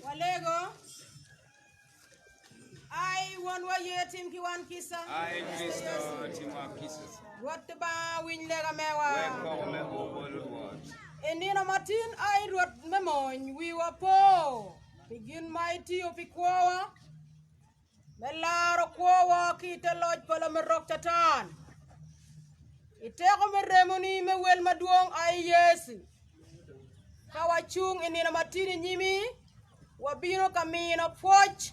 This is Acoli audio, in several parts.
Walego. Ai Wonwa ye tim ki wan kica. Ai Kricito, timwa kica. Rwot Lubanga winy lega mewa. Wek koko me o bot Rwot. I nino matin ai Rwot me mony, wiwa po pi gin ma itiyo pi kwowa, me laro kwowa ki i te loc pa lamerok Catan. I teko me remoni me wel madwong ai Yecu, ka wacung i nino matin i nyimi, Wabino ka mino pwoc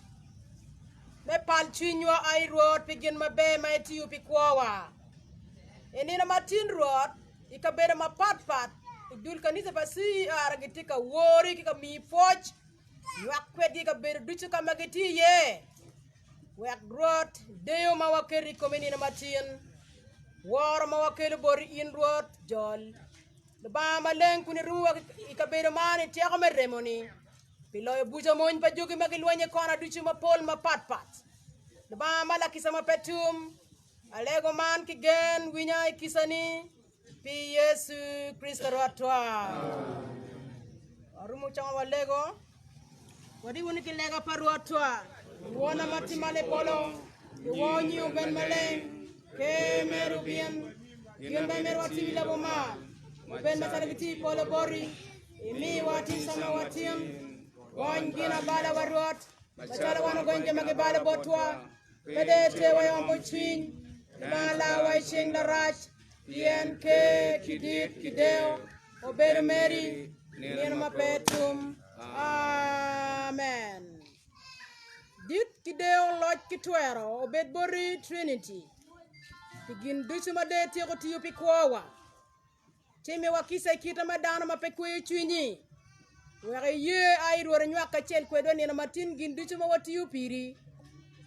me pal cwinywa, ai Rwot, pi gin maber ma itiyo pi kwowa. I nino matin, Rwot, i kabedo mapatpat, i dul kanisa pa CER gitye ka wori ki ka miyi pwoc, nywak kwedgi i kabedo ducu ka ma gitye iye. Wek Rwot, deyo ma waketo i komi nino matin, woro ma wakelo boti in Rwot, jol. Lubanga maleng kun irumowa i kabedo man i teko me remoni, pi loyo buca mony pa jogi ma gilwenyo i kona ducu mapol mapatpat. Lubanga ma lakica ma pe tum, alego man ki gen, winya i kicani, pi Yecu Kricito Rwotwa. Warumo congo walego. Wadi wunu ki lega pa Rwotwa, Wona ma tye malo i polo, giwor nyingi obed maleng, ker meri obin, gin ma imito watim i lobo man obed macalo gitye i polo boti. Imiwa tim ca ma watim, gony ginabalawa Rwot, macalo wan ogony jo ma gibalo botwa, pe dong iterwa i ombo cwiny, Lubanga larwa i cing larac. Pien ker ki dit ki deyo obedo meri nino ma pe tum. Amen. Dit ki deyo, loc ki twero obed boti Trinity pi gin ducu ma dong ityeko tiyo pi kwowa. Timiwa kica i kite ma dano ma pe kweyo cwinyi, wek iye ai Rwot inywak kacel kwedwa nino matin gin ducu ma watiyo piri.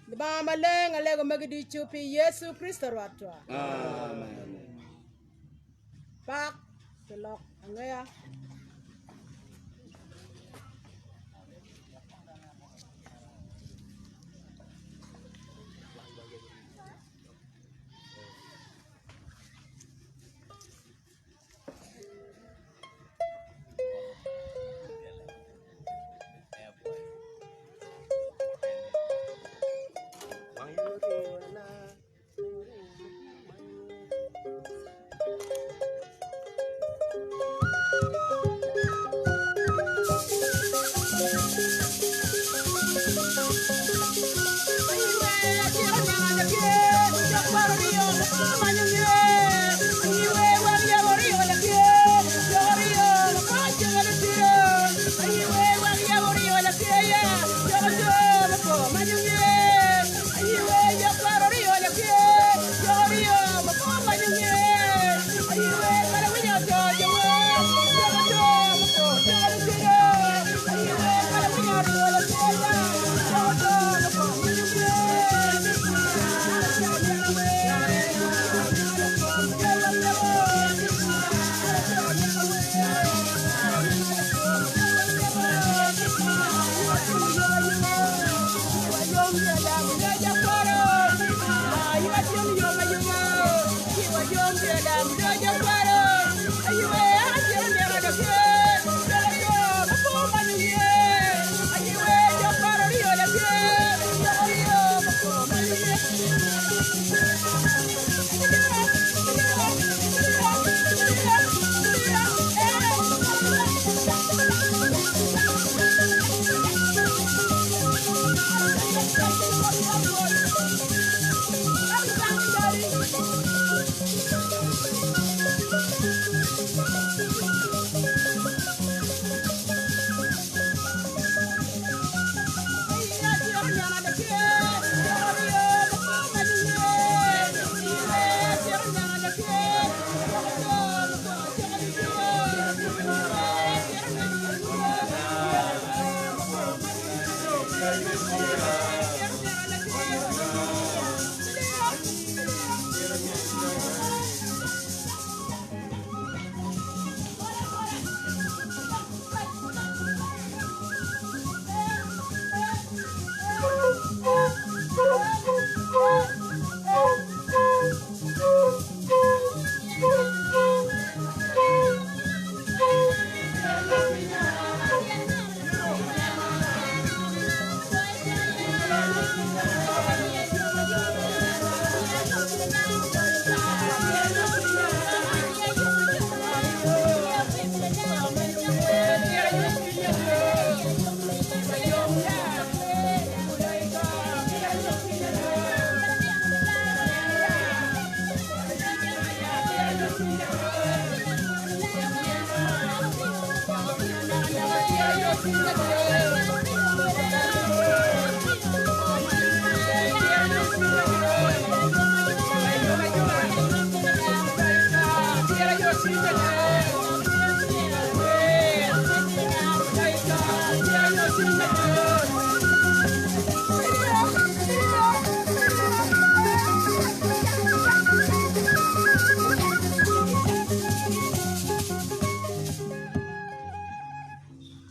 Lubanga maleng, alego magi ducu pi Yecu Kricito Rwotwa. Amen. Pak pi lok angeya.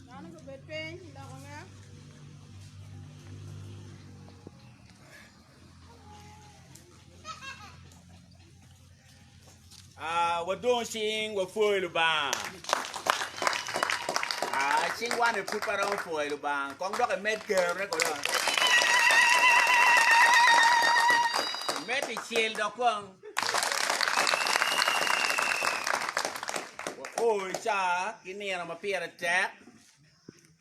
Dano gubed piny loko nge. Ah, wadong cing wapwoyo Lubanga. Ah, cing wan i pud pe romo pwoyo Lubanga. Kong dok imed kerone kono. Imed icel dok kong. Wao i ca ki nino ma pire tek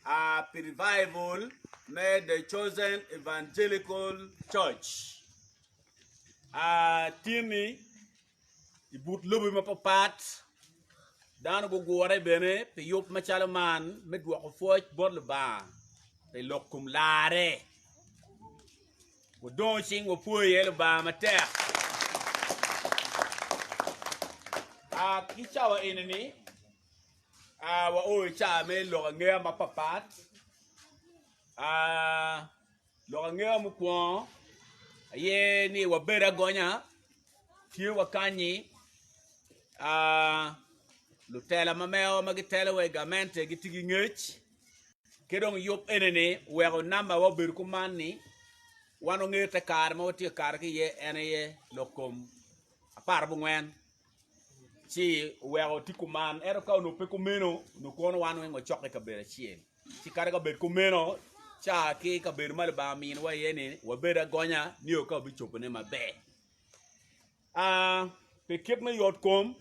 ah, pi revival me The Chosen Evangelical Church. Ah, tin-ni i but lobe mapapat, dano gugure bene pi yub macalo man me dwoko pwoc bot Lubanga pi lok kom larre. Wadongo cing wapwoyo iye Lubanga matek. Ah, ki cawa eni-ni, ah, wao i cawa me lok angeya mapapat. Ah, Lok angeya mukwongo aye ni wabed agonya, tye wa kanyi lutela ma mewa ma gitelo wa i gamente gitye ki ngec ki dong yub eni-ni oweko namba wa obedo kuman ni wan wangeyo te kare ma watye ka kato ki iye en aye lok kom aparabongwen ci oweko tye kuman ento ka onongo pe kumeno onongo kono wan weng wacokke i kabedo acel. Ci kadi ka obed kumeno, ca ki i kabedo ma Lubanga ominiwa iye-ni, wabed agonya nio ka wabicobone maber. Pi kit me yotkom,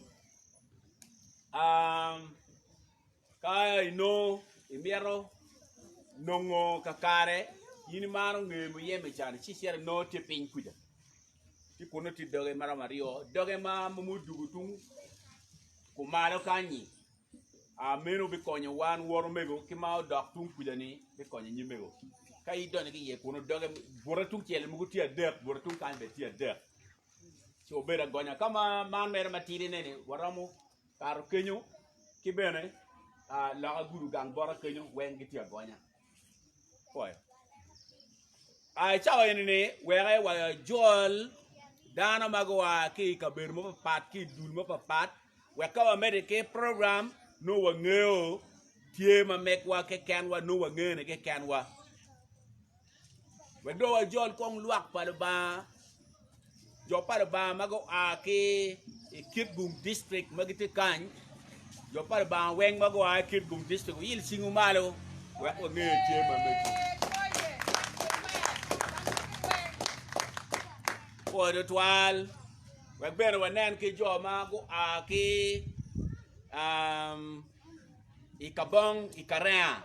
ka inongo imito nongo kakare, in imaro ngeyo muyeme ca-ni, ci icito inongo tye piny kuca. Ci kunnu tye doge ma romo aryo, doge ma odwogo tung kumalo kany-nyi. Meno bikonyo wan wor omego ki ma odok tung kuca-ni bikonyo nyimego. Ka idonyo ki iye kunu doge bute tung cel mogo tye adek bute tung kany bene tye adek ci wabedo agonya. Ka ma man mere matidine-ni waromo kato kenyo ki bene loka gudo gang bota kenyo weng gitye agonya. Pwoyo. I cawa eni-ni weke wajol dano ma gua ki i kabedo mapapat ki i dul mapapat wek ka wamedde ki program nongo wangeyo tye ma megwa kekenwa nongo wangene kekenwa. Wek dong wajol kong lwak pa Lubanga, jo pa Lubanga ma gua ki i Kitgum district ma gitye kany, jo pa Lubanga weng ma gua i Kitgum district wuyil cingwu malo wek wange tye ma megi. Pwoyo tutwal. Wek bene wanen ki jo ma gua ki i Kabong i Karenga.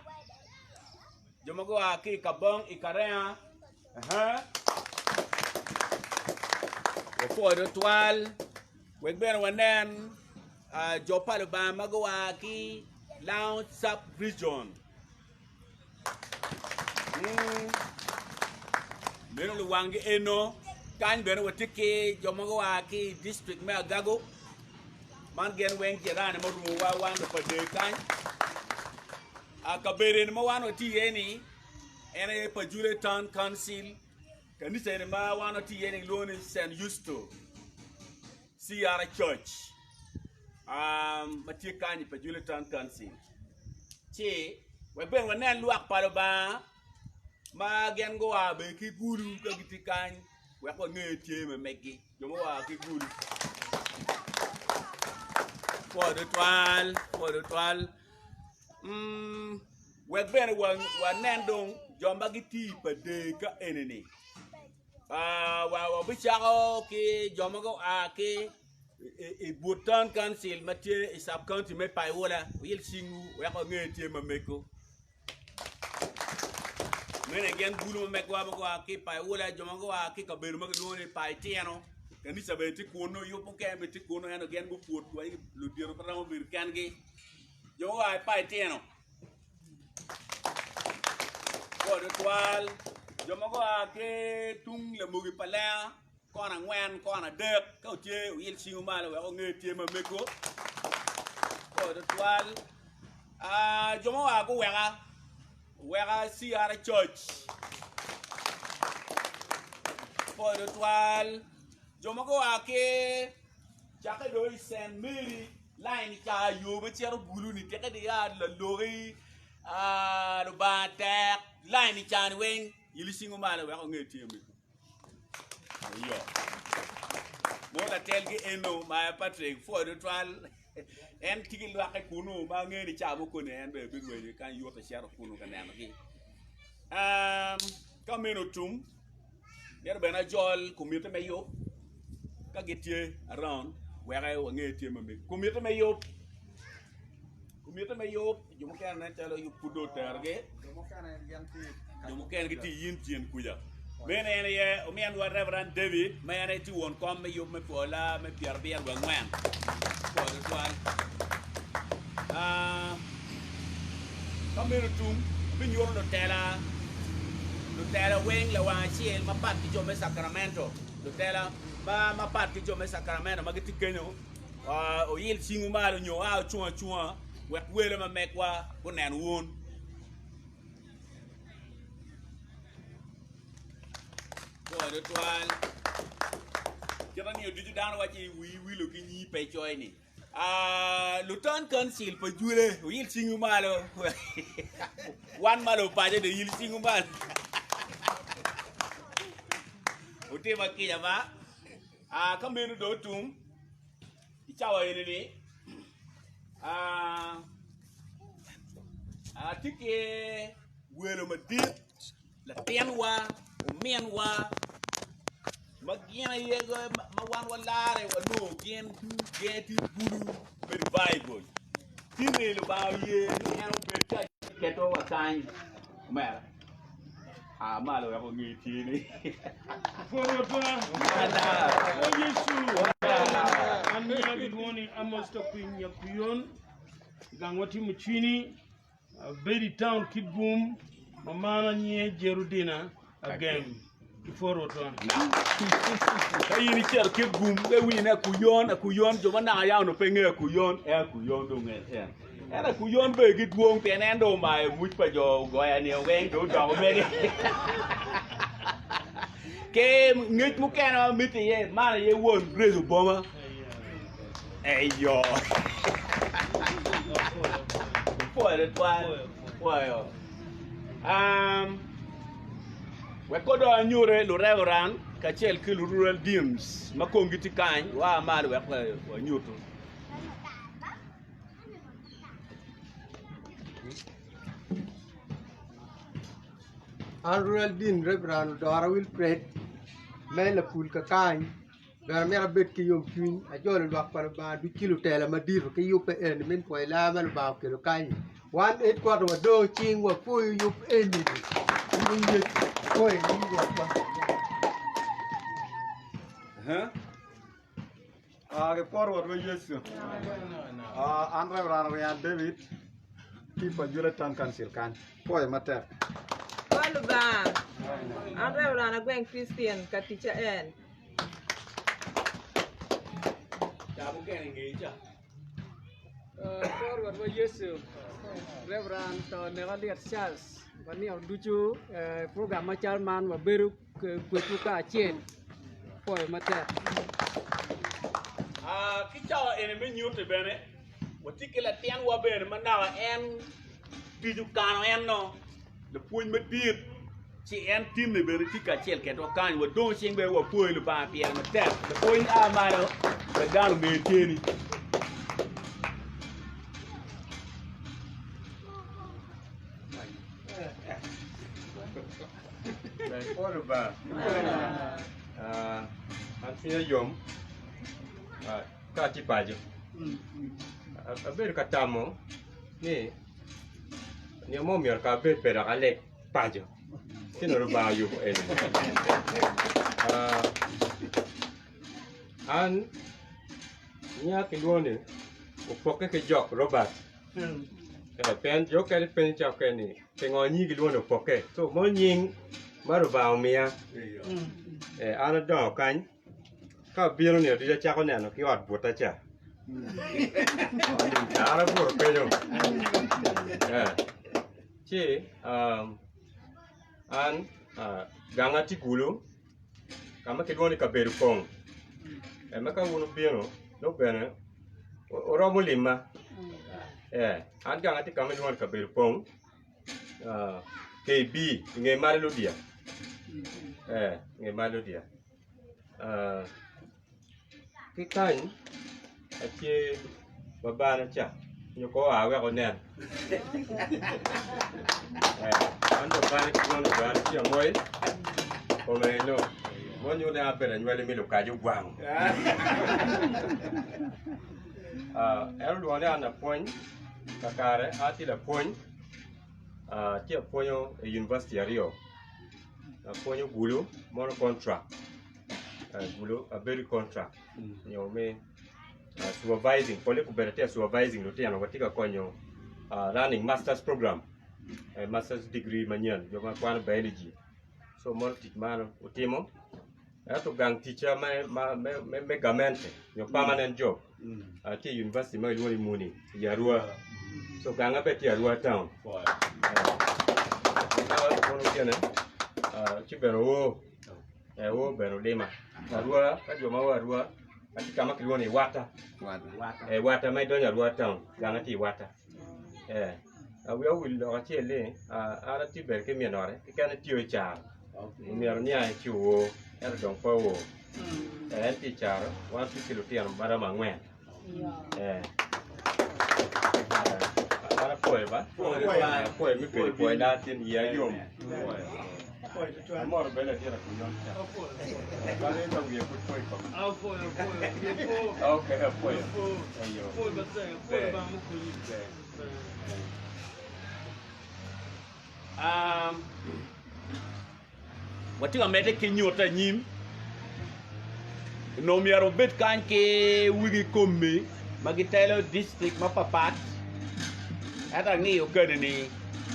Jo ma gua ki i Kabong i Karenga. Wapwoyo tutwal. Wek bene wanen jo pa Lubanga ma gua ki Lango Sub Region. Meno luwangi eno kany bene watye ki jo ma gua ki i district me Agago man gin weng jirani ma orumowa wan lupadee kany kabedo eni ma wan watye iye ni en aye Pajule Town Council kanisa eni ma wan watye iye ni kilwongo ni St. Eusto CR Church ma tye kany i Pajule Town Council. Ci wek bene wanen lwak pa Lubanga ma gin gua bene ki gulu ka gitye kany wek wange tye me megi jo ma oa ki gulu. Pwoyo tutwal, pwoyo tutwal. Mm, wek bene wanen dong jo ma gitye i pa dee ka eni-ni. Wabicako ki jo ma gua ki i but town council ma tye i sub county me Paiwula wuyil cingwu wek wange tye ma mego. Meno gin bulu ma megwa ma gua ki i Paiwula jo ma gua ki i kabedo ma kilwongo ni Paitino kanisa bene tye kunu yub mukene bene tye kunu ento gin guput wa ludito pe romo bedo kengi jo ma gua i Paitino. Pwoyo tutwal jo ma gua ki tung lamogi pa lenga kona angwen kona adek ka wutye wuyil cingwu malo wek wunge tye ma mego. Pwoyo tutwal jo ma oa guweka oweka CR Church. Pwoyo tutwal jo ma gua ki cakke dong i Cent Mary line ca yo ma cito Gulu-ni teke dong ia Laloki Lubanga tek line ca-ni weng ilo cingi malo wek onge tye mego. Iyo. Mo latelgi eno ma Patrick pwoyo tutwal en tye ki lwakke kunu ma angeyo ni ca mukene en bene birwenyo kany yute cito kunu ka nenogi. Um, ka meno otum, myero bene ajol komiti me yub ka gitye around wek wange tye ma megi. Komiti me yub Komiti me yub, jo mukene nen calo yub pud dong oterogi, jo mukene gitye i injin kuca. Meno en aye ominwa Reverend David ma en aye tye won kom me yub me pwola me pyerabiro wiye angwen. Pwoyo tutwal. Ah, ka meno tum, abinyuto lutela lutela weng lawang acel mapat ki jo me Sacramento, lutela ma mapat ki jo me Sacramento ma gitye kenyo. Wuyil cingwu malo nyo wua wucung acunga wek wele ma megwa gunen wun. Pwoyo tutwal. Kit ma nino ducu dano waco ni wii wilo ki nyii pe icoyo ni. Lutan kancil pa jule wuyil cingwu malo. Wan ma lupaco dong yil cingwu malo. Wutima kica ba. Ka meno dong otum, i cawa eni-ni, atye ki welo madit, latinwa, ominwa, ma gin aye ma wan walare wanongo gin gin tye bulu me revival. Tinni Lubanga oye ni en obed kacel kwedwa wa kany, omera. A malo wek onge tyeni. Pwod Rwotwa, o Yecu, an nyinga gilwongo ni Amos Tokwiny Nyakuyon, i gangwa tye Mucwini, abedo i taun Kitgum, mamana nyinge Jerudina Agem. Ki pwod Rwotwa. Ka in icito Kitgum, ka iwinyo ni Akuyon, Akuyon, jo ma naka yam onongo pe ngeyo Akuyon, en Akuyon dong en. Ento akuyon bene gidwong pien en dong omayo muc pa jo ogoya-ni weng dong odoko mege. Ki ngec mukene ma mitte iye, man aye won Grace Oboma. Eyo. Pwoyo tutwal. Pwoyo. Um, wek kodong anyute lureveran kacel ki lurural deans ma komgi tye kany, wa malo wek wanyutu. An Rural Dean Reverend Odora Wilfred me lapul kakany bene amito abed ki yomcwiny ajolo lwak pa Lubanga ducu ki lutela madito ki yubbe eni me pwoyo laa ma Lubanga okelo kany-nyi wan headquarter wadongo cing wapwoyo yub eni-ni i nying Yecu apwoyo i nying Rwotwa. Gipwo Rwotwa Yecu. An Reverend Orian David ki pa Jula Town Council kany. Pwoyo matek. Kwa Lubanga. An Reverend Agweng Christian ka ticca en. Kor Rwotwa Yecu, Reverend to neka Lyet Charles, wanino ducu program macal man wabedo kwedwu kacel pwoyo matek. Ki cawa eni me nyutte bene, watye ki latinwa bene ma naka en tic okano en no, lapwony madit, ci en tinne bene tye kacel kedwa kany, wadong cing bene wapwoyo Lubanga pire matek. Lapwony a malo wek dano onge tyeni. Ber kwo Lubanga. Ah, an cwinya yom ah, ka atye paco. A- Abedo ka tamo ni nino mo myero ka abed pe dok aleg paco. Ci nongo Lubanga oyubo eni. Ah, an nya kilwongo ni opokke ki jok Robert. Eh, pien jo okene penyo ca okene ni pingo nyingi gilwongo ni opokke. So mo nying ma Lubanga omiya. Eh, an adongo kany ka abino nino ducu acako neno ki ot buta ca. An abuto kenyo. Eh, ci um, an uh, ganga tye Gulu ka ma kilwongo ni kabedo pong ma ka wun wubino nongo bene wuromo lima an gang atye ka ma kilwongo ni kabedo pong KB i nge Malo Ludia i nge Malo Ludia Ki kany atye babana ca nyo ko oa wek onen an babana ki dwon babana tye amoy kome eno mo nyuto ni abedo anywali me lukac ogwang en olwongo ni an lapwony kakare atye lapwony atye apwonyo i univaciti aryo apwonyo Gulu mono kontrak Gulu abedo i kontrak nyo me supervising pole gubedo atye ka supervising lutino watye ka konyo running masters program masters degree manyen jo ma kwano biology so mono tic man otimo ento gang ticca me gamente nyo permanent job atye i university ma kilwongo ni Muni i Arua so ganga bene tye i Arua town ci bene oo Awo bene olima Arua ka jo ma o Arua atye ka ma kilwongo ni Iwata Iwata ma idonyo Arua town gang tye Iwata wiya owil lok acel ni an atye bene ki min ot keken atiyo i caro omyero oniangi ci oo ento dong pe oo en tye i caro wan watye ki lutino ma romo angwen. An apwoyo ba apwoyo me bedo pwoyo latin iya yom amoro bene latin akuyon ca mano ka wiye pud po i kome okay apwoyo eyo ber ber Um, Watye ka medde ki nyutte anyim. Onongo myero wubed kany ki wigi komi ma gitelo distrik mapatpat. Ento angiyo kadi ni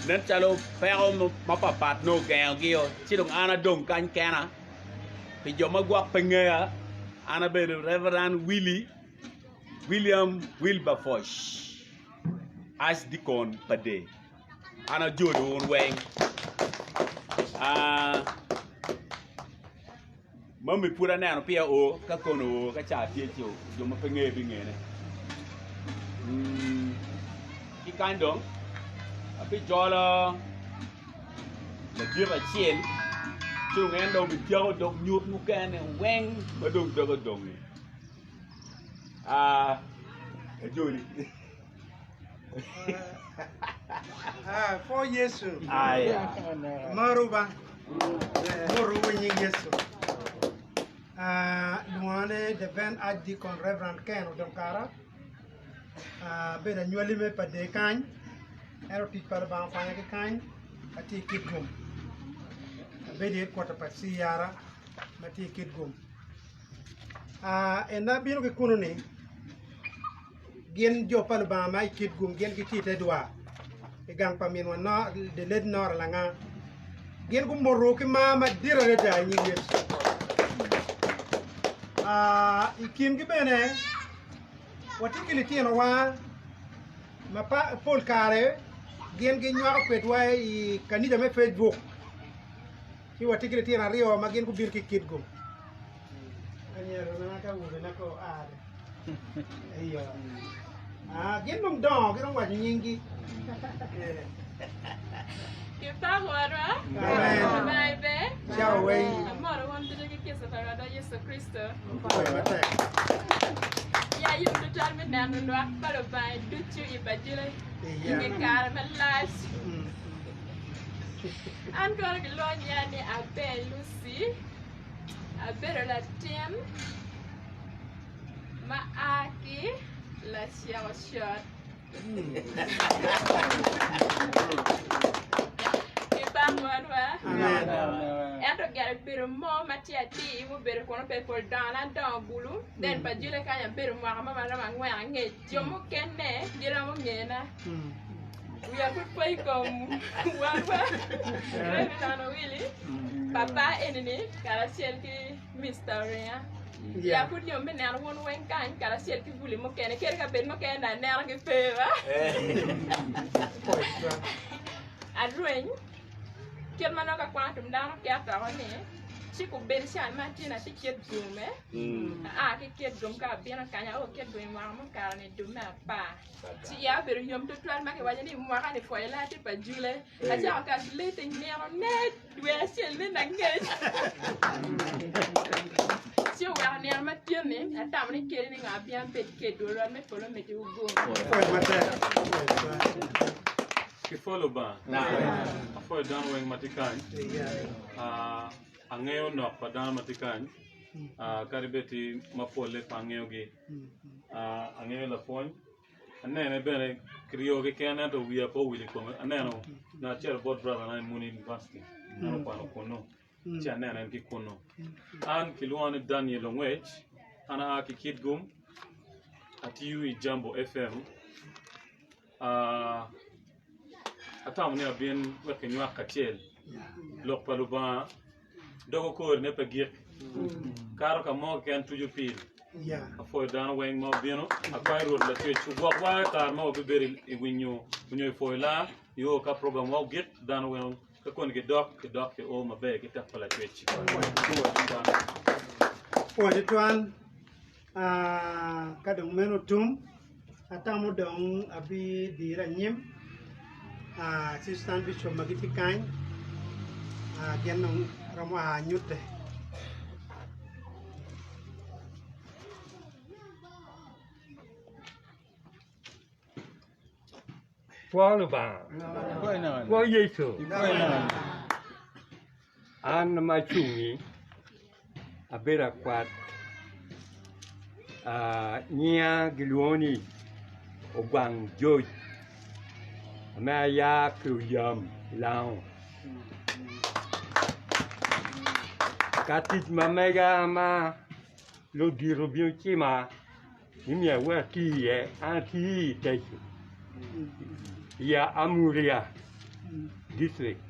nen calo peko mapatpat nongo ogengogi-o ci dong an adong kany kena. Pi jo ma gwok pe ngeya, an abedo Reverend Willie William Wilberforce, Archdeacon pa Dee. An ajolo wun weng. Ah, mami pud aneno peya oo, ka kono oo ka ca tye ci jo ma pe ngeye bingene. Mm, ki kany dong abijolo ladit acel ci dong en dong obityeko dog nyut mukene weng ma dong doge odong-ngi. Ah, ajoli. Ah, for Yesu. Aya. Maruba. Moru nying Yesu. Ah, lwonga ni the Ven Archdeacon Reverend Ken Odongkara. Ah, bedo anywali me pa dee kany. Ento tic pa Lubanga okwanya ki kany. Atye i Kitgum. Abedo i headquarter pa CR ma tye i Kitgum. Ah, en abino ki kunu ni Gin jo pa Lubanga ma i Kitgum gin gitye i te dwar i gang pa minwa the late Nora Langa. Gin gumoto ki mar madit adada i nying Yecu. I kingi bene watye ki litinowa ma pol kare gin ginywako kwedwa i kanica me Facebook. Ci watye ki litino aryo ma gin gubino ki i Kitgum. Anyirana ki awobena ka oa Iyo. Ah, gin dong dongo, gin dong waco nyinggi. Kipakorwa. Amen. Lubanga ber. Ciao weng. Amoro wun ducu ki kica pa Rwotwa Yecu Kricito. Pwoyo matek. Ya yom tutwal me neno lwak pa Lubanga ducu i Bajile i Iya. nge kare malac. Mm. An kono gilwongo nyinga ni Aber Lucy. Abedo latin ma a ki Lacek Ocot i pak Rwotwa. Ento gire bedo mo ma tye atir mubedo kunu pe pol dongo adongo bulu then pa jule kany abedo mwaka mo maromo angwen angec jo mukene giromo ngena. Wiya pud po i kom wanwa Reverend Owili, papa eni-ni karacel ki Mister Oringa. Ya pud yom me neno wun weng kany karacel ki buli mukene kadi ka bed mukene dong anenogi pe ba. Arweny kit ma nongo ka kwan tum dano keto oko ni ci kubed can ma atye ni atye Kitgum-me aa ki Kitgum ka abino kany ao Kitgum i mwaka mukato ni dwe me apar. Ci iya obedo yom tutwal ma kiwaco ni mwaka-ni pwoyo laa tye pa Jule. Acako calculating nino ne dwe acel me nangec. Ci oweko nino ma tye-ni atamo ni kadi ni ngo abin abed kedwu rwot me polo omeddiwu gum. Ki pwo Lubanga, apwoyo dano weng ma tye kany. Ah, angeyo nok pa dano ma tye kany, ah, kadi bed ti mapolle pe angeyogi. Angeyo lapwony, anene bene kiryo keken ento wiya pe owil i kome. Aneno nyo acito bot brother na i Muni University, en okwano kunu, ci aneno en ki kunu. An kilwonga ni Daniel Ongwec, an aa ki Kitgum, atiyo i Jambo FM. Atamo ni abin wek kinywak kacel lok pa Lubanga. Dogo korine pe gik. Kato ka mo keken tuco pil. Apwoyo dano weng ma obino. Akwayo Rwot Lacwec ogwokwa i kare ma wabibedo i winyo nyo i pwoyo laa nio ka program wa ogik dano weng ka koni gidok gidok ki o maber ki tek pa Lacwec. Pwoyo tutwal ka dong meno otum atamo dong abidire anyim assistant bishop ma gitye kany gin dong romo a nyute. Pwo Lubanga, pwo Yecu. An ma acungi abedo akwat nyinga gilwongo ni Ogwang George ma aya ki Oyam i Lango. Ka tic ma mega ma ludito obino cima ni myero wek ati iye, an atiyo i Teco i Amuria district.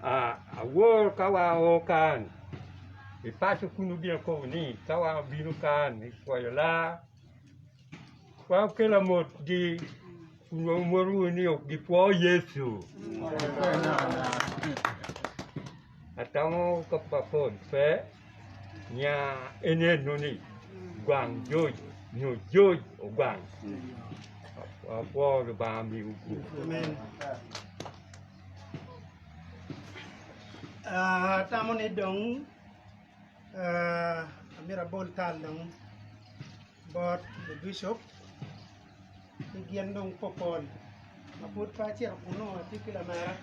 Awor ka wao kan i paco kunu gin okobo ni ka wan obino kan i pwoyo laa wan okelo amotgi kun wamoto ni gipwo Yecu. Atamo ka pol pe. Nya en eno ni gwang George nyo George ogwang. Wapwo Lubanga miwu gum. Amen. Ah, atamo ni dong ah, amyero abol tal dong bot bishop ki gin dong popol ma pud pe acito kunu atye ki lamera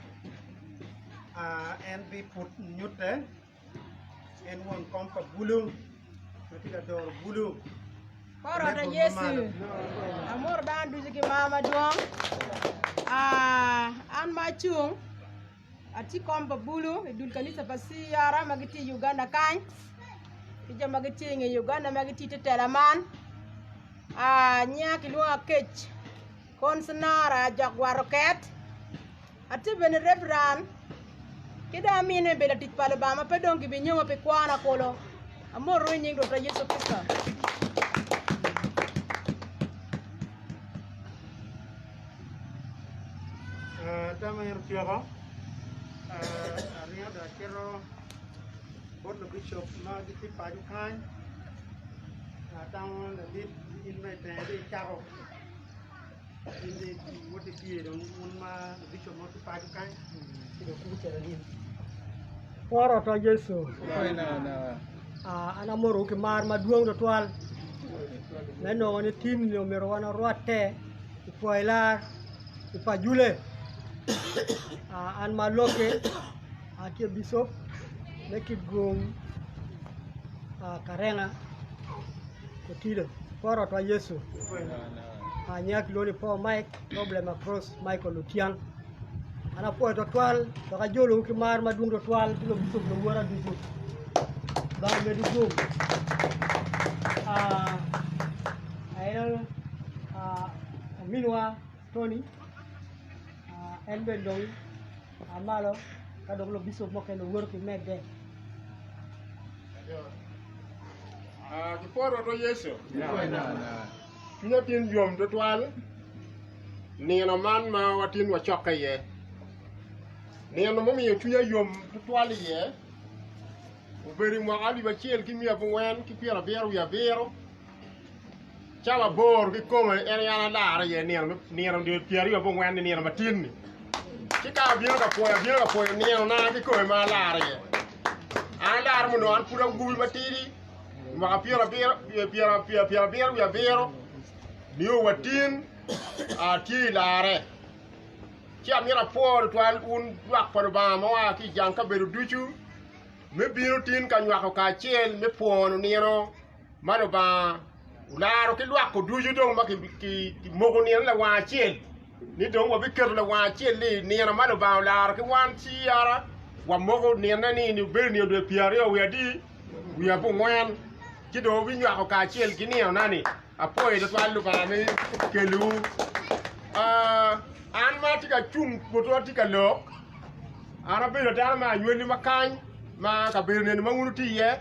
ah, en biput nyute En won kom pa bulu ma tye ka doro bulu. Kor ot a Yecu, amoro dano ducu ki mar madwong. Ah, an ma acung, atye kom pa bulu i dul kanisa pa CR ma gitye i Uganda kany, ki jo ma gitye i nge Uganda ma gitye i te tela man. Ah, nyinga kilwonga Akec Consonara Jok Gwaroket. Atye bene Reverend ki dong amine me bedo latic pa Lubanga ma pe dong gibinyoma pi kwona kulu. Amotou i nying Rwotwa Yecu Kricito. Tam en otyeko, aringo dong acito bot lubicop ma gitye paco kany, atamo ladit in ma itenge dong icako. Woro to Yecu. An amorowu ki mar madwong twatwal me nongo ni tin ni omyero wan orwatte i pwoyo lar i pa Jule. An ma alokke atye bicop me Kitgum Karenga. Otido, kor ot pa Yecu. Anyaka kilwongo ni Paul Mike, problem across Michael Otiang. An apwoyo twatwal dok ajolowu ki mar madwong twatwal ki lubicop luwota ducu. Lubanga omedwu gum. Ah, aye ah, ominwa Tony. En bene dong a malo ka dong lubicop mukene woto ki medde. Gipwod Rwotwa Yecu. Cwinya tin yom twatwal nino man ma watin wacokke iye. Nino mumiyo cwinya yom twatwal iye obedo i mwaka alip acel ki miya abongwen ki pyerabiro wiye abiro cawa aboro kikome en aye an alarre iye nino nino dwe pyeraryo abongwen ni nino matin-ni. Ci ka abino ka pwoyo abino ka pwoyo ninona kikome ma alarre iye. An alarre ma onongo an pud awobi matidi i mwaka pyerabiro wiye abiro nio wa tin atye i larre. Ci amito apwo tutwal wun lwak pa Lubanga ma oa ki i jang kabedo ducu me bino tin ka nywako kacel me pwono nino ma Lubanga olaro ki lwakko ducu dong ma kimoko nino lawang acel ni dong wabiketo lawang acel ni nino ma Lubanga olaro ki wan ci yara wamoko nine ni obedo nino dwe pyeraryo wiye adi wiye abongwen ci dong wabinywako kacel ki ninona-ni. Apwoyo twatwal Lubanga me kelowu. An ma atye ka cung botwu atye ka lok, an abedo dano me anywali ma kany ma kabedo neni ma wun wutye iye,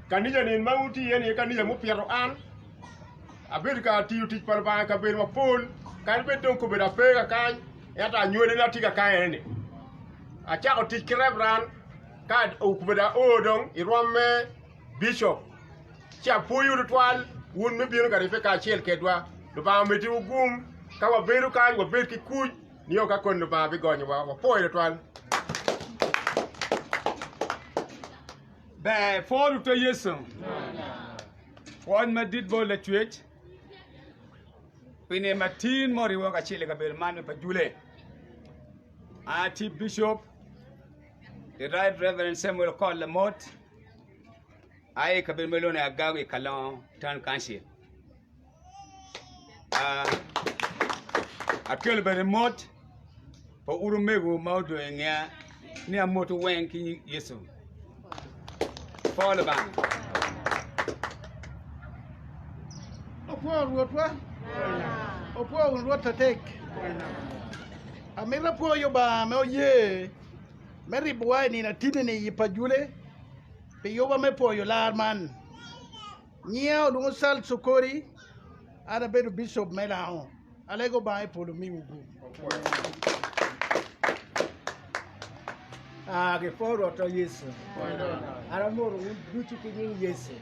kanica neni ma wun wutye iye-ni aye kanica mupito an. Abedo ka tiyo tic pa Lubanga i kabedo mapol, kadi bed dong kobedo ape kakany, ento anywalina tye kakany ene-ni. Acako tic ki Reverend ka obedo ao dong i rwom me Bicop. Ci apwoyo tutwal wun me bino ka ribbe kacel kedwa. Lubanga omeddiwu gum ka wabedo kany wabed ki kuc nio ka koni Lubanga bigonyowa. Wapwoyo tutwal. Ber pwo Rwotwa Yecu. Pwoc madit bot Lacwec pi nino matin ma oriwa kacel i kabedo man me Pajule. An atye Bicop, The Right Reverend Samuel Okot Lamot. Aye i kabedo ma ilwongo ni Agago i Kalongo Town Council. Akelo bene mot pa utmego ma odong i ngeya ni amoto weng ki nying Yecu. Pwo Lubanga. Opwo Rwotwa, opwo wun Rwot atek. Amito apwoyo Lubanga ma oye me ribowa i nino atinni-ni i Pajule. Pi yuba me pwoyo lar man, nyinga olwongo Charles Okori, an abedo Bicop me Lango. Alego Lubanga i polo omiwu gum. Ah, gipwo Rwotwa Yecu. An amoto wun ducu ki nying Yecu.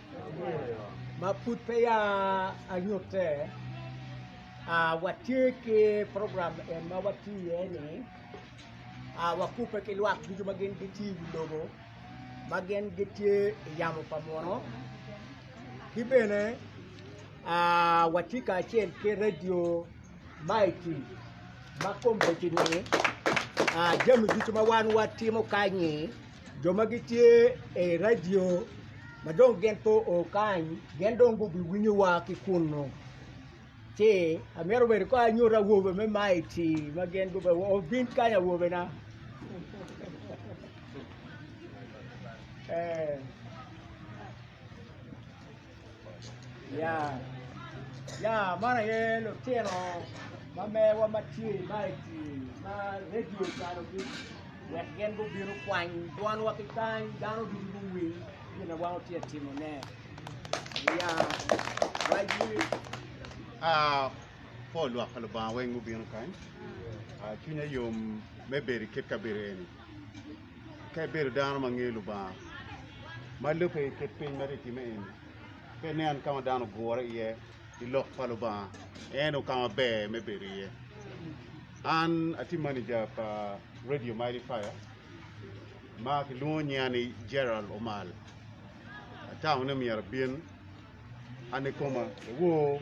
Ma pud peya anyutte, ah, watye ki program en ma watye iye ni, ah, wakubbe ki lwak ducu ma gin gitye i wi lobo. ma gin gitye i yamo pa muno ki bene watye kacel ki redio Mighty ma kombeddi-ni jami ducu ma wan watimo kany-nyi jo ma gitye i redio ma dong gin pe oo kany gin dong gubiwinyowa ki kunu. Ci amito bedo ka anyuto awobe me Mighty ma gin gubedo obin kany awobena. Eh. Ya. Ya, man aye lutino ma mewa ma tye i Mighty ma redio calogi wek gin gubin okwany dwanwa ki kany dano ducu guwiny gin ma wan watye ka timone. Pol lwak pa Lubanga weng gubino kany, cwinya yom me bedo i kit kabedo eni. Ka ibedo dano ma ngeyo Lubanga ma lubbe ki kit piny ma tye ka timme eni, ka inen ka ma dano ogure iye i lok pa Lubanga en aye ka maber me bedo iye. An atye manija pa Radio Mighty Fire ma kilwongo nyinga ni Gerald Omal. Atamo ni myero abin an kikoma ewor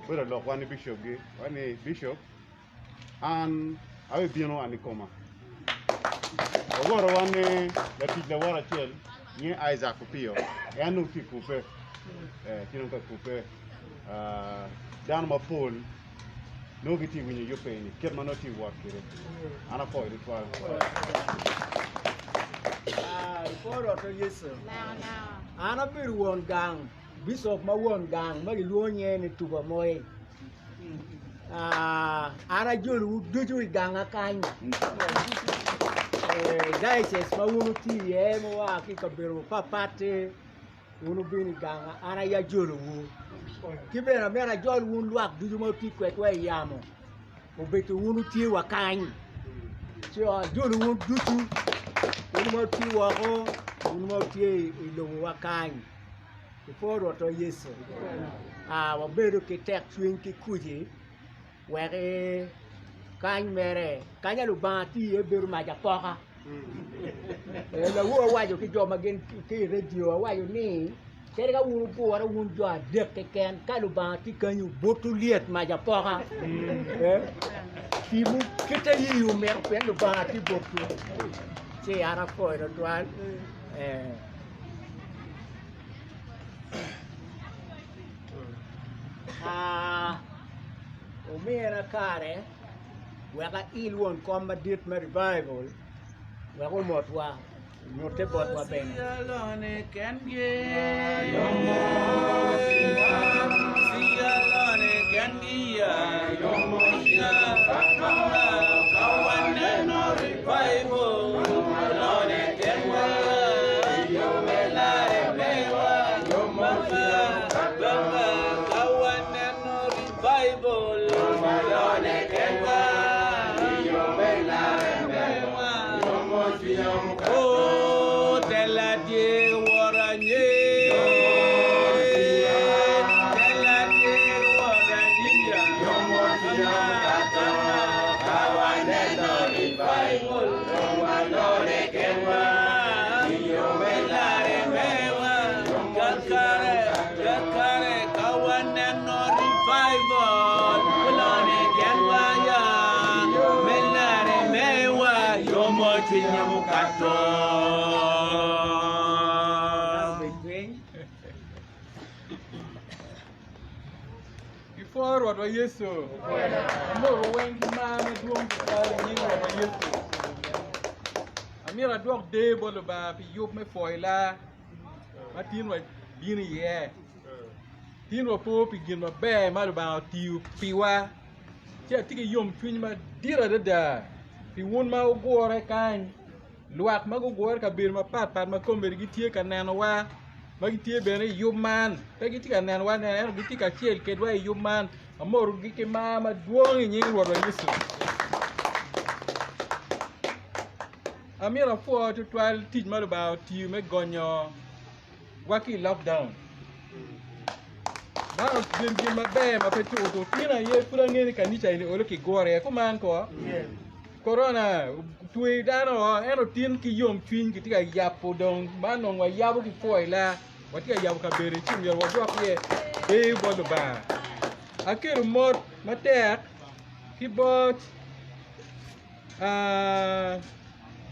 bedo alok wan ki bicopgi waco ni bicop an abibino an kikoma wawoto wan ki latic lawota acel nyinge Isaac Opio en dong tye kubbe tye dong ka kubbe dano mapol nongo gitye ka winyo yubbe eni kit ma nongo tye ka wot kwede an apwoyo tutwal. An abedo won gang, bicop ma won gang ma gilwongo nyinge ni Tuba Moi. An ajolowu ducu i ganga kany. Diocese ma wun wutye iye ma wua ki i kabedo mapatpat-ti, wun wubino i ganga an aye ajolowu. Ki bene amito ajol wun lwak ducu ma wutye kwedwa i yamo, obedo wun wutye wa kany. Ci ajolo wun ducu, wun ma wutye woko, wun ma wutye i lobowa kany. Ipwo Rwotwa Yecu. Ah, wabedo ki tekcwiny ki kuci wek kany mere, kanya Lubanga tye iye bedo mac apoka. Eh, lawor awaco ki jo ma gin ki i redio awaco ni kadi ka wun wugure wun jo adek keken ka Lubanga tye kanyu butu lyet mac apoka. Eh, timu kite yiwu mito pien Lubanga tye botwu. Ci an apwoyo twatwal. Eh. Omina kare wek ail won kom madit me revival wek omotwa onyutte botwa bene. Gipwo Rwotwa Yecu. Amoto weng ki mar madwong tutwal i nying Rwotwa Yecu. Amyero adwok deyo bot Lubanga pi yub me pwoyo laa ma tin wabino iye. Tin wapo pi gin maber ma Lubanga otiyo piwa. Ci atye ki yomcwiny madit adada pi wun ma wugure kany. Lwak ma gugure i kabedo mapatpat ma kombeddi gitye ka nenowa ma gitye bene i yub man pe gitye ka nenowa anena ento gitye kacel kedwa i yub man amotogi ki mar madwong i nying Rwotwa Yecu. Amyero apwo tutwal tic ma Lubanga otiyo me gonyo wa ki i lockdown. Man obedo gin maber ma pe tuko tuko. Tin aye pud angeyo ni kanica eni olo kigure iye kuman ko. Korona otweyo dano o ento tin ki yomcwiny kitye ka yabo dong man dong wayabo ki pwoyo laa watye ka yabo kabedo ci myero wadwok iye deyo bot Lubanga. Akelo mot matek ki bot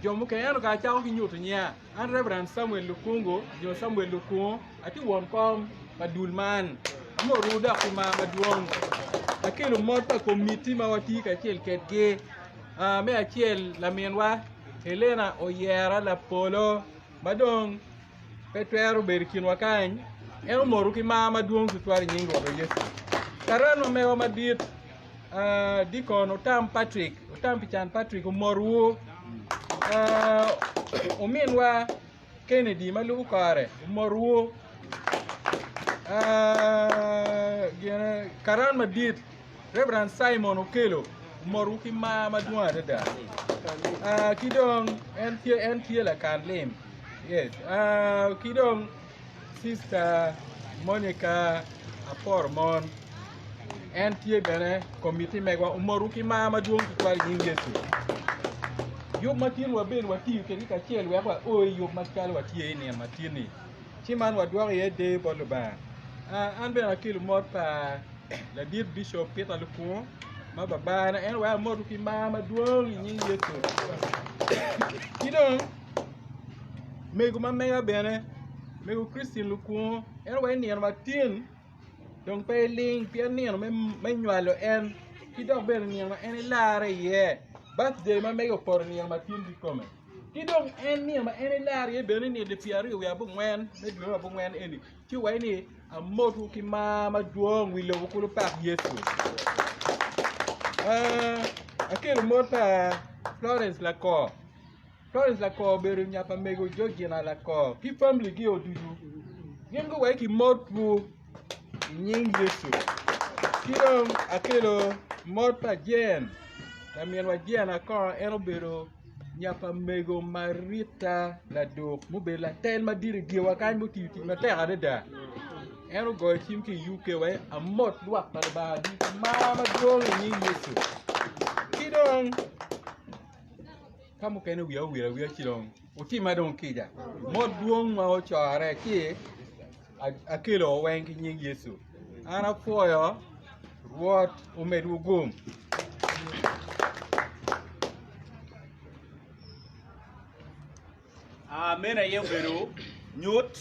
jo mukene ento kara acako ki nyuto nya an Reverend Samuel Lukungu nyo Samuel Lukungu atye won kom pa dul man amotowu dok ki mar madwong akelo mot pa komiti ma watye kacel kedgi me acel laminwa Helena Oyera Lapolo ma dong pe twero bedo i kinwa kany en omotowu ki mar madwong tutwal i nying Rwotwa Yecu karan ma mewa madit Dikon Otam Patrick Otam Pican Patrick omotowu ominwa Kennedy ma lubo kore omotowu karan madit Reverend Simon Okello omotowu ki mar madwong adada ki dong en tye lakan lim yes ki dong Sister Monica Aporo Mon en tye bene komiti megwa omotowu ki mar madwong tutwal i nying Yecu. Yub ma tin wabedo watiyo kwedgi kacel wek wao i yub macalo watye i nino ma tin-ni. Ci man wadwoko iye deyo bot Lubanga. An bene akelo mot pa ladit Bishop Peter Lukungu ma babana en wek amotu ki mar madwong i nying Yecu. Ki dong mego ma mega bene mego Christine Lukungu en wek i nino ma tin dong pe iling pien nino me nywalo en ki dok bene nino ma en ilare iye birthday ma mege opoto nino ma tin kikome ki dong en nino ma en ilare iye bene nino pyeraryo wiye abongwen me dwe me abongwen eni ci waci ni amotu ki mar madwong wi lobo kulu pak Yecu. Ah, akelo mot pa Florence Lakor. Florence Lakor obedo nya pa mego Georgina Lakor ki family gi oducu. Gin guwek ki motwu i nying Yecu. Ki dong akelo mot pa Jen, laminwa Jen Akor en obedo nya pa mego Marita Laduk mubedo latel madit i dyewa kany mutiyo tic matek adada. En ogoyo cim ki i UK wek amot lwak pa Lubanga ducu ki mar madwong i nying Yecu. Ki dong ka mukene wiya owil awiya ci dong wutima dong kica. Mot dwong ma ocore ci akelo weng ki nying Yecu. An apwoyo Rwot omedwu gum. Ah, meno aye obedo nyut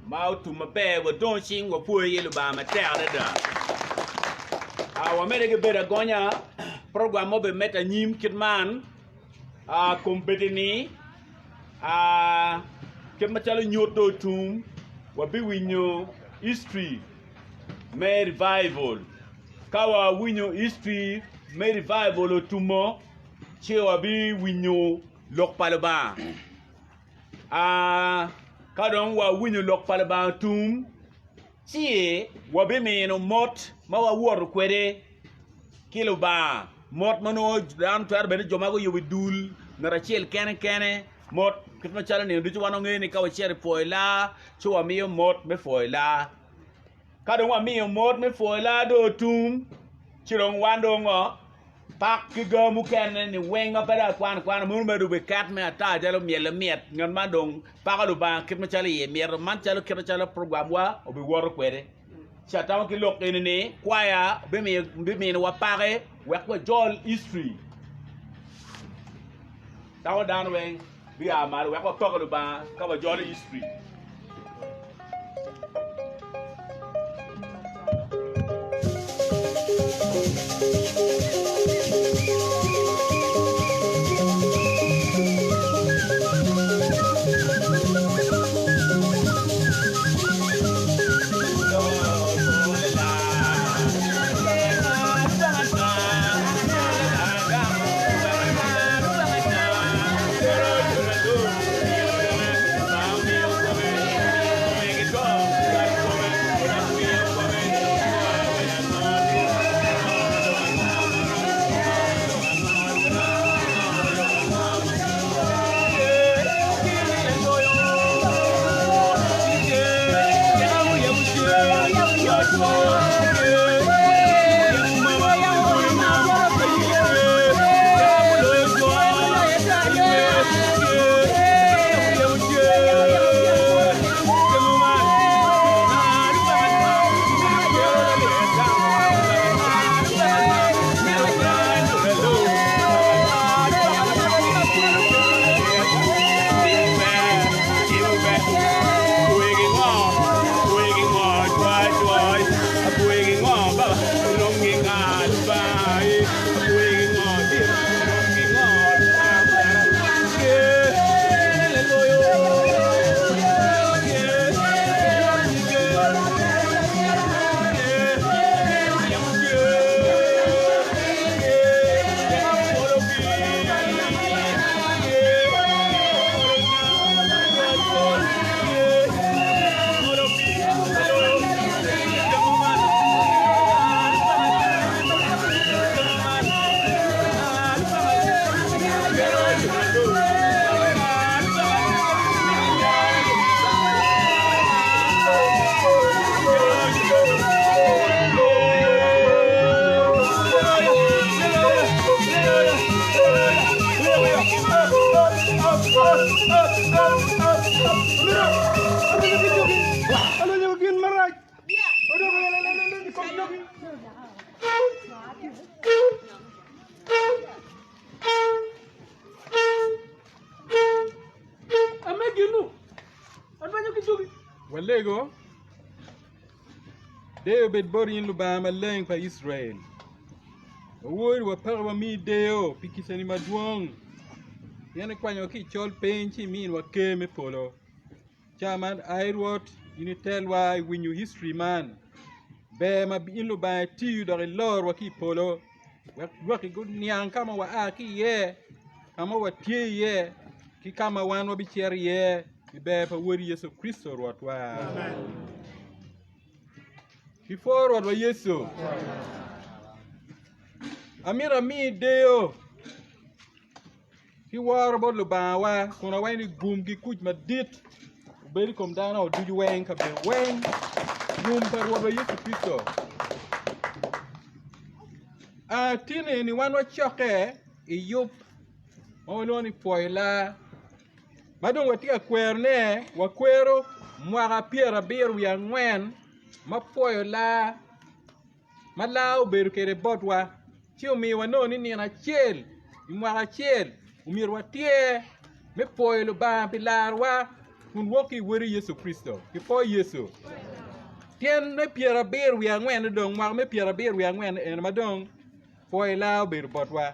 ma otum maber wadongo cing wapwoyo iye Lubanga matek adada. Ah, wamedde ki bedo agonya program mo bimedde anyim kit man ah, kombeddi-ni ah, kit macalo nyut dong otum wabiwinyo history me revival. Ka wawinyo history me revival otumo ci wabiwinyo lok pa Lubanga. Ah, ka dong wawinyo lok pa Lubanga otum, ci wabimino mot ma wawoto kwede ki Lubanga. Mot ma nongo dano twero bedo ni jo ma guyubo i dul ngat acel kene kene. Mot kit macalo nino ducu wan wangeyo ni ka wacito i pwoyo laa ci wamiyo mot me pwoyo laa. Ka dong wamiyo mot me pwoyo laa dong otum, ci dong wan dong ngo? Pak ki ga mukene ni weng ma pe dong akwano akwana meno mere dong obedo ket me ata calo myel amyet ngat man dong pako Lubanga kit macalo iye mito man calo kit macalo program wa obiwoto kwede. Ci atamo ki lok eni ni kwaya biminiwa pake wek wajol history. Tamo dano weng bia malo wek wapako Lubanga ka wajolo history. Walego, Deyo obed bot in Lubanga Maleng pa Icrael. Wawori, wapaki, wamiyi deyo pi kicani madwong, pien ikwanyowa ki i col piny ci iminwa ker me polo. Ca man, ai Rwot, in itelwa i winyo history man. Ber ma in Lubanga itiyo dok ilorwa ki i polo. Wek lwakki guniang ka ma waa ki iye, ka ma watye iye, ki ka ma wan wabicito iye i ber pa Wodi Yecu Kricito Rwotwa. Ki pwo Rwotwa Yecu. Amito ami deyo ki woro bot Lubangawa kun awaco ni gum ki kuc madit obed i kom dano ducu weng kabedo weng gum pa Rwotwa Yecu Kricito. Ah, tini ni wan wacokke i yub ma walwongo ni pwoyo laa ma dong watye ka kwerone wakwero mwaka pyerabiro wiye angwen ma pwoyo laa ma laa obedo kwede botwa ci omiyo wanongo ni nino acel i mwaka acel omyero watyer me pwoyo Lubanga pi larowa kun wok ki i Wode Yecu Kricito. Kipwo Yecu. Tyen me pyerabiro wiye angwen-ni dong mwaka me pyerabiro wiye angwen eno ma dong pwoyo laa obedo botwa.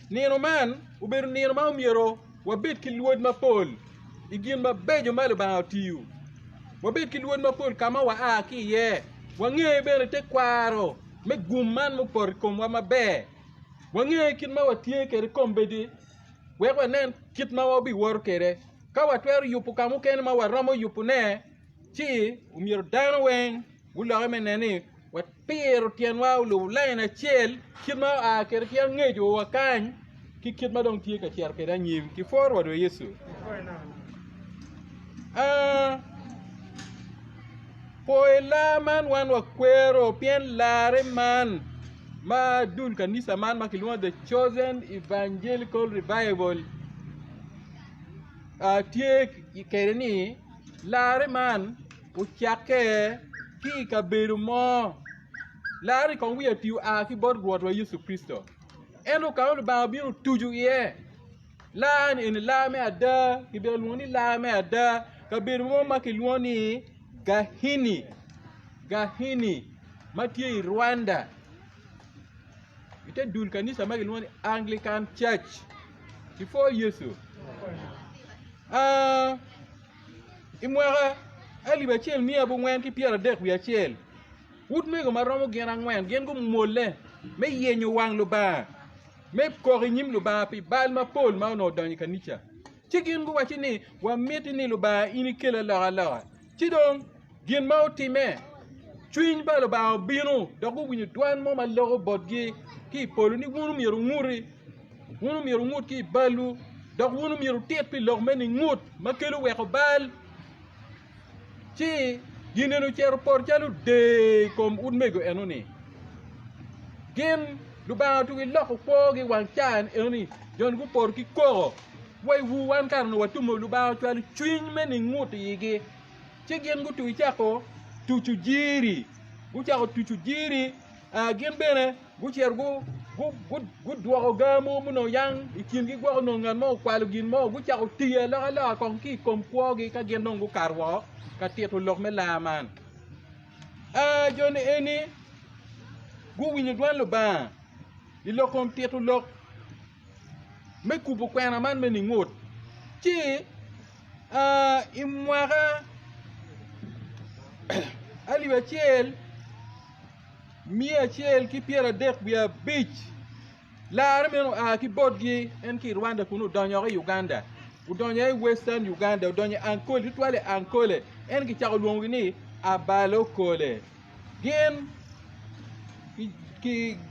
Nino man obedo nino ma omyero wabed ki lwod mapol i gin mabeco ma Lubanga otiyo. Wabed ki lwod mapol ka ma waa ki iye. Wange bene tekwaro me gum man mupoto i komwa maber. Wange kit ma watye kwede kombeddi wek wanen kit ma wabiwoto kwede. Ka watwero yubo ka mukene ma waromo yubone ci omyero dano weng gulokke me neno ni wapiro tyenwa olubo lain acel kit ma oa kwede ki angec wa kany ki kit ma dong tye ka cito kwede anyim ki pwor Rwotwa Yecu. Poyo laa man wan wakwero pien larre man ma dul kanisa man ma kilwongo The Chosen Evangelical Revival tye kwede ni larre man ocakke ki i kabedo mo. Larre kong wiye oti oa ki bot Rwotwa Yecu Kricito. Ento ka ma Lubanga obino otuco iye, laa-ni eni laa me ada, kibedo lwongo ni laa me ada, kabedo mo ma kilwongo ni Gahini, Gahini ma tye i Rwanda. I te dul kanisa ma kilwongo ni Anglican Church. Ipwo Yecu. Ah, I mwaka alip acel miya abongwen ki pyeradek wiye acel, utmego ma romo gin angwen gin gumwolle me yenyo wang Lubanga, me kok i nyim Lubanga pi bal mapol ma onongo odonyo i kanica. Ci gin guwacce ni, Wamiti ni Lubanga in ikel alokaloka. Ci dong gin ma otimme, cwiny pa Lubanga obino dok guwinyo dwan mo ma loko botgi ki i polo ni, 'Wun omyero wunguti. Wun omyero wungut ki i balwu, dok wun omyero wutit pi lok me ningut ma kelo weko bal. Ci gin eni ocito opoto calo dee i kom utmego enoni. Gin Lubanga otugi loko kwogi wang ca enoni, jo-ni gupoto ki koko. Wa i wu wan kare onongo watumo, Lubanga ocwalo cwiny me ningut i igi. Ci gin gutugi cako tuco jiri, gucako tuco jiri, gin bene gucito gudwoko ga mo munongo yang i kingi gwok onongo ngat mo okwalo gin mo gucako tiyo alokaloka kong ki i kom kwogi ka gin dong gukato woko ka tito lok me lar man. Jo-ni eni guwinyo dwan Lubanga i lok kom tito lok me kubo kwena man me ningut ci i mwaka alip acel 135 Larre meno oa ki botgi en ki i Rwanda kun odonyo i Uganda, odonyo i Western Uganda, odonyo i Ankole, tutwal i Ankole. En kicako lwongogi ni Abalokole. Gin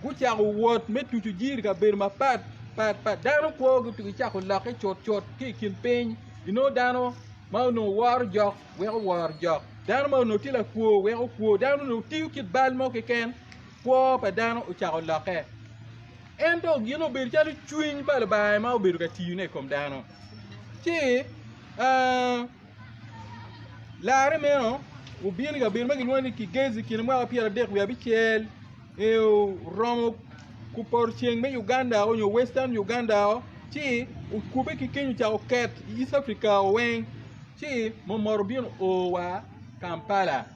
gucako wot me tuco jiri i kabedo mapat pat pat. Dano kwogi gicako lokke cutcut ki i kin piny. Inongo dano ma onongo woro jok weko woro jok, dano ma onongo tye lakwo weko kwo, dano onongo tiyo kit bal mo keken, kwo pa dano ocako lokke. Ento gin obedo calo cwiny pa Lubanga ma obedo ka tiyone i kom dano. Ci larre meno obino i kabedo ma kilwongo ni Kigezi i kine mwaka 36 oromo kupoto ceng me Uganda nyo Western Uganda ci okubbe ki kenyo ocako ket i East Africa weng ci momot obino oo wa Kampala.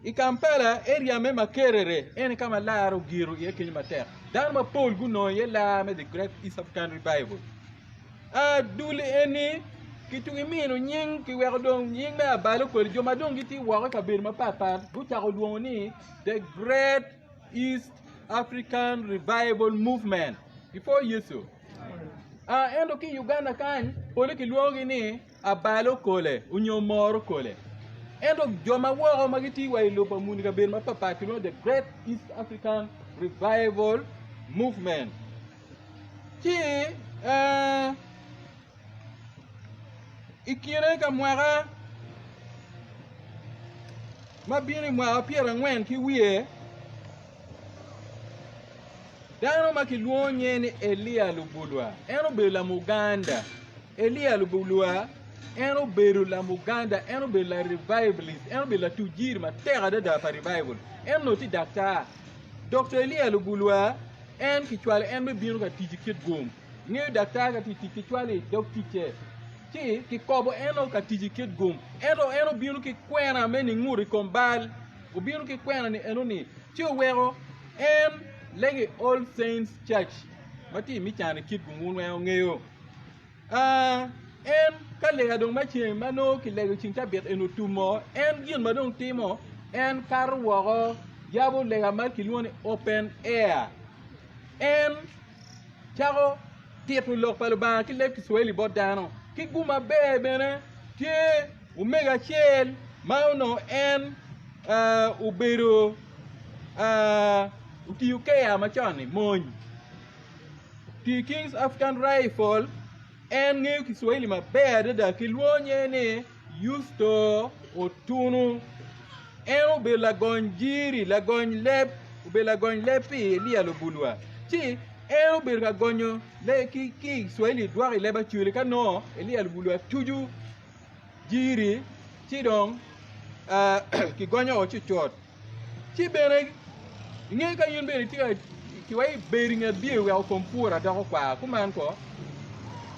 I Kampala, area me Makerere en aye ka ma lar ogiro iye kenyo matek. Dano mapol gunongo iye lar me The Great East African Revival. Dul eni. Kituko imino nying kiweko dong nying me abalo kwede jo ma dong gitye woko i kabedo mapatpat gucako lwongo ni The Great East African Revival Movement before Yecu. Ah, ento ki i Uganda kany pole kilwongogi ni abalo kole onyo moro kole. Ento jo ma woko ma gitye wa i lobo pa muni kabedo mapatpat kilwongo The Great East African Revival Movement. Ci eh, I kine ka mwaka ma bino i mwaka pyerangwen ki wiye, dano ma kilwongo nyinge ni Elia Lubulwa, en obedo Lamuganda. Elia Lubulwa en obedo Lamuganda, en obedo la revivalist, en obedo latuc jiri matek adada pa revival. En onongo tye daktar. Dr. Elia Lubulwa en kicwalo en me bino ka tic i Kitgum. Ingeyo daktar ka tye tic ki cwalo i dog ticce ci kikobo eno ka tic i Kitgum. Ento en obino ki kwena me ningut i kom bal. Obino ki kwena ni eno ni ci oweko en lego i All Saints Church ma tye i Mican i Kitgum wun weng wungeyo. Ah, en ka lega dong me ceng ma nongo kilego i ceng cabit eni otumo, en gin ma dong timo en kato woko yabo lega ma kilwongo ni open air. En cako tito lok pa Lubanga ki leb Kiswahili bot dano. Ki gum maber bene tye omego acel ma onongo en obedo otiyo keya macon-ni mony pi Kings African Rifle en ngeyo Kiswahili maber adada kilwongo nyinge ni Yusto Otunu. En obedo lagony jiri, lagony leb, obedo lagony leb pi Elia Lubulwa. Ci en obedo ka gonyo ki i Swahili dwoko i leb Acholi ka nongo Elia Lubulwa tucu jiri ci dong kigonyo o cucut. Ci bene inge ka in bene itye ka kiwaci bedo i nget biye weko kom pura doko kwar kuman ko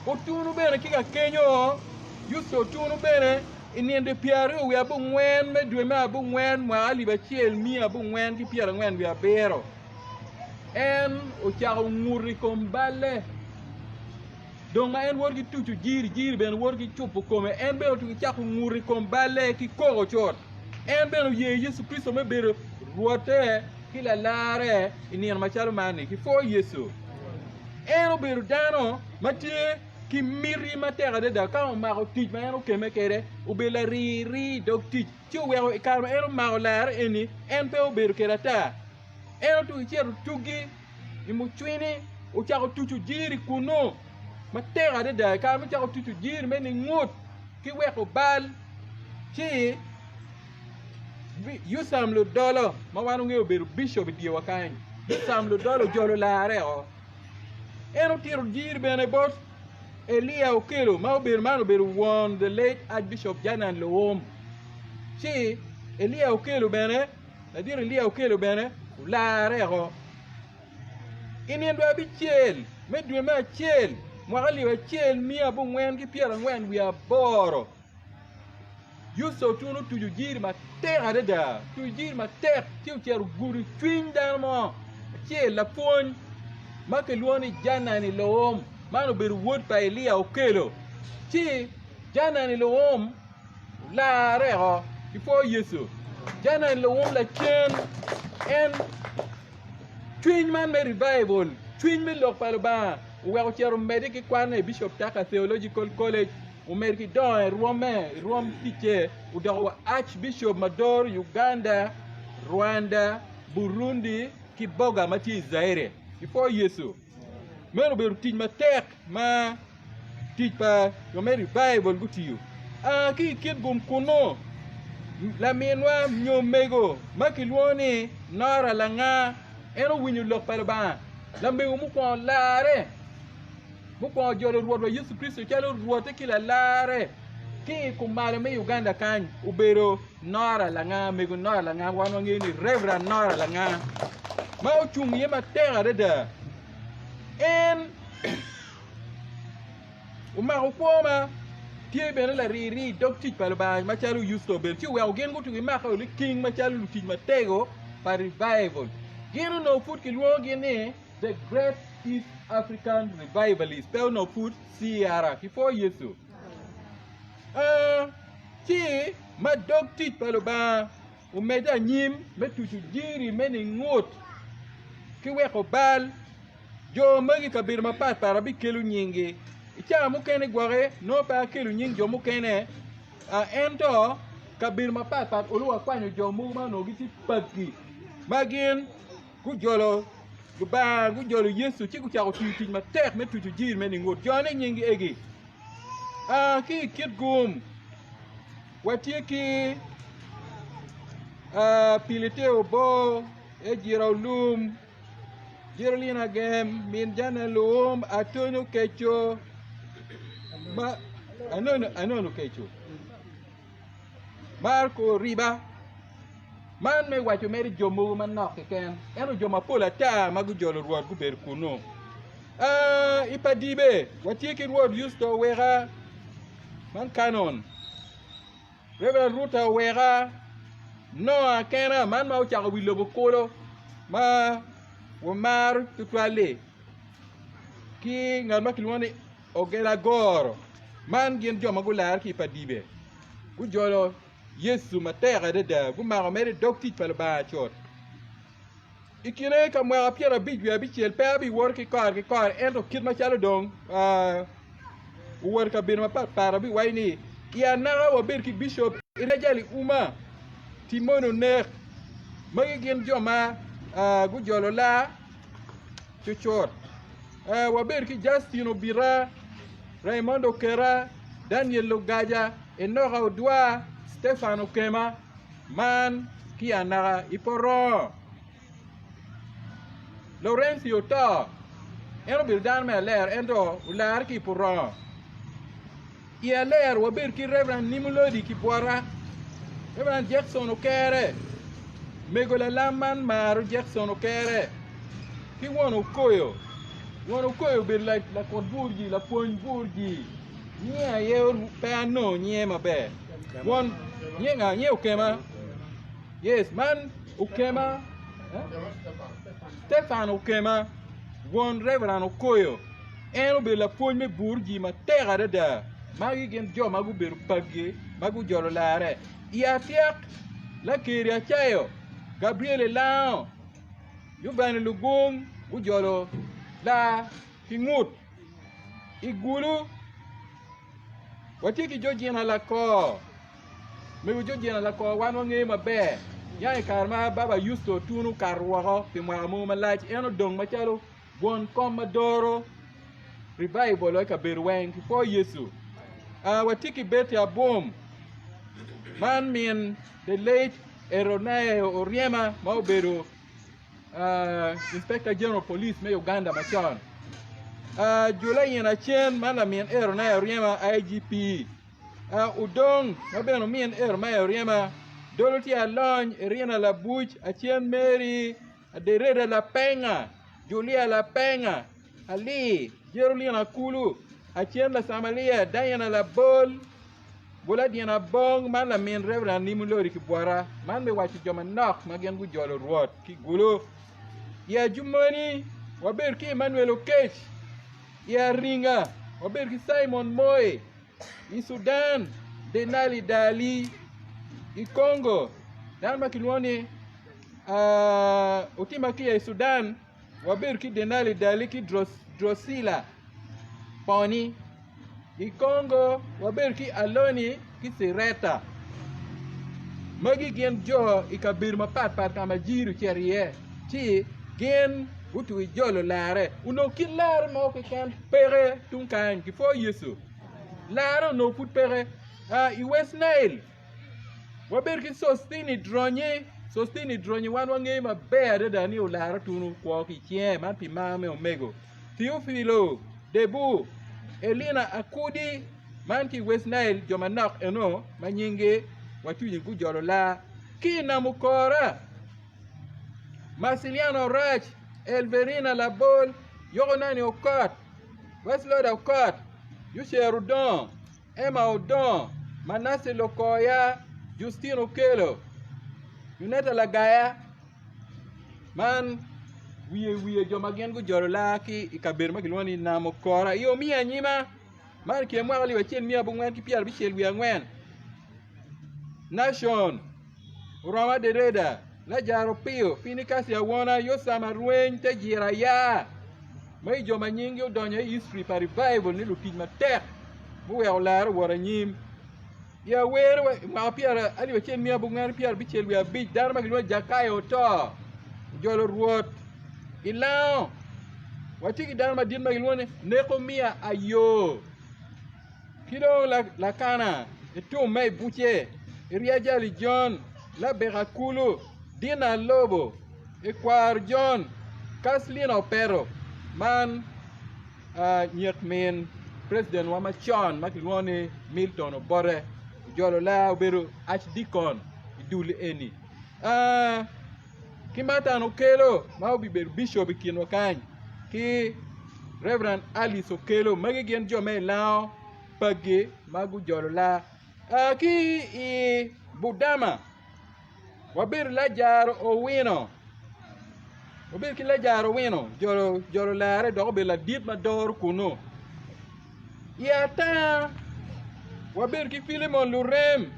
otunu bene ki ka kenyo Yusto otunu bene i nino pyeraryo wiye abongwen me dwe me abongwen mwaka alip acel miya abongwen ki pyerangwen wiye abiro en ocako ngut i kom balle dong ma en woto ki tuco jiri jiri bene woto ki cubo kome en bene otuko cako ngut i kom balle ki koko cut. En bene oye Yecu Kricito me bedo Rwotte ki Lalarre i nino macalo man-ni. Kipwo Yecu! En obedo dano ma tye ki miti matek adada ka omako tic ma en okemme kwede, obedo larir-rir i dog tic, ci oweko i kare ma en omako larre eni, en pe obedo kwede ata. En otugo cito tugi i mucwini, ocako tuco jiri kunnu matek adada. I kare ma ocako tuco jiri me ningut ki weko bal, ci Yucam Ludolo ma wan wangeyo obedo bicop i dyewa kany, Yucam Ludolo ojolo larre-o. En otito jiri bene bot Elia Okello ma obedo man obedo won the late Archbishop Janan Luwum. Ci Elia Okello bene, ladit Elia Okello bene olarre-o. I nino abicel me dwe me acel mwaka alip acel miya abongwen ki pyerangwen wiye aboro, Yuca otuno otuco jiri matek adada, otuco jiri matek ci ocito ogudo cwiny dano mo acel lapwony ma kilwongo ni Janani Loom, man obedo wod pa Elia Okello. Ci Janani Loom olarre o i pwo Yecu. Janani Loom lacen en Cwiny man me revival, cwiny me lok pa Lubanga, oweko ocito omedde ki kwanne i Bishop Tucker Theological College, omedo ki dongo i rwomme, i rwom ticce, odoko wa Archbishop ma doro Uganda, Rwanda, Burundi ki Boga ma tye i Zaire. I pwo Yecu. Meno obedo tic matek ma tic pa jo me revival gutiyo. A ki i kit gum kunnu, laminwa nyo mego ma kilwongo ni Nora Langa, en owinyo lok pa Lubanga. Lamego mukwongo larre, mukwongo jolo Rwotwa Yecu Kricito calo Rwotte ki Lalarre ki i kumalo me Uganda kany obedo Nora Langa, mego Nora Langa, wan wangeyo ni Reverend Nora Langa, ma ocung iye matek adada. En omako kwo ma tye bene lariri i dog tic pa Lubanga macalo Yusto obedo ci oweko gin gutugo gimako liking macalo lutic matego pa revival. Gin onongo pud kilwongogi ni The Great East African Revivalists, pe onongo pud CR. Kipwo Yecu. Ci ma dog tic pa Lubanga omedde anyim me tuco jiri me ningut ki weko bal, jo magi i kabedo mapatpat abikelo nyinggi. I cawa mukene gwoki nongo pe akelo nying jo mukene, ento kabedo mapatpat olo wakwanyo jo mogo ma onongo gitye pagi ma gin gujolo Lubanga, gujolo Yecu ci gucako tiyo tic matek me tuco jiri me ningut. Jone nyinggi egi. Ki i Kitgum watye ki Piliteo Bor, Ejira Olum, Jerolin Agem, Min Jana Luum, Atonyo Keco, Anono Keco, Marco Riba. Man me waco mere jo mogo manok keken, ento jo mapol ata ma gujolo Rwot gubedo kunnu. I pa Dibe watye ki Rwot Yusto Oweka, man Canon, Reverend Ruta Oweka, Noa kena man ma ocako wi lobo kulu ma wamaro tutwal-li ki ngat ma kilwongo ni Ogela Goro man gin jo ma gularre ki i pa Dibe gujolo Yecu matek adada gumako mere dog tic pa Lubanga cut. I kine ka mwaka 50 wiye abicel pe abiwoto ki kore ki kore ento kit macalo dong owoto i kabedo mapatpat abiwaco ni i anaka wabed ki bicop Irajali Uma, Timon Onek magi gin jo ma gujolo laa cucut. Wabedo ki Justin Obita, Raymond Okera, Daniel Lugaja, Enoka Odwa, Stefan Okema, man ki anaka i Poroo. Laurenci oto, en obedo dano me aler ento olare ki i Poroo. I aler wabedo ki Reverend Nimulodi ki bwota, Reverend Jackson Okere, mego lalam man maro Jackson Okere, ki won Okoyo. Won Okoyo obedo lakut burji, lapwony burji. Nyinge aye pe anongo nyinge maber. Won nyinge nga? Nyinge Okema. Yes, man Okema. Stefan Okema, won Reverend Okoyo. En obedo lapwony me burji matek adada. Magi gin jo ma gubedo pagi ma gujolo larre. I atyek, Lakeri Acayo, Gabriel Elango, Yubani Lugung gujolo lar ki ngut. I Gulu, watye ki Georgina Lakor. Mego Georgina Lakor wan wangeyo maber. Ya i kare ma Baba Yusto Otunu okato woko pi mwaka mogo malac, en odong macalo won kom ma doro revival i kabedo weng ki pwo Yecu. Uh, watye ki Betty Abom, man min the late Eronae Oryema ma obedo uh, Inspector General Police me Uganda macon. Uh, Julayin Acen ma lamin Eronae Oryema IGP. Uh, Udong ma bene omin Eronae Oryema. Dolo tye Alony, Irina Labuc, Acen Mary, Adereda Lapenga, Julia Lapenga, Ali, Jerolina Akulu, Acen Lacamaria, Diana Labol, Buladin Abong man lamin Reverend Nimulori Kibwota, man me waco jo manok ma gin gujolo Rwot ki Gulu. I Ajumoni wabedo ki Emmanuel Okech, i Aringa wabedo ki Simon Moi, I Sudan, Denali Dali. I Congo, dano ma kilwongo ni Otima Kiya i Sudan, wabedo ki Denali Dali ki Drosila Poni. I Congo, wabedo ki Aloni ki Sireta. Magi gin jo i kabedo mapatpat ka ma jiri ocito iye, ci gin gutugi jolo larre. Onongo kit larre mo keken peke tung kany kipwo Yecu. Larre onongo pud peke. I West Nile, wabedo ki Sostini Dronyi. Sostini Dronyi wan wangeyo maber adada ni olaro tunu kwo ki i cinge man pi mar me omego. Theophilo Debu, Elina Akudi man ki i West Nile jo manok eno ma nyinggi wacunyi gujolo lar ki i Namukora. Marciliano Orac, Elverina Labol, Yokonani Okot, Wesloda Okot, Yucer Odongo, Emma Odongo, Manace Lokoya, Justine Okello, Yuneta Lagaya. Man wiye wiye jo ma gin gujolo laa ki i kabedo ma kilwongo ni Namokora i Omiyo Anyima. Man i kine mwaka 1976 ki 74. Nacon, oromo adereda, Lajaro Opio, Pinikasi Awona, Yocam Arweny, Tejira Aya. Magi jo ma nyinggi odonyo i history pa revival ni lutic matek muweko larre owot anyim. I awer i mwaka pyera alip acel miya abongwen ki pyera abicel wiye abic dano ma kilwongo ni Jakayo oto ojolo Rwot i lango. Watye ki dano madit ma kilwongo ni Nekomia Ayo ki dong Lakana Etum ma i buce, Eriajali Jon, Labeka Kulu, Dina Lobo, Ekwar Jon, Kaslina Opeto man nyik min president wa macon ma kilwongo ni Milton Obote ojolo laa obedo Archdeacon i dul eni ki Martin Okello ma obibedo bishop i kinwa kany ki Reverend Alice Okello magi gin jo me ilango pagi ma gujolo laa ki i Budama Wabedo Lajaro owino, wabedo ki Lajaro owino jolo larre dok obedo ladit ma doro kunu. I ata wabedo ki Filemon Lurem,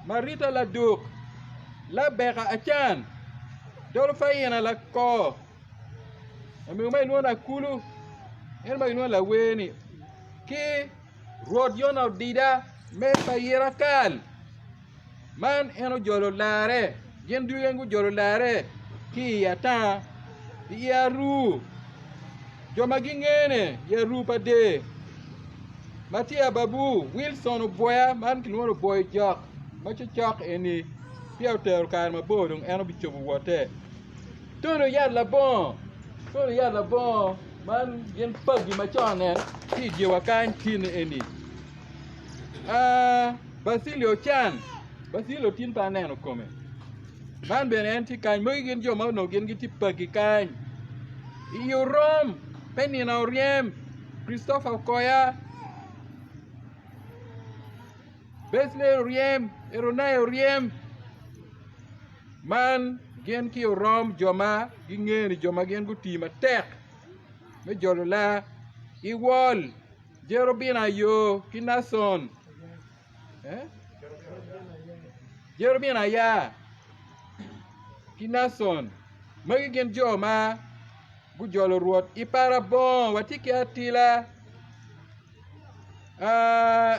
Marita Laduk, Labeka Acan, Dolofaina Lakor, lamego ma kilwongo ni Akulu, en ma kilwongo ni Lawer-ni, ki Rwot Yona Odida me Payira Kal. Man en ojolo larre, gin ducu weng gujolo larre ki i ata, i aruu, jo ma gingene i aruu pa der ma tye ababu Wilson Obwoya man kilwongo ni Obwoyo Jok ma cokcok eni peya otero kare mabor dong en obicobo wotte. Tony Oyat Labongo, Tony Oyat Labongo man gin pagi macon en tye i dyewa kany tin eni. Bacilio Can, Bacilio tin pe aneno kome. Man bene en tye kany, magi gin jo ma onongo gin gitye pagi kany. I Orom, Penina Oryem, Christopher Okoya, Besley Oryem, Eronai Oryem. Man gin ki Orom jo ma gingeyo ni jo ma gin gutii matek me jolo laa i wol. Jerobina yo ki Nacon, Jerobina aya ki Nacon, magi gin jo ma gujolo Rwot i Parabongo. Watye ki Atila,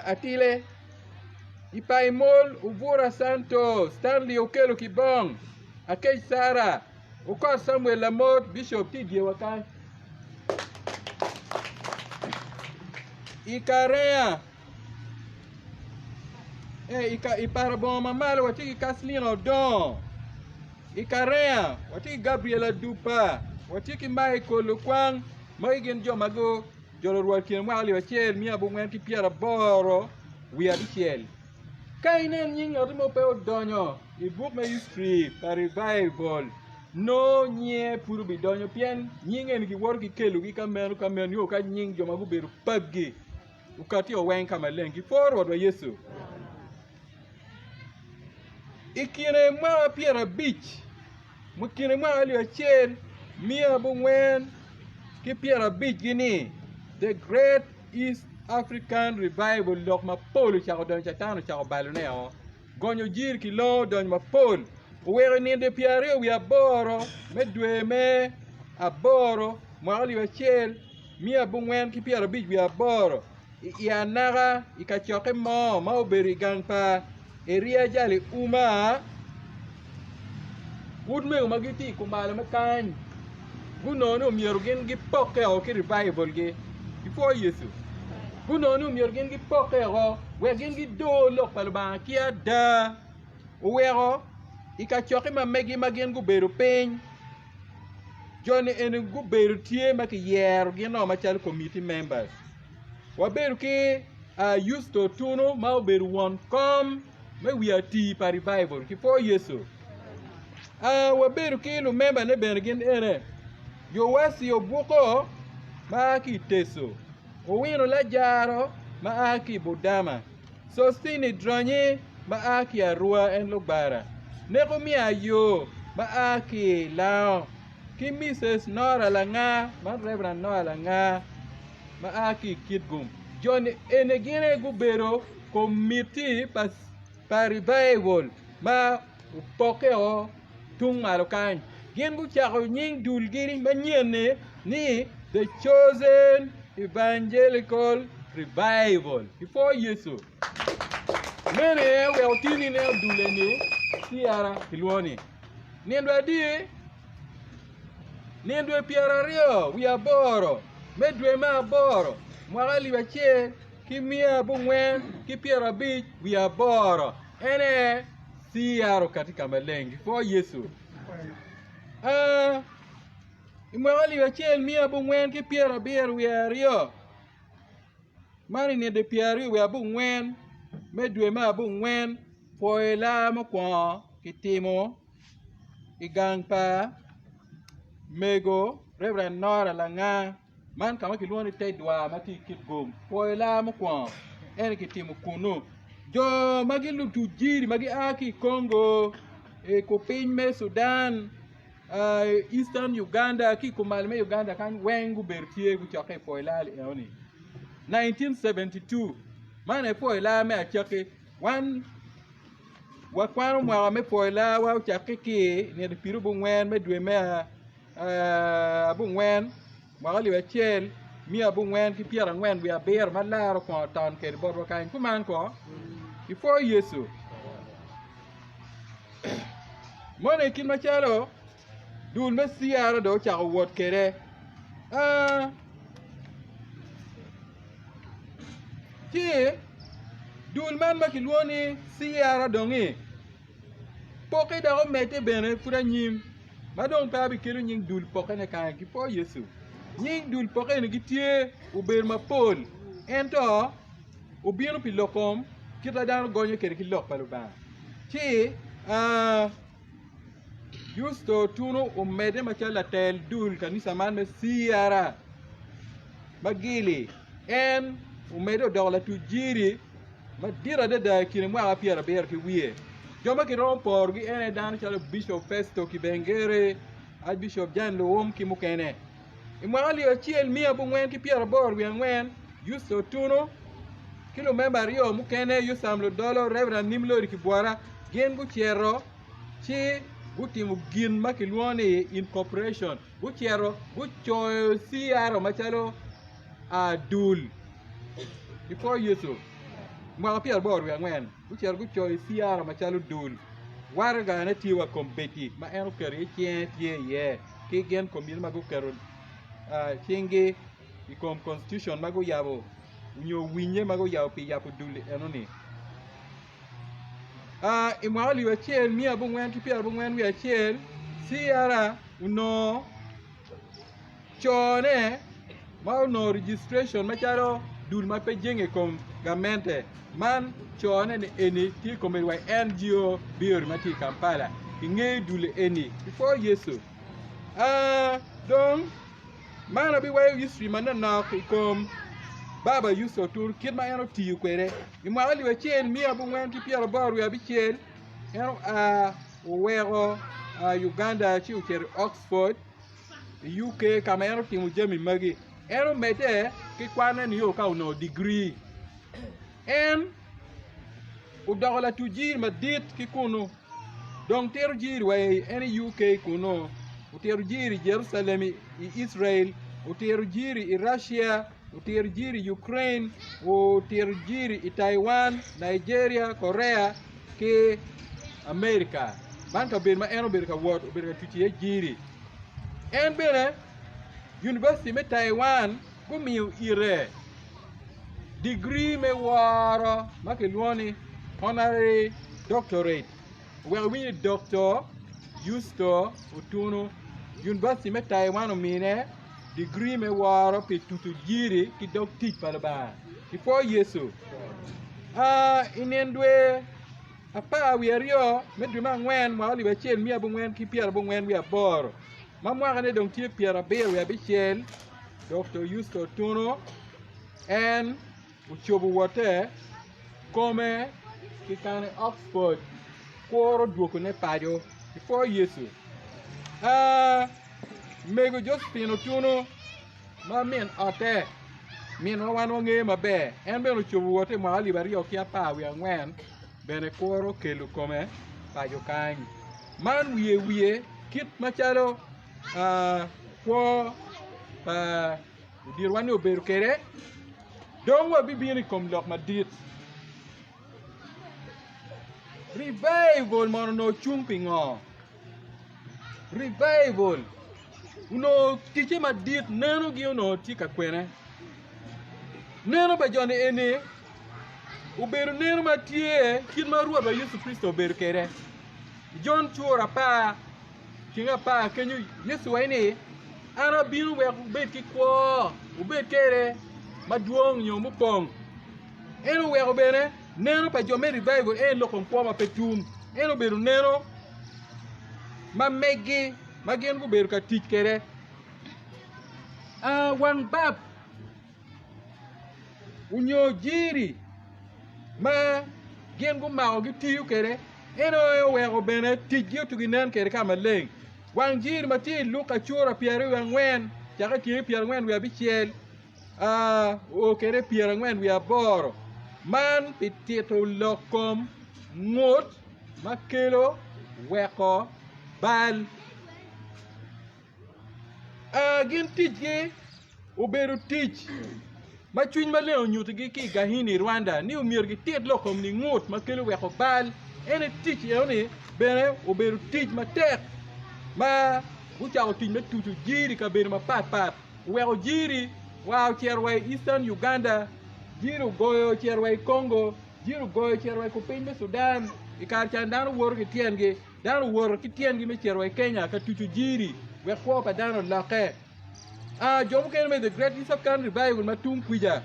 Atile, i Paimol, Obura Santo, Stanley Okello Kibong, Akec Sara, Okot Samuel Lamot, Bicop tye i dyewa kany. I Karea, i Parabongo ma malo watye ki Kaslina Odongo, i Karea watye ki Gabriel Adupa, watye ki Michael Lukwang, magi gin jo ma gujolo Rwot i kine mwaka 1986. Ka inen nying ngat mo pe odonyo i buk me history pa revival, nongo nyinge pud obidonyo pien nying eni giwoto ki kelogi ka meno ka meno nio ka nying jo ma gubedo pagi okati o weng ka maleng. Gipwo Rwotwa Yecu. I kine mwaka 50, i kine mwaka 1950 gi-ni, The Great East African Revival lok mapol ocako donyo Catan ocako balone o. Gonyo jiri ki longo odonyo mapol oweko i nino 28 me dwe me aboro mwaka 1958 i anaka i kacokke mo ma obedo i gang pa Eria Jali Uma, utmego ma gitye i kumalo me kany gunongo ni omyero gin gipokke o ki revival-gi. Gipwoyo Yecu. Gunongo ni omyero gin gipokke o wek gin gidor lok pa Lubanga ki ada. Oweko i kacokke ma megi ma gin gubedo piny, jo-ni eni gubedo tye ma kiyero gin o macalo committee members. Wabedo ki Yusto Otuno ma obedo won kom me wi ati pa revival ki pwo Yecu. Wabedo ki lumembane bene gin ene, Yowaci Obuko ma a ki i Teco, Owino Lajaro ma a ki i Budama, Sostini Dronyi ma a ki i Arua en Lugbara, Nekomia Ayo ma a ki i Lango, ki Mrs. Nora Langa, man Reverend Nora Langa ma a ki i Kitgum. Joni eni gin aye gubedo komiti pa revival ma opokke-o tung malo kany. Gin gucako nying dulgi manyen-ni ni The Chosen Evangelical Revival. Ipwo Yecu. Meno aye oweko tye ni ineno dul eni CR kilwongo ni nindo adi? Nindo pyeraryo wiye aboro me dwe me aboro mwaka alip acel ki miya abongwen ki pyerabic wiye aboro en aye CR okati ka maleng gipwo Yecu. I mwaka alip acel miya abongwen ki pyerabiro wiye aryo man i nino pyeraryo wiye abongwen me dwe me abongwen pwoyo laa mukwongo kitimo i gang pa mego Reverend Nora Langa man ka ma kilwongo ni Tedwar ma tye i Kitgum pwoyo laa mukwongo ento kitimo kunu jo ma giluto jiri ma gia ki i Congo i kupiny me Sudan Eastern Uganda ki i kumalo me Uganda kany weng gubedo tye gucokke i pwoyo laa enoni 1972 man aye pwoyo laa me acakki wan Wakwano mwaka me pwoyo larwa ocakke ki i nino pyerabongwen me dwe me abongwen mwaka alip acel miya abongwen ki pyerangwen wiye abiro ma lar okwongo ton kwede botwa kany kuman ko ipwoyo Yecu moni kit macalo dul me CR dong ocako wot kwede ci dul man ma kilwongo ni CR dong-ngi pokke dok omedde bene pud anyim ma dong pe abikelo nying dul pokkene kany ki po Yecu nying dul pokke eni gitye obedo mapol ento obino pi lok kom kit ma dano gonyo kwede ki lok pa Lubanga ci Yusto Otuno omedde macalo latel dul kanisa man me CR ma gili. En omedde odoko latuc jiri madit adada i kine mwaka pyerabiro ki wiye. Jo ma kiromo porogi en aye dano calo Bishop Festo Kibengere, Archbishop Jan Luwum ki mukene. I mwaka alip acel miya abongwen ki pyeraboro wiye angwen, Yusto Otuno ki lumemba aryo mukene, Yosam Ludolo, Reverend Nimlodi Kibwara, gin gucito ci gutimo gin ma kilwongo ni incorporation. Gucito gucoyo CR macalo dul i kor Yecu mwaka pyeraboro wiye angwen. Gucito gucoyo CR macalo dul. Waragane tye wa kombeddi ma en oketo iye cinge tye iye ki gin komiti ma guketo cinggi i kom constitution ma guyabo nyo winye ma guyabo pi yabo dul enoni. I mwaka alip acel miya abongwen ki pyerabongwen wiye acel, CR onongo cone ma onongo registration macalo dul ma pe jenge i kom gamente man cone ni eni tye i kome wa i NGO Bureau ma tye i Kampala kingeyo dul eni i kor Yecu. Dong Man abiweyo history manonok i kom Baba Yusto Otur kit ma en otiyo kwede. I mwaka alip acel miya abongwen ki pyeraboro wiye abicel, en oa oweko Uganda ci ocito i Oxford i UK ka ma en otimo jami magi. En omedde ki kwanne nio ka onongo digiri. En odoko latuc jiri madit ki kunu. Dong tito jiri wa i en i UK kunu, otito jiri i Jerucalem i Israel, otito jiri i Russia, otito jiri i Ukraine, otito jiri i Taiwan, Nigeria, Korea ki America. Man kabedo ma en obedo ka wot, obedo ka tuco iye jiri. En bene University me Taiwan gumiyo ite digiri me woro ma kilwongo ni Honorary Doctorate oweko iwinyo ni Doktor Yusto Otunu University me Taiwan omine digiri me woro pi tuco jiri ki dog tic pa Lubanga. Ipwo Yecu. I nino dwe apar wiye aryo me dwe me angwen mwaka alip acel miya abongwen ki pyerabongwen wiye aboro ma mwakane dong tye pyerabiro wiye abicel Doktor Yusto Otunu en ocobo wotte kome kikano i Oxford kuro dwogone paco i kor Yecu. Mego Josephine Otunu ma min otte. Minwa wan wangeyo maber, en bene ocobo wote i mwaka 2014 bene kuro kelo kome paco kany. Man wiye wiye kit macalo kwo pa oditwa ni obedo kwede, dong wabibino i kom lok madit. Revival mono onongo cung pi ngo? Revival onongo ticce madit nenogi onongo tye ka kwene? Neno pa jo-ni eni obedo neno ma tye kit ma Rwotwa Yecu Kricito obedo kwede. I Jon cura apar ceng apar kenyo Yecu waco ni an abino wek wubed ki kwo, wubed kwede madwong nyo mupong. En oweko bene neno pa jo me revival en lok kom kwo ma pe tum. En obedo neno ma megi ma gin gubedo ka tic kwede. Wang bab onyo jiri ma gin gumako gitiyo kwede en aye oweko bene ticgi otugi nen kwede ka maleng. Wang jiri ma tye i Luka cura 24 cake tyeng 45 oo kwede 48 man pi tito lok kom ngut ma kelo weko bal. Gin ticgi obedo tic ma cwiny maleng onyutigi ki i Gahini i Rwanda ni omyero gitit lok kom ningut ma kelo weko bal. En aye tic enoni bene obedo tic matek ma gucako tic me tuco jiri i kabedo mapatpat oweko jiri wa ocito wa i Eastern Uganda, jiri ogoyo ocito wa i Congo, jiri ogoyo ocito wa i kupiny me Sudan i kare ca dano woto ki tyengi. Dano owoto ki tyengi me cito wa i Kenya ka tuco jiri wek kwo pa dano olokke. A Jo mukene me The Great East African Revival ma tung kwica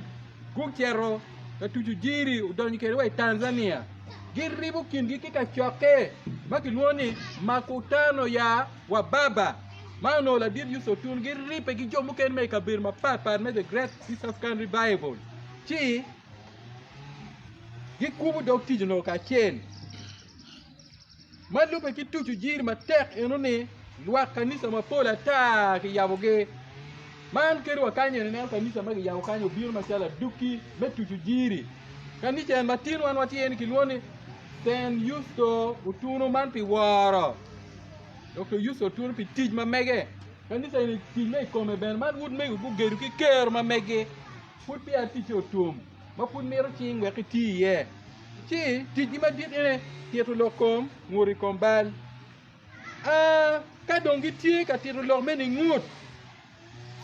gucito ka tuco jiri odonyo kwede wa i Tanzania. Giribo kingi ki kacokke ma kilwongo ni Makutano ya Wababa ma onongo ladit Yusuf Otunnu giribbe ki jo mukene ma i kabedo mapatpat me The Great East African Revival ci gikubo dog tic onongo kacel. Ma lubbe ki tuco jiri matek eno-ni, lwak kanisa mapol ata kiyabogi. Man kadi wa kany eni ineno kanisa ma kiyabo kany obino macalo aduki me tuco jiri. Kanica en ma tin wan watye iye ni kilwongo ni St. Yusto Otuno man pi woro Dr. Yusto Otuno pi tic ma mege. Kanisa eni tic me i kome bene man utmego gugedo ki kero ma megi pud peya ticce otum ma pud mito cing wek iti iye. Ci ticgi madit ene tito lok kom ngut i kom bal. A Ka dong gitye ka tito lok me ningut,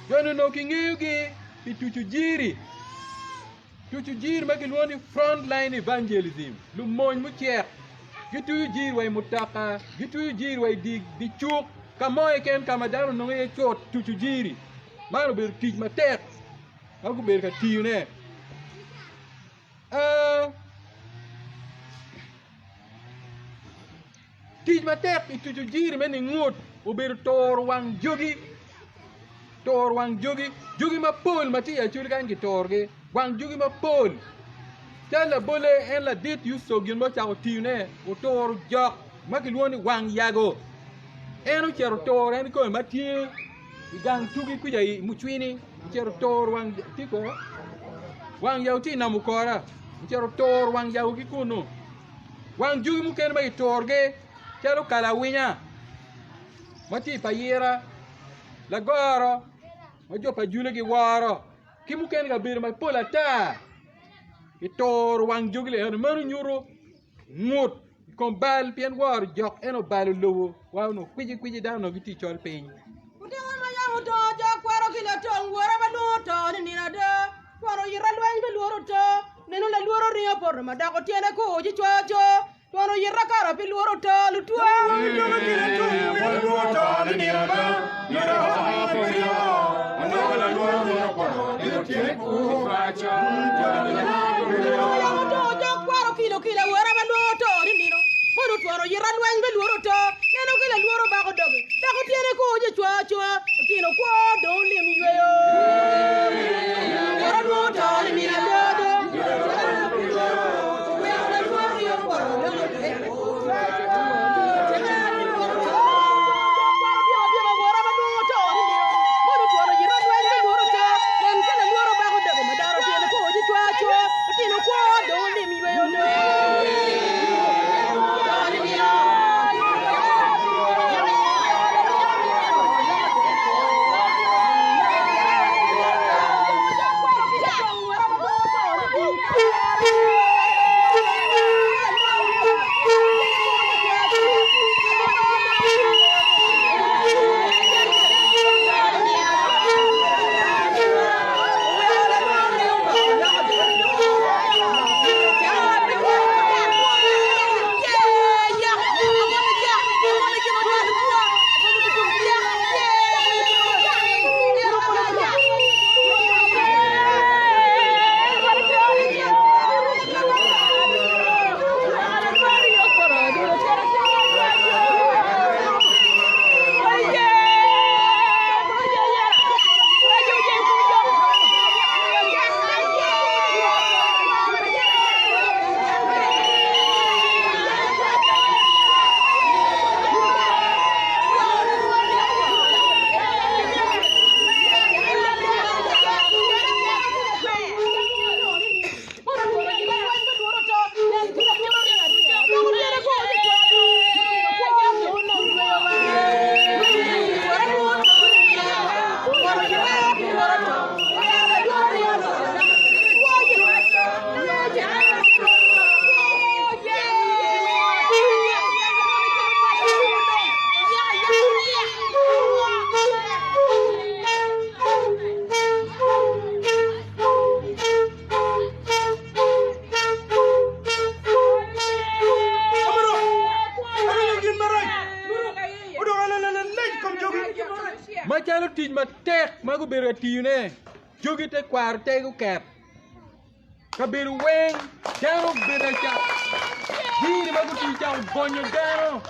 jo-ni onongo kingeyogi pi tuco jiri, tuco jiri ma kilwongo ni Front Line Evangelism, lumony mucek. Gituyo jiri wa i mutoka, gituyo jiri wa i dye cuk, ka mo keken ka ma dano onongo iye cut tuco jiri. Man obedo tic matek ma gubedo ka tiyone. Tic matek i tuco jiri me ningut obedo turo wang jogi, turo wang jogi, jogi mapol ma tye i Acholi kany kiturogi, wang jogi mapol. Calo labolle en ladit Yusto gin ma ocako tiyone oturo jok ma kilwongo ni wang yago. En ocito oturo en kome ma tye i gang tugi kuca i Mucwini ocito oturo wang tye kwene wang yago tye i nam okora ocito oturo wang yago ki kunu. Wang jogi mukene ma kiturogi calo kalawinya ma tye i payira, lagoro ma jo pa Jule giworo ki mukene kabedo mapol ata kituro wang jogi lieni meno nyuto ngut i kom bal pien woro jok en obalo lobo wa onongo kwicikwici dano onongo gitye i col piny. Oteka ma yam oto jo kwero ki latong wora ma lwongo to ni nino ada twon oyita lweny me lworo to neno lalworo ringo poto ma doko tyene kur ci cwayo co twon oyita kara pi lworo to lutwa. Yam oto jo kwero kilo kila wora ma lwongo to ni nino mono twon oyita lweny me lworo to neno ki lalworo bako doge dok otyene kur ci cwayo cwa otino kwo dong olim yweyo wora lwongo to ni nino adodo Macalo tic matek ma gubedo ka tiyone, jogi tekwaro te guket. Kabedo weng dano obedo ka jiri ma gutiyo cako gonyo dano.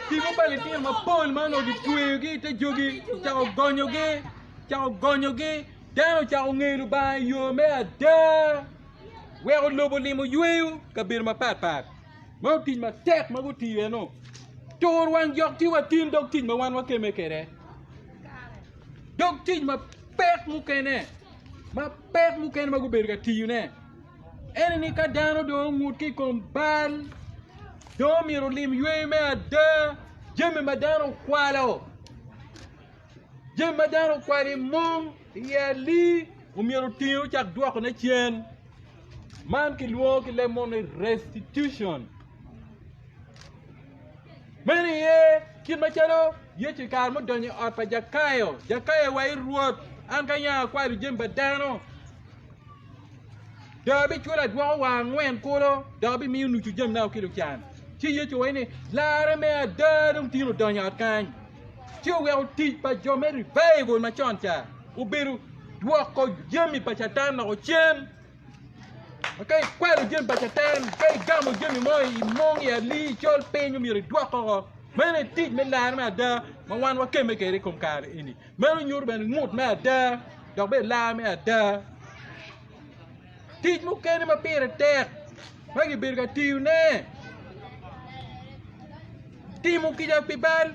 Tipo pa litino mapol ma onongo gitweyogi i te jogi ocako gonyogi, ocako gonyogi. Dano ocako ngeyo Lubanga i yo me ada, weko lobo limo yweyo kabedo mapatpat. Meno tic matek ma gutiyo eno. Tur wang jok tye wa tin dog tic ma wan wakemme kwede. Dog tic mapek mukene mapek mukene ma gubedo ka tiyone ene ni ka dano dong ongut ki i kom bal dong omyero olim yweyo me ada jami ma dano okwalo jami ma dano okwalo i mung i alii omyero oting ocak dwokone cen. Man kilwongo ki leb munu ni restitution. Meno aye kit macalo Yecu i kare mudonyo i ot pa Jakayo, Jakayo wa i Rwot, an ka yam akwalo jami pa dano, dong abiculo adwoko wa angwen kulu, dok abimiyo nucu jamina ki lucan. Ci Yecu owaco ni, Larre me ada dong tin odonyo i ot kany. Ci oweko tic pa jo me revival macon ca obedo dwoko jami pa Catan loko cen. Ma ka ikwalo jami pa Catan, ka igamo jami mo i mung, i alii, i col piny, omyero idwok oko. Meno aye tic me lar me ada ma wan wakemme kwede i kom kare eni. Meno nyuto bene ngut me ada dok bene lar me ada. Tic mukene ma pire tek ma kibedo ka tiyone, timo kica pi bal.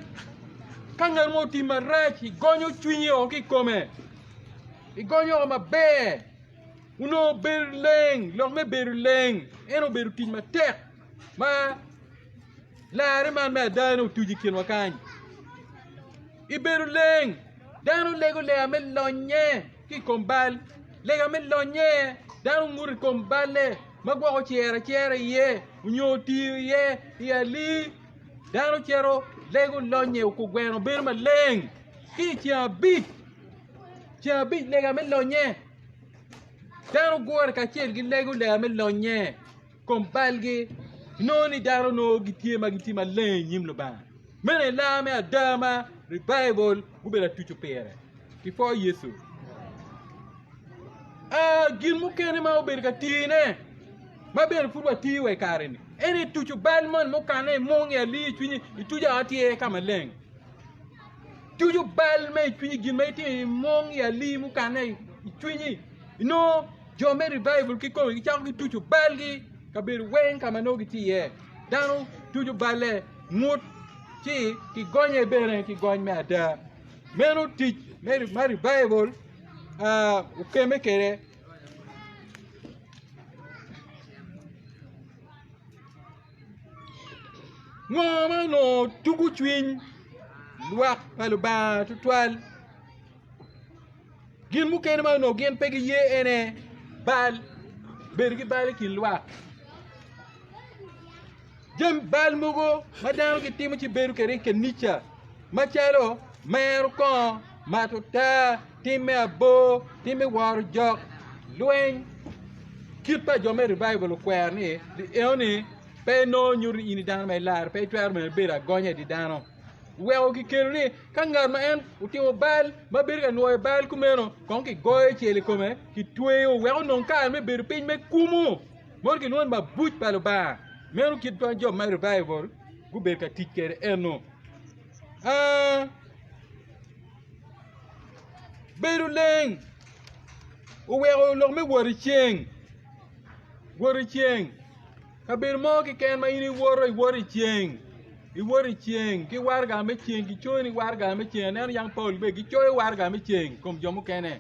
Ka ngat mo otimo marac, igonyo cwinyi o ki i kome, igonyo o maber. Onongo bedo leng, lok me bedo leng en obedo tic matek ma larre man me ada ni otuco i kinwa kany. I bedo leng, dano lego lega me lonye ki i kom bal, lega me lonye dano nguto i kom balle ma gwok ocero acera iye nyo otiyo iye i alii dano cito lego lonye okugweno bedo maleng ki i ceng abic, ceng abic lega me lonye. Dano gure kacel gilego lega me lonye kom balgi inongo ni dano nongo gitye ma gitye maleng i nyim Lubanga. Meno aye lar me ada ma revival gubedo atuco pire. Kipwo Yecu. Ah, gin mukene ma obedo ka tine ma bene pud watiyo wa i kare-ni en aye tuco bal moni mukane i mung i alii i cwinyi ituco atyer ka maleng. Tuco bal ma i cwinyi, gin ma itimo i mung i alii mukane i cwinyi. Inongo jo me revival kikome gicako ki tuco balgi kabedo weng ka ma nongo gitye iye. Dano tuco balle ngut ci kigonye bene ki gony me ada. Meno tic ma revival okemme kwede. Ngo ma onongo tugo cwiny lwak pa Lubanga tutwal? Gin mukene ma onongo gin pe giye ene bal, bedo ki bal i kin lwak. Jami bal mogo ma dano gitimo ci bedo kwede i kanica macalo mero kongo, mato taa, tim me abor, tim me woro jok, lweny. Kit pa jo me revival okwero ni enoni pe inongo nyuto ni in i dano ma ilaro, pe itwero bene bedo agonya i dye dano. Weko kikelo ni ka ngat ma en otimo bal ma bedo ka nwoyo bal kumeno kong kigoyo cel i kome kitweyo wek onong kare me bedo piny me kumu mono kilwongo ni mabuc pa Lubanga. Meno kit ma jo me revival gubedo ka tic kwede eno. Bedo leng oweko lok me wot i ceng, wot i ceng kabedo mo keken ma in iwoto iwoto i ceng iwoto i ceng ki waraga me ceng kicoyo ni waraga me ceng aneno yang Paul bene gicoyo waraga me ceng i kom jo mukene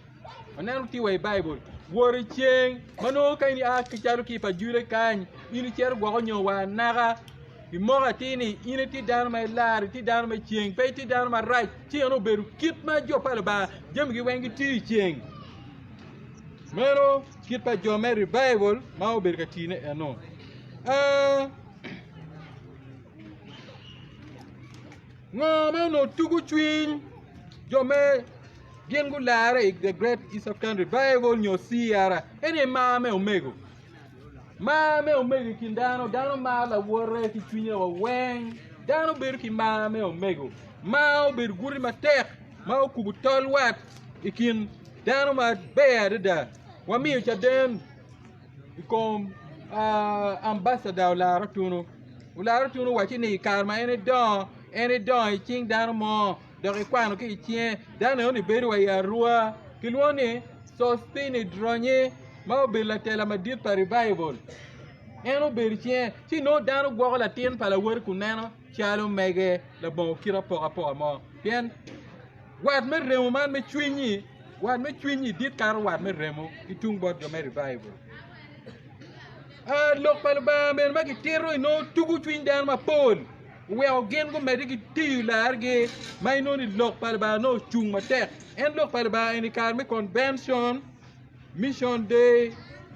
aneno tye wa i Baibul wot i ceng ma nongo ka in ia calo ki i pa Juda kany in icito gwoko nyo wa anaka Imoko atir ni in itye dano ma ilar, itye dano me ceng, pe itye dano marac, ci en obedo kit ma jo pa Lubanga jamigi weng gitiyo i ceng. Meno kit pa jo me revival ma obedo ka tiyone eno. Uh, ngo ma onongo tugo cwiny jo me gin gularre i The Great East African Revival nyo CR en aye mar me omego. Mar me omego i kin dano, dano maro lawote ki cwinye wa weng. Dano bedo ki mar me omego. Mar obedo guti matek. ma okubo tol wat i kin dano maber adada. Wamiyo caden i kom ambasada Olara Otunu. Olara Otunu owacci ni i kare ma en edongo, en edongo i cing dano mo dok ekwano ki i cinge. Dano enoni bedo wa i Arua. Kilwongo ni Sostini Dronyi ma obedo latela madit pa Revival. En obedo i cinge ci nongo dano gwoko latin pa lawote kun neno calo mege labongo kit apokapoka mo. Pien wat me remo man me cwiny-nyi, wat me cwiny-nyi dit kato wat me remo ki tung bot jo me revival. Lok pa Lubanga bene ma kitito inongo tugo cwiny dano mapol oweko gin gumedde ki tiyo largi ma inongo ni lok pa Lubanga nongo ocung matek. En lok pa Lubanga eni kare me convention Mission day,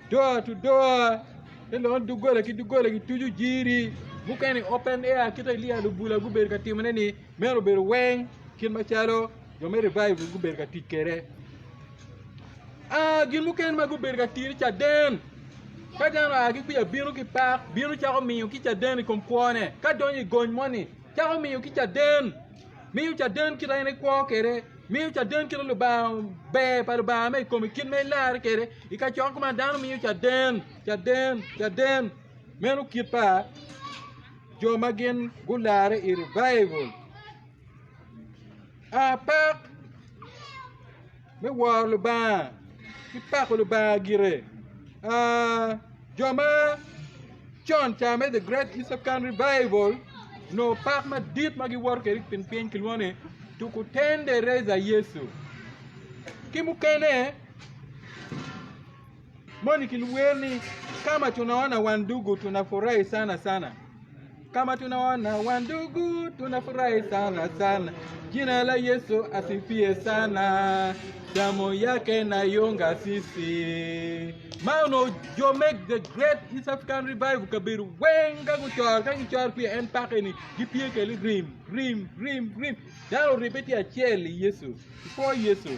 door to door, te lok ni doggola ki doggola kituco jiri, mukene i open air kit ma Elia Lubula gubedo ka timone ni meno obedo weng kit macalo jo me revival gubedo ka tic kwede. Ah, gin mukene ma gubedo ka tiyone caden ka dano oa ki kwica bino ki pak bino cako miyo ki caden i kom kwone ka donyo i gony moni cako miyo ki caden miyo caden kit ma en ekwo kwede. Miyo caden kit ma Lubanga ber pa Lubanga ma i kome kit ma ilarre kwede i kacokke kuman dano miyo caden, caden, caden. Meno kit pa jo ma gin gularre i revival. A pak me woro Lubanga ki pako Lubanga gire. A jo ma con ca me The Great East African Revival onongo pak madit ma giwoto kwede i kin piny kilwongo ni Tukutendereza Yesu. Ki mukene moni kiwer ni kama tunaona wandugu tunafurahi sana sana. Kama tunaona wandugu tunafurahi sana sana. Jina la Yesu asifie sana. Damu yake nayonga sisi. Ma onongo jo me The Great East African Revival kabedo weng ka gucoro ka gicoro pye en pake ni gipye keli rim rim rim rim dano oribbe tye acel i Yecu i kwo Yecu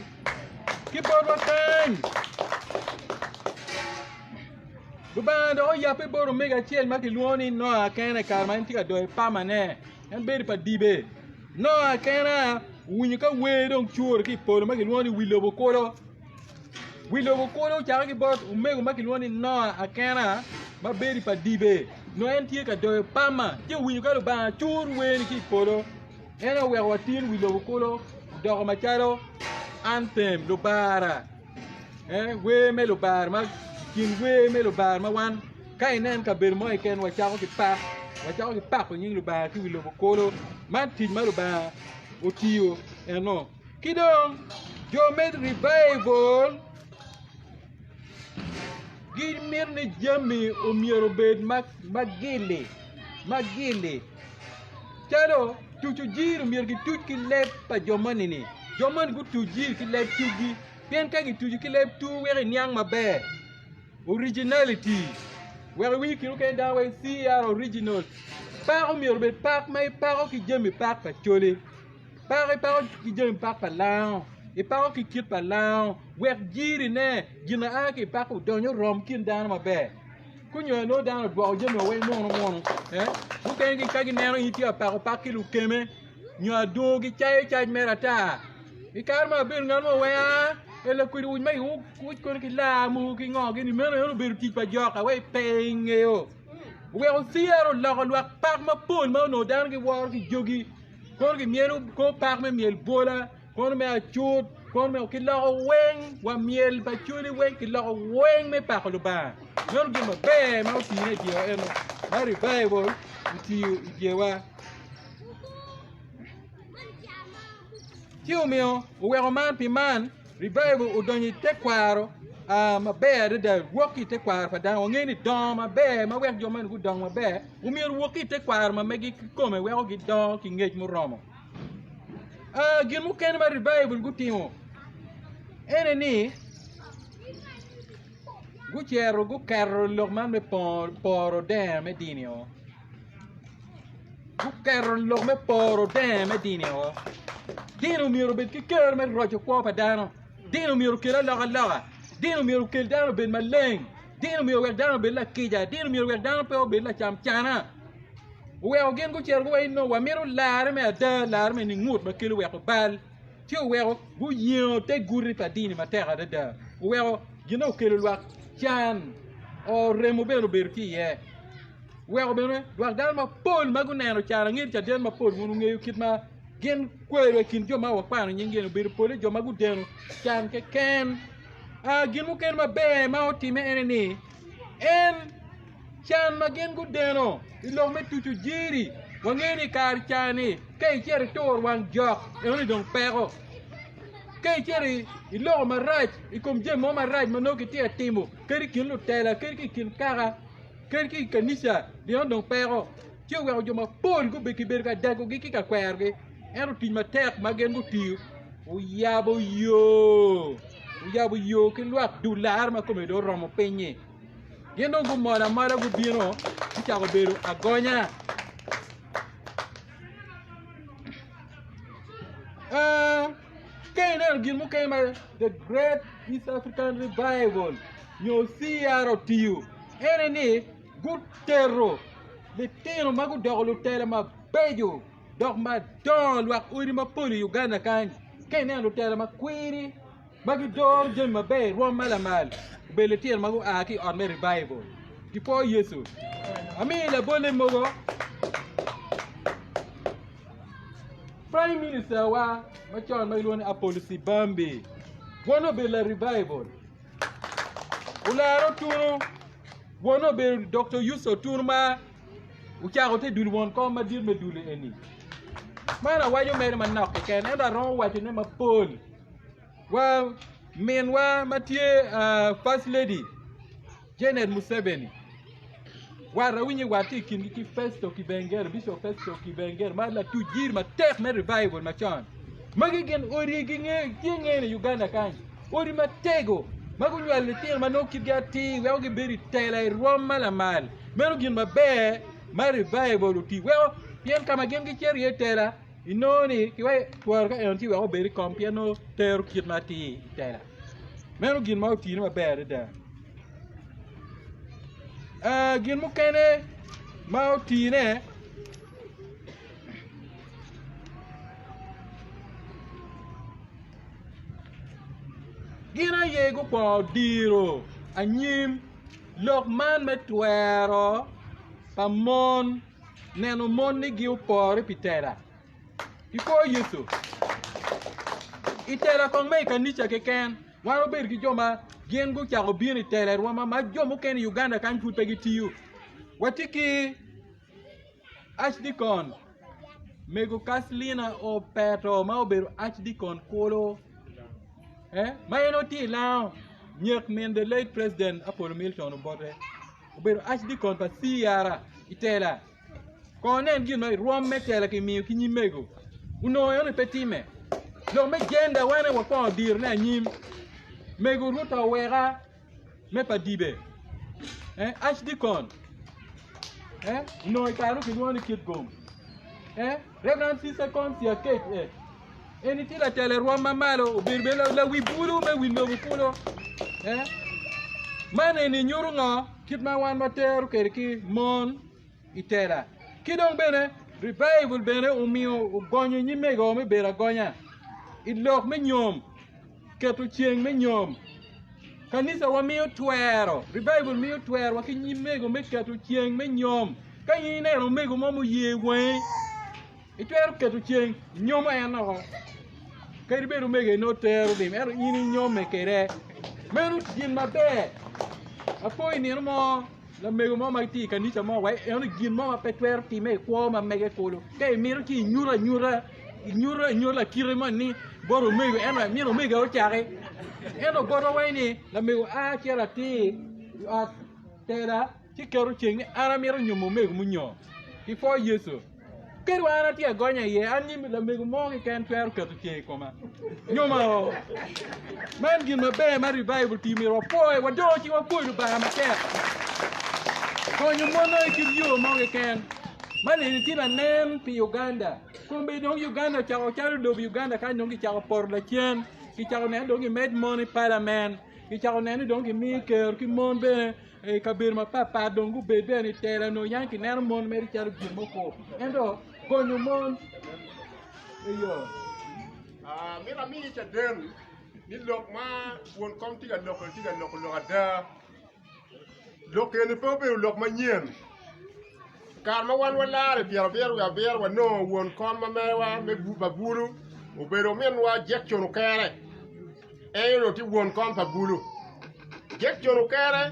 ki botwa kany Lubanga dok oyabbe bot omego acel ma kilwongo ni Noa kene i kare ma en tye ka doyo pamane en bedo pa dibe Noa kene owinyo ka wer dong cur ki i polo ma kilwongo ni wi lobo kulu Wi lobo kulu ocako ki bot omego ma kilwongo ni Noa Akena ma bedo i pa dibe. Nongo en tye ka doyo pama ci owinyo ka Lubanga cur wer-ni ki i polo. En aye oweko watin wi lobo kulu odoko macalo anthem, lubara, eh, wer me lubara ma kin wer me lubara ma wan ka inen kabedo mo keken wacako ki pak, wacako ki pako nying Lubanga ki wi lobo kulu. Man tic ma Lubanga otiyo eno. Ki dong jo me revival gimito ni jami omyero obed ma gili calo tuco jiri myero gituc ki leb pa jo moni-ni jo moni gutuc jiri ki leb tugi pien ka gituco ki leb tur weko iniang maber originality wek iwiny kine mukene dano waco CR original pak omyero obed pak ma ipako ki jami pak pa coli. Pako ipako ki jami pak pa lango, ipako ki kit pa lango, wek jirine gin ma a ki i pako odony orom kin dano maber. Kunyo nongo dano odwoko jami weng munu munu, eh? Mukene gi ka gineno in itye ka pako pak ki lukeme nyo adungu gicayo cac mere ata. I kare ma abedo ngat mo weng aa, ela kwede uc ma iuc kono ki laa mogo ki ngo gini meno en obedo tic pa joka wek pe ingeyo. Oweko CR oloko lwak pak mapol ma onongo dano giworo ki jogi. Kono gimyelo kor pak me myel bwola, kono me acut, kono me kiloko weng wa myel pa coli weng kiloko weng me pako Lubanga. Meno gin maber ma otine i dyewa eno ma revival otiyo i dyewa. Ci omiyo oweko man pi man Revival odonyo i tekwaro maber adada, wok ki i tekwaro pa dano. Wangeyo ni dongo maber ma wek jo moni gudong maber, omyero owok ki i tekwaro ma megi kikome weko gidongo ki ngec muromo. Gin mukene ma revival gutimo ene ni gucito guketo lok man me poro dero me dini-o. Guketo lok me poro dero me dini-o. Dini omyero obed ki kero me roco kwo pa dano. Dini omyero okel alokaloka. Dini omyero okel dano obed maleng. Dini omyero owek dano obed lakica. Dini omyero owek dano pe obed lacamcana. Oweko gin gucito guwaco ni wamito larre me ada, larre me ningut ma kelo weko bal. Ci oweko guyengo te guti pa dini matek adada. Oweko gin okelo lwak can, oremo bene obedo ki iye. Oweko bene lwak dano mapol ma guneno can, angeyo caden mapol wun wungeyo kit ma gin kwero i kin jo ma wakwano nying-gi eni obedo pole jo ma gudeno can keken. Gin mukene maber ma otimme ene ni en Can ma gin gudeno i lok me tuco jiri. Wangeyo ni i kare ca-ni ka icito ituro wang jok enoni dong peko. Ka icito iloko marac i kom jami mo marac ma nongo kitye ka timo kadi i kin lutela kadi ki i kin kaka kadi ki i kanica eno dong peko. Ci oweko jo mapol kibedo ka dagogi ki ka kwerogi ento tic matek ma gin gutiyo oyabo yo oyabo yo ki lwak dul lar ma kome dong oromo piny-nyi. Gin dong gumol amola gubino gucako bedo agonya. Ka ineno gin mukene ma The Great East African Revival nyo CR otiyo ene ni gutero litino ma gudoko lutela mabeco dok madongo lwak odi mapol i Uganda kany ka ineno lutela makwiri ma gidoro jami maber i rwom ma lamal obedo litino ma gua ki i ot me revival. Gipwo Yecu. Amiyo labolle mogo. Prime Minister wa macon ma gilwongo ni Apollo Sibambi won obedo la revival. Olaro Otunu won obedo Dr. Yusuf Otunu ma ocako te dul won kom madit me dul eni. Man awaco mere manok keken ento aromo wacone mapol. Wa minwa ma tye First Lady Janet Museveni wat awinyo wat tye i kingi ki Festo Kibengere, Bishop Festo Kibengere ma latuc jiri matek me revival macon. Magi gin odi tye ngene i Uganda kany, odi matego ma gunywalo litino ma nongo kitgi atir weko gibedo i tela i rwom ma lamal. Meno gin maber ma revival oti weko pien ka ma gin gicito iye i tela Inongo ni kiweko twero ka en tye wek obed i kom pien nongo tero kit ma atir i tela. Meno gin ma otine maber adada. Gin mukene ma otine gin aye gukwongo diro anyim lok man me twero pa mon. Neno mon ni gi opore pi tela. I kor Yecu. I tela kong me i kanica keken, wan wabedo ki jo ma gin gucako bino i tela i rwoma ma jo mukene i Uganda kany pud pe gitiyo. Watye ki Archdeacon Mego Kaslina Opeto ma obedo Archdeacon kulu eh, ma en otye i lango nyek min the late President Apollo Milton Obote. Obedo Archdeacon pa CR i tela. Kong inen gin ma rwom me tela kimiyo ki nyim mego. Onongo eno pe time. Lok me gender wan aye wakwongo dirone anyim. Mego Ruta Oweka me pa Dibe. Eh, Archdeacon. Eh, onongo i kare kilwongo ni Kitgum. Eh, Reverend Sister Concy Akec. Eh, Eni tye latela i rwom ma malo, obedo bene lawi bulu me wi lobo kulu. Eh? Man eni nyuto ngo? Kit ma wan watero kwede ki mon i tela. Ki dong bene revival bene omiyo ogonyo nyim mego me bedo agonya i lok me nyom, keto ceng me nyom. Kanisa wa miyo twero, revival miyo twero wa ki nyim mego me keto ceng me nyom. Ka in ineno omego mo muye wangi, Itwero keto ceng inyomo en oko. Kadi bed omege nongo tero lim ento in inyome kwede. Meno gin maber. Apo i nino mo lamego mo ma tye i kanica mo wa eno gin mo ma pe twero time i kwo ma mege kulu. Ka imito ci inyuto anyuta inyuto anyuta lakite mo ni bot omego ento myero omego aye ocaki. Ento botwa waci ni lamego a cito atir i ot tela ci keto ceng ni an amito nyomo omego munyo. Kipwo Yecu. Kadi wa an atye agonya iye, an nyim lamego mo keken twero keto ceng i koma. Nyoma o. Man gin maber ma revival tiyo myero wapwoye, wadongo ci wapwoyo Lubanga matek. Konyo mon i kit yo mo keken. Man eni tye lanen pi Uganda. Kombeddi dong Uganda ocako calo lobo Uganda kany dong kicako poto lacen, kicako neno dong gimed mon i palament, kicako neno ni dong gimiyo kero ki mon bene. I kabedo mapatpat dong gubed bene i tela onongo yam kineno mon mere calo gin mukur ento gonyo mon eyo. Amito amiyi caden ni lok ma won kom tye ka loko-ni tye ka loko lok ada. Lok eni pe obedo lok manyen. Kare ma wan walaro i pyerabiro wiye abiro wanongo won kom ma mewa me pa bulu obedo ominwa Jackson Okere. En onongo tye won kom pa bulu. Jackson Okere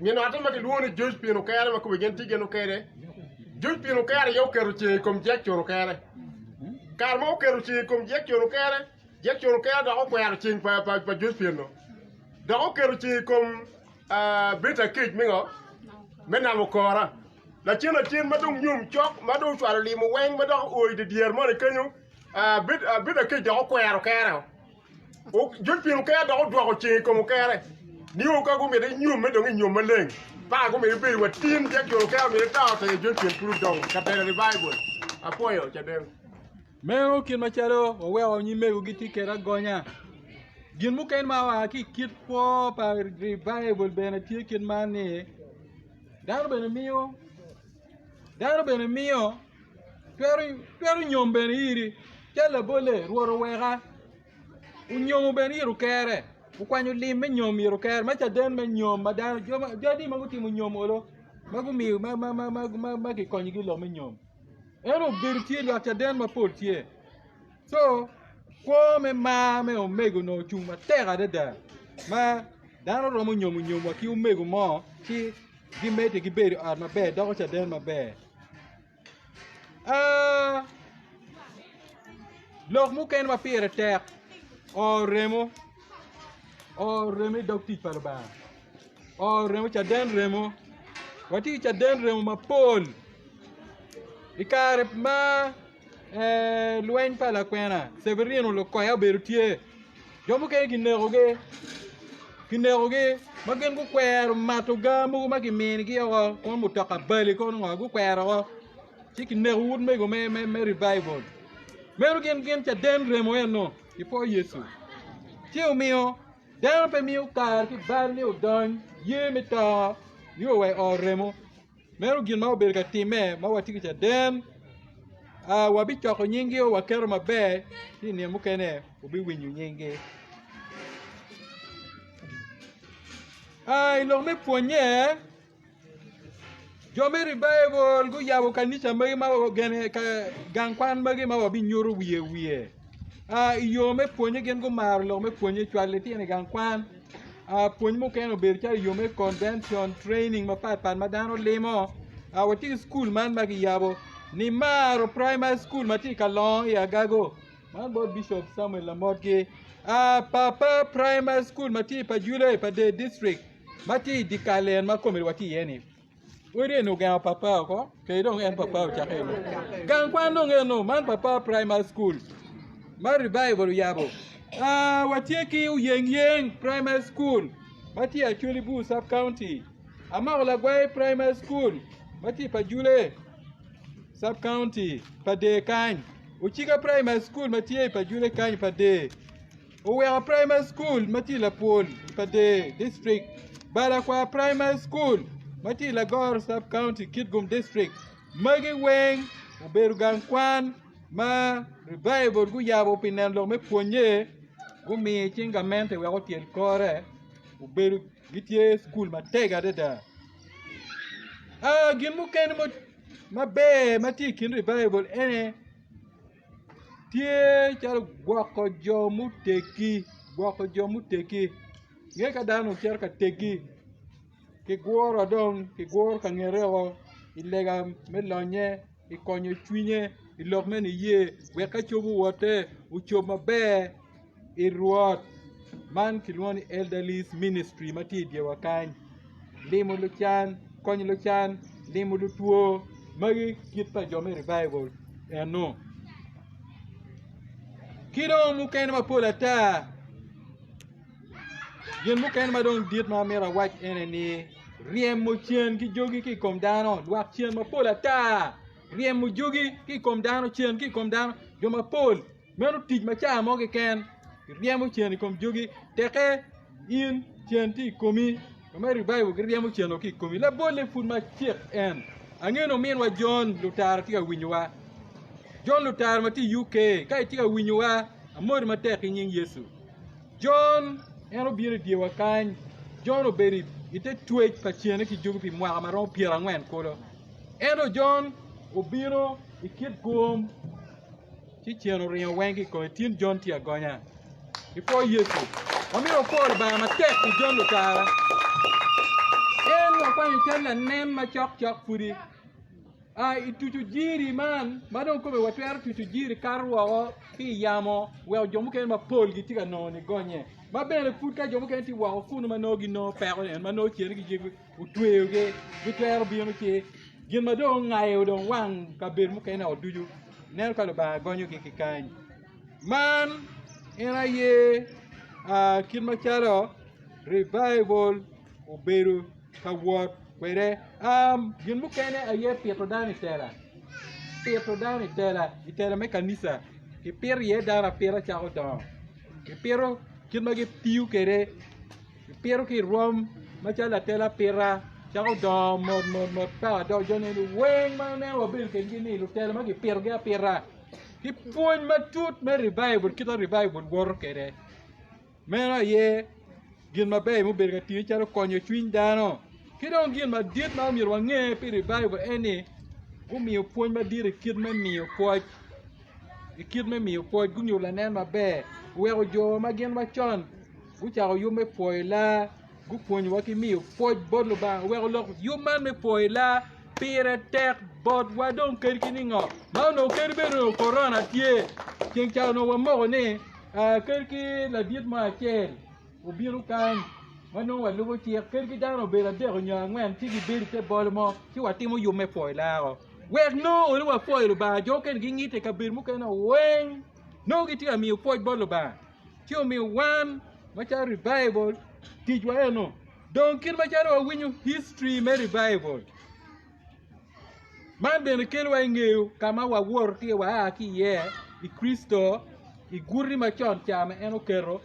min otte ma kilwongo ni Josephine Okere ma kome gin tye gin Okere. Josephine Okere aye oketo ceng i kom Jackson Okere. Kare ma oketo ceng i kom Jackson Okere, Jackson Okere dok okwero ceng pa, pa, pa Josephine-nu. Dok oketo ceng i kom uh, Beta Kec me ngo? Me namo kora. Lacen lacen ma dong nyom cok, ma dong ocwalo limo weng, ma dok oo i dye moni kenyo, uh, Beta Kec dok okwero okere. Josephine Okere dok odwoko ceng i kom Okere nio ka gumito inyomme dong inyom maleng. Pa gumito ibedo wa tin Jackson Okere omito ito tenge Josephine pud odongo ka telo revival. Apwoyo caden. Meno kit macalo waweko nyimego gitye kwede agonya. Gin mukene ma oa ki i kit kwo pa revival bene tye kit man ni dano bene miyo dano bene miyo twero nyom bene iri calo labolle Rwot oweka onyomo bene iro kere okwanyo lim me nyom iro kere ma caden me nyom ma dano jo adi ma gutimo nyom olo ma gumiyo ma kikonyogi i lok me nyom ento obedo tye lwak caden mapol tye co kwo me mar me omego onongo ocung matek adada ma dano romo nyomo nyom wa ki omego mo ci gimedde gibedo i ot maber doko caden maber. Lok mukene ma pire tek oo remo oo remo i dog tic pa Lubanga oo remo caden remo watye ki caden remo mapol i kare ma lweny pa lakwena Severino Lukoya obedo tye jo mukene kinekogi kinekogi ma gin gukwero mato ga mogo ma kiminigi woko kono mutoka bali kono ngo gukwero woko ci kineko utmego me me revival meno gin gin caden remo eno i kor Yecu ci omiyo dano pe miyo kare ki bal ni odony ye me to nio wa i ot remo. Meno gin ma obedo ka timme ma watye ki caden. Wabicoko nyinggi waketo maber ci i nino mukene wubiwinyo nyinggi. I lok me pwonnye, jo me Revival guyabo kanica magi ma gang kwan magi ma wabinyuto wiye wiye. I yo me pwonnye gin gumaro lok me pwonnye cwalo litino i gang kwan. Pwony mukene obedo calo yo me convention training mapat pat ma dano limo. Watye ki cukul man ma kiyabo Nimaro Primary School ma tye i Kalongo i Agago. Man bot Bishop Samuel Lamotgi. Papa Primary School ma tye i Pajule i Pader District ma tye i dye kal en ma kome watye iye-ni. Odi eni ogengo papa oko, kadi dong en papa ocakke eno. Gang kwan dong eno, man papa primary school ma revival oyabo. Ah, watye ki Oyeng Yeng primary school ma tye Acholi Bur sub county. Amako Lagwai primary school ma tye Pajule sub county, Pader kany. Ocika primary school ma tye Pajule kany Pader. Oweko Primary School ma tye i Lapwol i Pader District, Balakwar Primary School ma tye i Lagoro Sub County, Kitgum District. Magi weng obedo gang kwan ma Revival guyabo pi neno lok me pwonye, gumiyo i cing gamente wek otyel kore, obedo gitye cukul matek adada. Gin mukene maber ma tye i kin Revival ene Tye calo gwoko jo muteggi gwoko jo muteggi nge ka dano ocito ka teggi kiguro dong kiguro ka ngete o i lega me lonye i konyo cwinye i lok me niye wek ka cobo wotte ocob maber i Rwot man kilwongo ni Elderly Ministry ma tye i dyewa kany limo lucan konyo lucan limo lutwo magi kit pa jo me revival eno ki dong mukene mapol ata gin mukene ma dong dit ma amito awac ene ni ryemo cen ki jogi ki i kom dano lwak cen mapol ata ryemo jogi ki i kom dano cen ki i kom dano jo mapol Meno tic ma caa mo keken kiryemo cen i kom jogi teke in cen tye i komi jo me revival giryemo cen ki i komi labolle pud macek en angeyo ni ominwa John Lutara tye ka winyowa. John Lutara ma tye i UK, ka itye ka winyowa, amoti matek ki nying Yecu. John en obino i dyewa kany. John obedo i te twec pa cene ki jogi pi mwaka ma romo 40 kulu. Ento John obino i kit gom ci cen oringo weng ki i kome. Tin John tye agonya. Ipwo Yecu. Wamito wapwo Lubanga matek pi John Lutara. En wakwanyo cal lanen macok cok pudi. A I tuco jiri man, ma dong kome watwero tuco jiri kato woko ki i yamo weko jo mukene mapol gitye ka nongo nigonye. Ma bene pud ka jo mukene tye woko kunu ma nongo ginongo peko en ma nongo cen ki otweyogi gitwero bino ci gin ma dong ongayo dong wang kabedo mukene o ducu neno ka Lubanga gonyogi ki kany. Man en aye kit macalo revival obedo ka wot kwede. Gin mukene aye pito dano i tela, pito dano i tela, i tela me kanica kipito iye dano apita cako dongo kipito kit ma gitiyo kwede Ipito ki i rwom macalo latel apita cako dongo mot mot mot paka dok jo neni weng ma ineno wabedo kwedgi ni lutela ma kipitogi apita ki pwony matut me revival kit ma revival woto kwede meno aye gin maber mubedo ka tiyo calo konyo cwiny dano ki dong gin madit ma myero wange pi revival en ni gumiyo pwony madit i kit me miyo pwoc i kit me miyo pwoc gunyuto lanen maber oweko jo ma gin macon Gucako yub me pwoyo laa, gupwonyowa ki miyo pwoc bot Lubanga. Oweko lok yub man me pwoyo laa pire tek botwa dong kadi ki ningo ma onongo kadi bed onongo korona tye. Ceng ca onongo wamoko ni kadi ki ladit mo acel obino kany ma nongo walubo cik kadi ki dano obedo adek nyo angwen ci gibedo i te bolo mo ci watimo yub me pwoyo laa-o wek nongo olo wapwoyo Lubanga jo mukene gingite i kabedo mukene weng nongo gitye ka miyo pwoc bot Lubanga. ci omiyo wan macalo revival ticwa eno dong kit macalo wawinyo history me revival man bene kelowa i ngeyo ka ma wawoto ki waa ki iye i Kricito i guti macon ca ma en oketo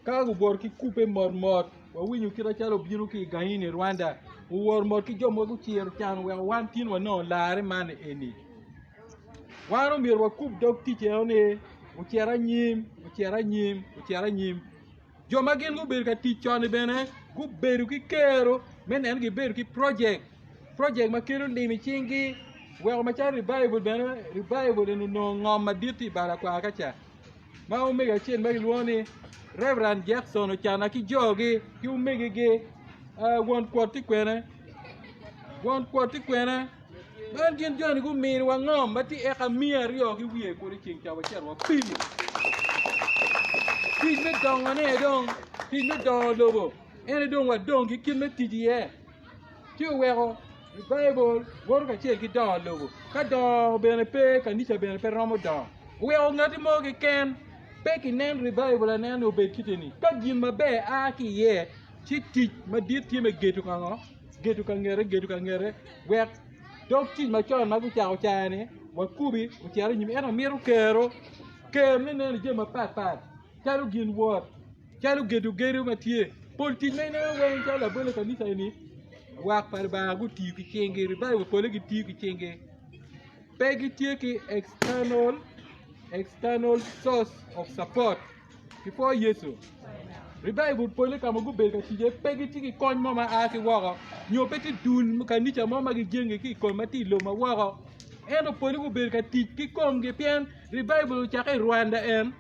ka guwoto ki kubbe mot mot wawinyo kit macalo obino ki i gangi-ni i Rwanda owoto mot ki jo mogo guciro can oweko wan tin wanongo larre man eni. Wan omyero wakub dog tic eno ni ocit anyim, ocit anyim, ocit anyim. Jo ma gin gubedo ka tic con-ni bene gubedo ki kero me neno gibedo ki projek, projek ma kelo lim i cinggi weko macalo revival bene revival eni onongo ngom madit tye i bala kwar ka ca ma omego acel ma kilwongo ni Reverend Jackson Ocana ki jogi ki omegigi won kwot tye kwene won kwot tye kwene. Man gin joni guminiwa ngom ma tye eka 200 ki wiye kulu i ceng ca wacito wapimo. Tic me dongone dong, tic me dongo lobo en aye dong wadong ki kit me tic iye. Ci oweko revival woto kacel ki dongo lobo. Ka dongo bene pe, kanica bene pe romo dongo. Oweko ngati mo keken pe kinen revival anena ni obed kite-ni. Ka gin maber a ki iye, ci tic madit tye me gedo ka ngo? Gedo ka ngete, gedo ka ngete. Wek dog tic macon ma gucako caya-ni wakubi ocit i nyim. Ento mito kero, kero me neno jami mapatpat calo gin wot, calo gedo gedo ma tye. Pol tic ma ineno weng calo labol i kanisa eni, lwak pa Lubanga gutiyo ki cinggi, revival pole gitiyo ki cinggi. Pe gitye ki external, external source of support. Kipwo Yecu. Revival pole ka ma gubedo ka tic iye pe gitye ki kony mo ma a ki woko nyo pe tye dul kanica mo ma gijenge ki i kom ma tye i lobo ma woko. Ento pole gubedo ka tic ki komgi pien revival ocakke i Rwanda en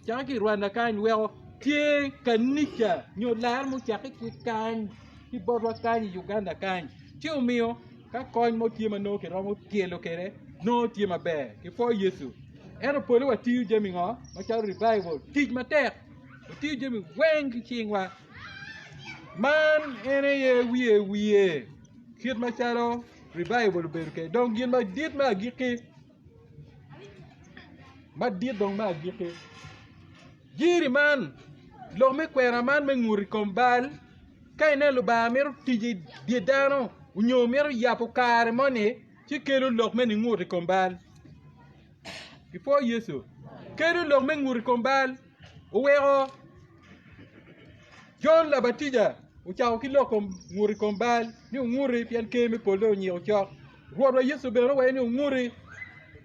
cakke ki i Rwanda kany weko tye kanica nyo lar mucakke ki kany ki botwa kany i Uganda kany ci omiyo ka kony mo tye ma nongo kiromo tyelo kwede nongo tye maber. Kipwo Yecu. Ento pole watiyo jami ngo macalo revival, tic matek, watiyo jami weng ki cingwa. Man en aye wiye wiye kit macalo revival obedo kwede. Dong gin madit me agikki, madit dong me agikki, jiri man, lok me kwena man me ngut i kom bal, ka ineno Lubanga mito tic i dye dano nyo mito yabo kare moni, ci kelo lok me ningut i kom bal. Ipwo Yecu. Kelo lok me ngut i kom bal oweko Jon Labatija ocako ki lok kom ngut i kom bal ni wunguti pien ker me polo dong onyiko cok. Rwotwa Yecu bene owaco ni wunguti.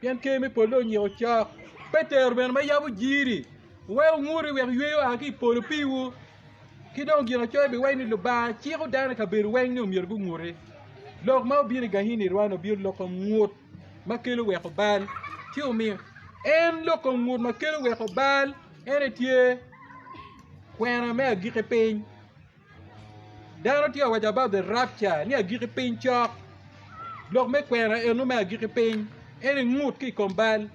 Pien ker me polo dong onyiko cok. Petero bene ma yabo jiri, Wek wunguti wek yweyo oa ki i polo piwu. Ki dong ginacoya biwaco ni Lubanga ciko dano i kabedo weng ni omyero gunguti. Lok ma obino i Gahini Rwanda obino loko ngut ma kelo weko bal. Ci omiyo en loko ngut ma kelo weko bal en aye tye kwena me agikki piny. Dano tye ka waco about the rapture ni agikki piny cok. Lok me kwena eno me agikki piny en aye ngut ki i kom bal.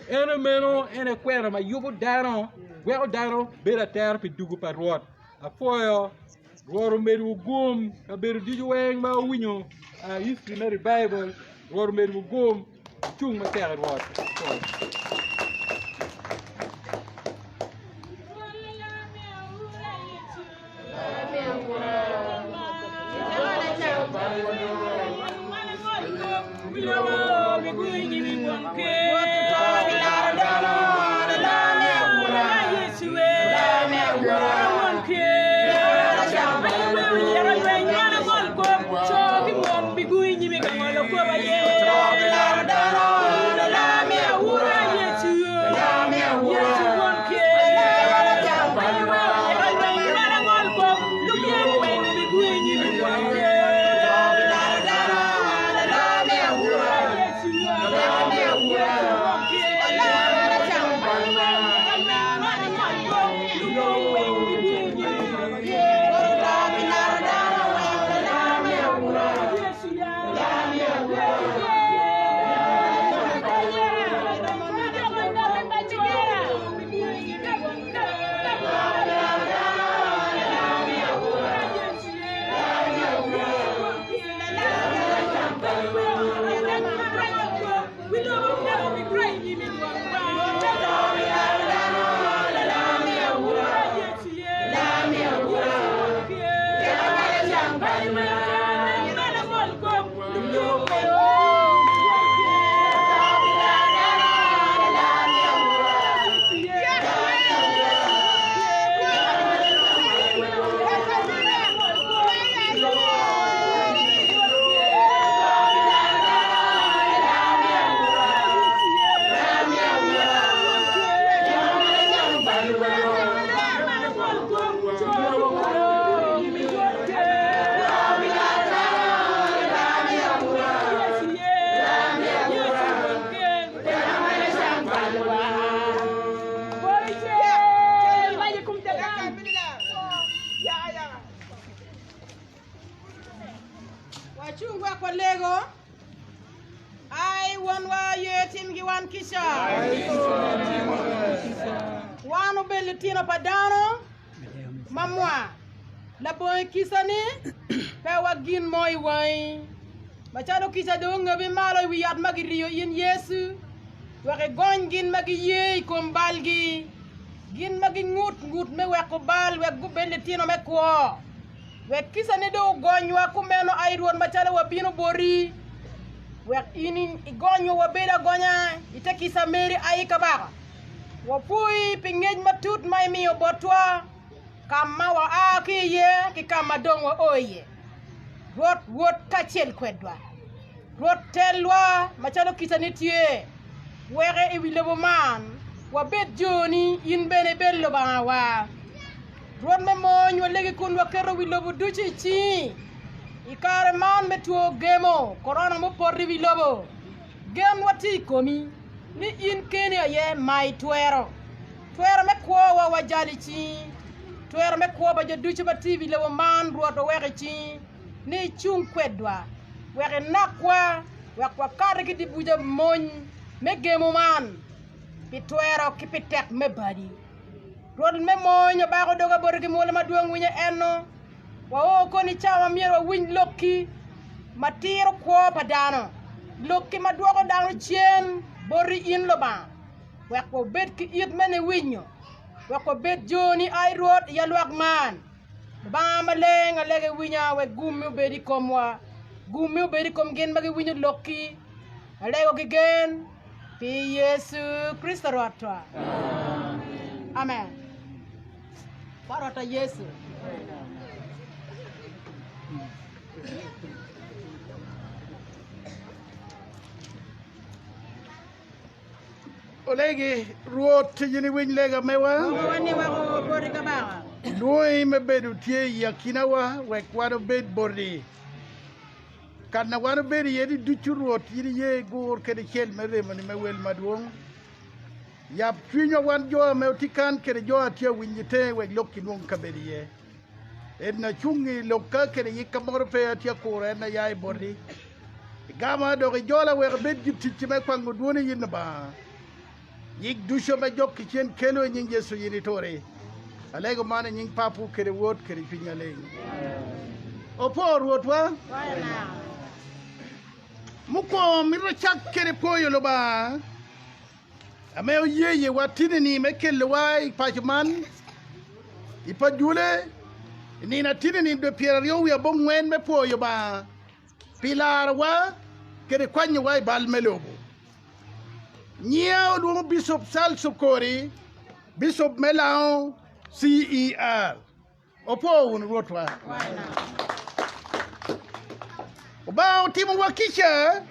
Eno meno en aye kwena ma yubo dano weko dano bedo atera pi dugu pa Rwot. Apwoyo Rwot omedwu gum kabedo ducu weng ma wuwinyo history me revival Rwot omedwu gum wucung matek i Rwot. Apwoyo. Wacung wek walego. Ai Wonwa, ye timgi wan kica. Wan obed litino pa dano mamwa. Labongo kica-ni, pe wa gin mo i wangi. Macalo kica dong ongabi malo i wi yat ma giriyo in Yecu, wek igony gin ma giye i kom balgi, gin ma gingut ngut me weko bal wek gubed litino me kwo. Wek kicani dong ogonywa kumeno, ai Rwot, macalo wabino boti, wek in igonywa wabed agonya i te kica meri, ai Kabaka. Wapwoyi pi ngec matut ma imiyo botwa, ka ma waa ki iye ki ka ma dong wao iye. Rwot wot kacel kwedwa. Rwot telwa macalo kicani tye, weke i wi lobo man wabed joni, in bene ibed Lubangawa. Rwot me mony, walegi kun waketo wi lobo ducu i cingi. I kare man me two gemo, korona mupoto i wi lobo, genwa tye i komi ni in keni aye ma itwero. Twero me kwowa wajalo i cingi, twero me kwo pa jo ducu ma tye i wi lobo man Rwot oweko i cingi ni icung kwedwa wek inakwa wek wakati ki dye buca mony me gemo man pi twero ki pi tek me badi. Rwot me mony obako doga boti ki mwolo madwong winyo eno. Wao koni cawa ma myero wawiny lokki ma tiro kwo pa dano, lokki ma dwoko dano cen boti in Lubanga, wek wabed ki it me niwinyo, wek wabed joni, ai Rwot, i yalwak man. Lubanga maleng, alego iwinya wek gummi obed i komwa, gummi obed i kom gin ma giwinyo lokki. Alego ki gen. Pi Yecu Kricito Rwotwa. Amen. Kwa Rwotwa Yecu. Olegi, Rwot, in iwiny lega mewa. Lwongowa ni wek oo boti, Kabaka. Lwongi me bedo tye i akinawa wek wan obed boti. Ka na wan obedo iye ni ducu, Rwot, in iye igur kede cel me remoni me wel madwong. Yab cwinywa wan jo ame otye kan kede jo a tye awinyo itenge wek lok kinwong kabedo iye. En acung i lokka kede yikka moro pe atye akuro en aya i boti. Igama dok ijola wek abed giticci me kwango dwoni in Lubanga. Yik ducu me jok ki cen kelo i nying Yecu in ituri. Alego man i nying Papu kede Wod kede Cwiny Maleng. Opo Rwotwa. Mukwongo mito acak kede pwoyo Lubanga ame oye wa tinini me kelowa i paco man i Pajule i nino atinini dwe pyeraryo wiye abongwen me pwoyo Lubanga pi larowa kede kwanyowa i bal me lobo. Nyinga olwongo Bicop Charles Okori, Bicop me Lango CER. Opo wunu Rwotwa. Obanga otimowa kica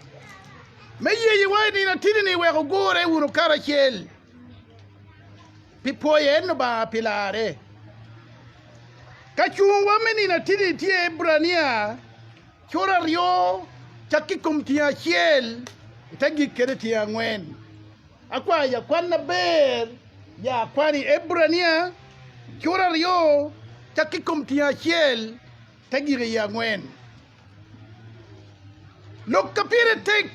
me yeyowa i nino atinini wek ogure wunu karacel pi pwoyo en Lubanga pi larre. Ka cungwa me nino atinini tye Ebrania cura aryo cakke i kom tyeng acel ite gik kede tyeng angwen. Akwayo yakwan maber ya akwani Ebrania cura aryo cakke i kom tyeng acel te gik i angwen. Lok ka pire tek,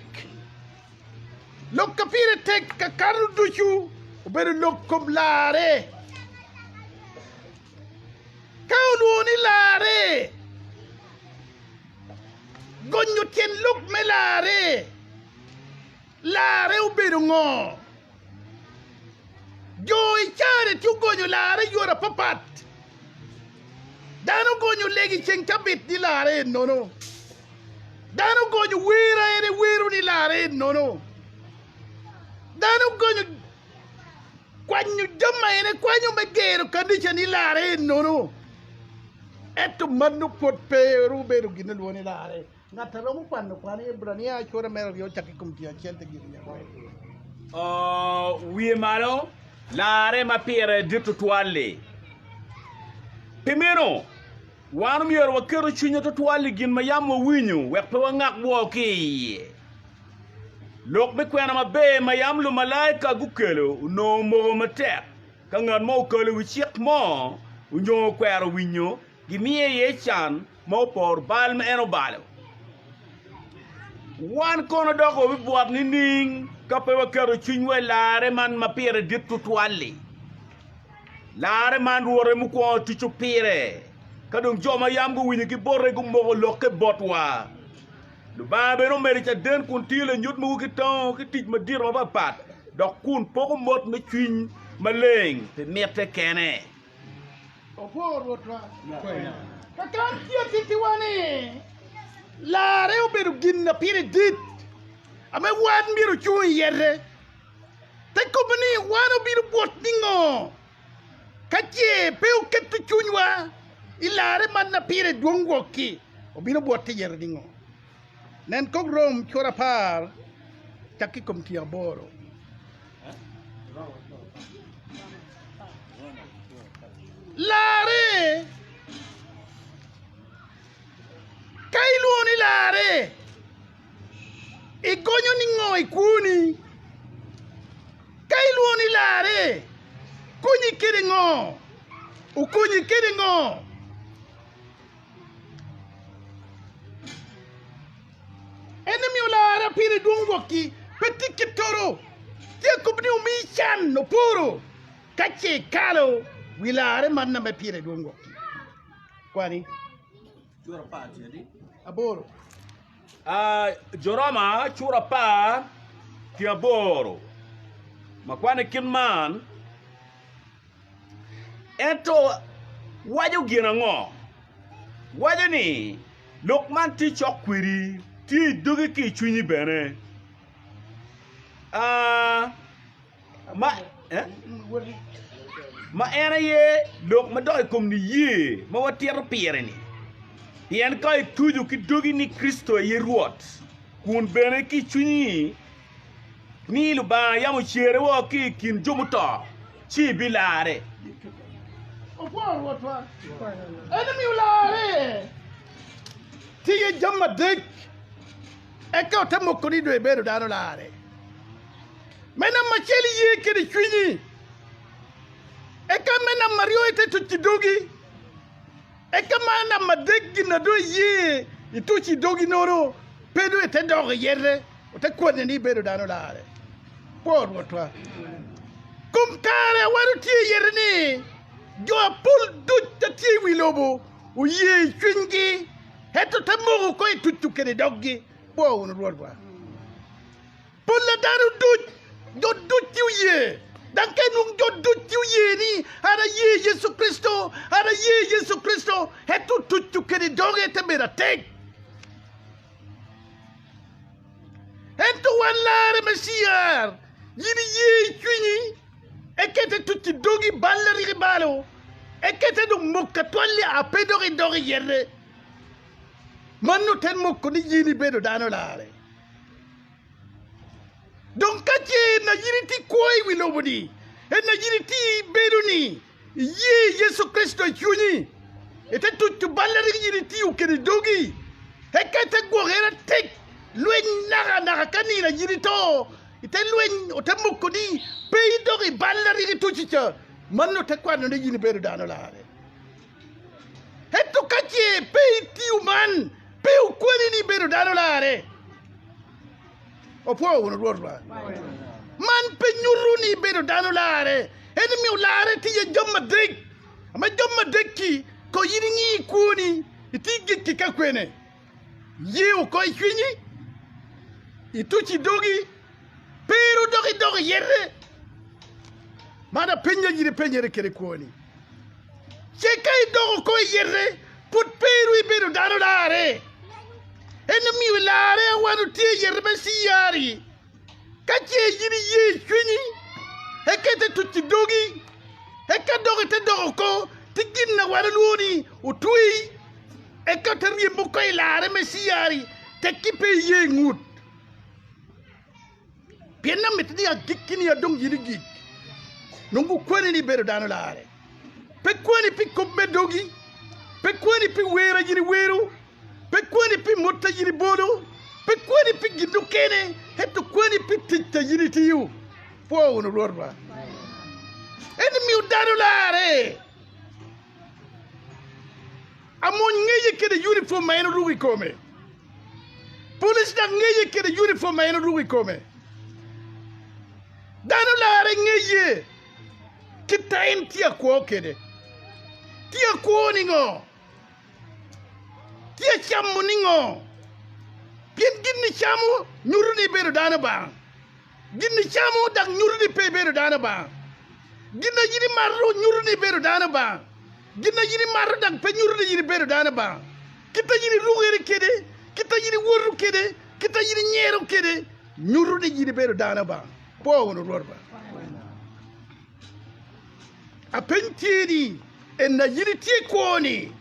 lok ka pire tek ka kato ducu obedo lok kom larre. Ka olwongo ni larre, gonyo tyen lok me larre. Larre obedo ngo? Jo i care tye ogonyo larre i yore apapat. Dano gonyo lego i ceng cabit ni larre en nono. Dano gonyo wer a en ewero ni larre en nono. Dano gonyo kwanyo jami a en ekwanyo me gero kanica ni larre en nono. Ento mano pwod pe obedo gin olwongo ni larre. Ngat a romo kwano kwan i Ebrania cura mere aryo cako i kom tyen acel te giko i angwen. Wiye malo, larre ma pire dit tutwal-li. Pi meno, wan omyero waketo cwinywa tutwal i gin ma yam wawinyo wek pe wangak woko ki i iye. Lok me kwena maber ma yam lumalaika gukelo onongo omoko matek. Ka ngat mo okalo wi cik mo onyo okwero winyo, gimiye iye can ma oporo bal ma en obalo. Wan kono dok wabibwot nining ka pe waketo cwinywa i larre man ma pire dit tutwal-li? Larre man Rwot mukwongo tuco pire, ka dong jo ma yam guwinyo ki bote gumoko lokke botwa. Lubanga bene omedo caden kun tiyo lanyut mogo ki tango ki tic madito mapatpat, dok kun poko mot me cwiny maleng pi mitte kene. Opwo Rwotwa. Kakan tye tittiwa ni larre obedo gin na pire dit ame wan myero ocung i yete. Te kobo ni wan obino bwot ningo ka ce pe oketo cwinywa i larre man na pire dwong gwok-ki obino bwot i yete ningo? Nen kok Rom cura apar cakke i kom tyen aboro. Larre! Ka ilwongo ni larre, igonyo ni ngo i kwoni? Ka ilwongo ni larre, konyi kede ngo? Okonyi kede ngo? En omiyo larre pire dwong gwokki, pe tye ki toro. Tye kop ni omi can oporo, ka ce ikalo wi larre man na me pire dwong gwokki. Kwani. Aboro. Jo Roma cura apar ki aboro ma kwane kit man. Ento waco gin ango? Waco ni, Lok man tye cok kwedi, tye i dogi ki i cwinyi bene. Ma en aye lok ma dok i kom niye ma watito pire-ni. Pien ka ituco ki dogi ni Kricito aye Rwot, kun bene ki i cwinyi. ni Lubanga yam ocere woko ki i kin jo muto, ci ibilare. Opwo Rwotwa, en omiyo larre. Tye iye jami adek eka ote moko ni dong ibedo dano larre. Me namba acel iye kede cwinyi, eka me namba aryo ite tuc i dogi, eka ma namba adek gin na dong iye ituc i dogi nono pe dong ite dok iyete ote kwane ni ibedo dano larre. Pwo Rwotwa. Kom kare wan otye iyete ni jo apol duc ta tye i wi lobo oye i cwinygi ento te moko ko i tucu kede doggi. Pwo wunu Rwotwa. Polla dano duc, jo duc tye oye, dok ka inwong jo duc tye oye ni an aye Yecu Kricito, an aye Yecu Kricito, ento otucu kede doge te bedo atek. Ento wan larre me CR, in iye i cwinyi, eka ite tuc i dogi bal a rik ibalo, eka ite dong moko atwal-li a pe dok idok iyete. Mano te moko ni in ibedo dano larre. Dong ka ce en aye itye kwo i wi lobo-ni, en aye itye bedo-ni, iye Yecu Kricito i cwinyi, ite tuco bal a rik in itiyo kwede i dogi, eka ite gwoko en atek lweny nakanaka ka nino aye ito, ite lweny ote moko ni pe idok i bal a rik ituco ca, mano ote kwano ni in ibedo dano larre. Ento ka ce pe itiyo man, pe okwani ni ibedo dano larre. Wapwo wunu Rwotwa. Man pe nyuto ni ibedo dano larre. En omiyo larre tye iye jami madek. Ma jami madek-ki, ko in ingi kwoni, iti gik-ki ka kwene. Ye oko i cwinyi, ituc i dogi, pero dok idok i yete. Man apenya in ipenyere kwede kwoni. Ce ka idok oko i yete, pud peru ibedo dano larre. En omiyo i larre awano tye i yete me ciyari. Ka ce in iye i cwinyi, eka ite tuc i dogi, eka dok ite dok oko, ti gin na wan olwongo ni otweyi, eka ote ryembo oko i larre me ciyari, tekki pe iye i ngut. Pien amito ni agikki-ni adong in i gik, nongo gukwani ni ibedo dano larre. Pe kwani pi kop me dogi, pe kwani pi wer a in iwero, pe kwani pi mot a in ibolo, pe kwani pi gin mukene, ento kwani pi tic a in itiyo. Pwo wunu Rwotwa. En miyo dano larre. Amony ngeye kede uniform ma en oruko i kome. Police dok ngeye kede uniform ma en oruko i kome. Dano larre ngeye kit ma en tye akwo kede. Tye akwo ni ngo? Tye acamo ni ngo? Pien gin ni camo nyuto ni ibedo dano bang. Gin icamo dok nyuto ni pe ibedo dano ba. Gin ma in imato nyuto ni ibedo dano ba. Gin ma in imato dok pe nyuto ni in ibedo dano ba. Kit ma in irukere kwede, kit ma in iwoto kwede, kit ma in inyero kwede nyuto ni in ibedo dano ba. Pwo wunu Rwot ba. Apeny tye ni, ena in itye kwo ni?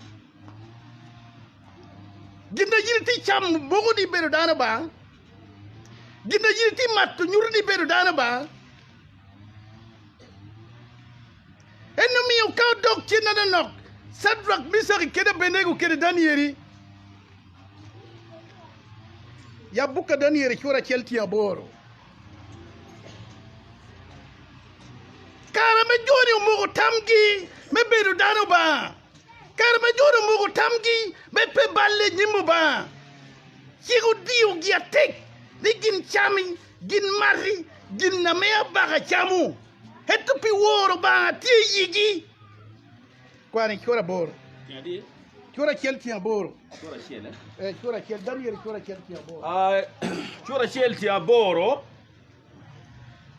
Gin ma in itye camo moko ni ibedo dano ba? Gin ma in itye mato nyuto ni ibedo dano ba? En omiyo ka odok cen manonok, Cadrak, Micaki kede Abednego kede Danieri. Yab buk ka Danieri cura acel tyen aboro. Kare ma joni omoko tamgi me bedo dano ba, kare ma joni omoko tamgi me pe balle i nyim Lubanga, Cik odiyogi atek ni gin cami, gin mati, gin na me abaka camo, ento pi woro Lubanga tye i igi. Kwan i cura aboro. Cura acel tyen aboro. Cura acel, eh? Eh, cura acel. Daniel cura acel tyen aboro. Ah, cura acel tyen aboro.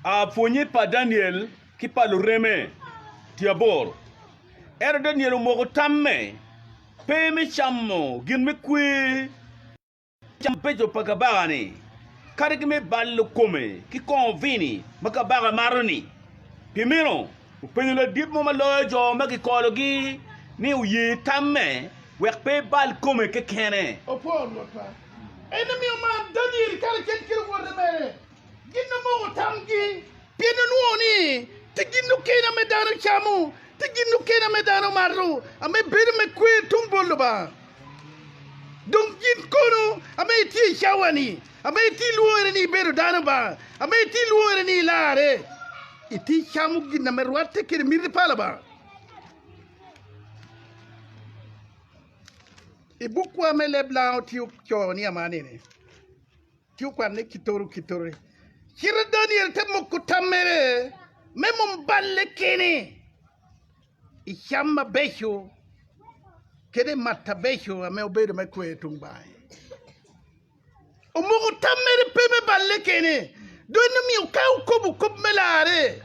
Ah, pwonye pa Daniel ki pa lureme tyen aboro. Ento Daniel omoko tamme pe me camo gin me kwer mabeco pa kabaka-ni, kadi ki me balo kome ki kongo vini ma kabaka mato-ni. Pi meno, openyo ladit mo ma loyo jo ma gikologi ni oye tamme wek pe ebal kome kekene. Opor Rwotwa. En omiyo mar Daniel karacel ki luwote mere. Gin omoko tamgi pien onwongo ni tye gin mukene ame dano camo, tye gin mukene ame dano mato, ame bedo me kwer tung bot Lubanga. Dong gin kono ame itye i cawa-ni, ame itye lwore ni ibedo dano Lubanga, ame itye lwore ni ilarre, itye camo gin ame rwatte kwede miti pa Lubanga. I bukwa me leb Lango tye ocoyo ni ama nini? Tye okwanne kitoro kitore. Cito Daniel te moko tam mere me mom balle kene i cam mabeco kede mat abeco ame obedo me kwer tung bange. Omoko tam mere pe me balle kene, dong en omiyo ka okobo kop me larre,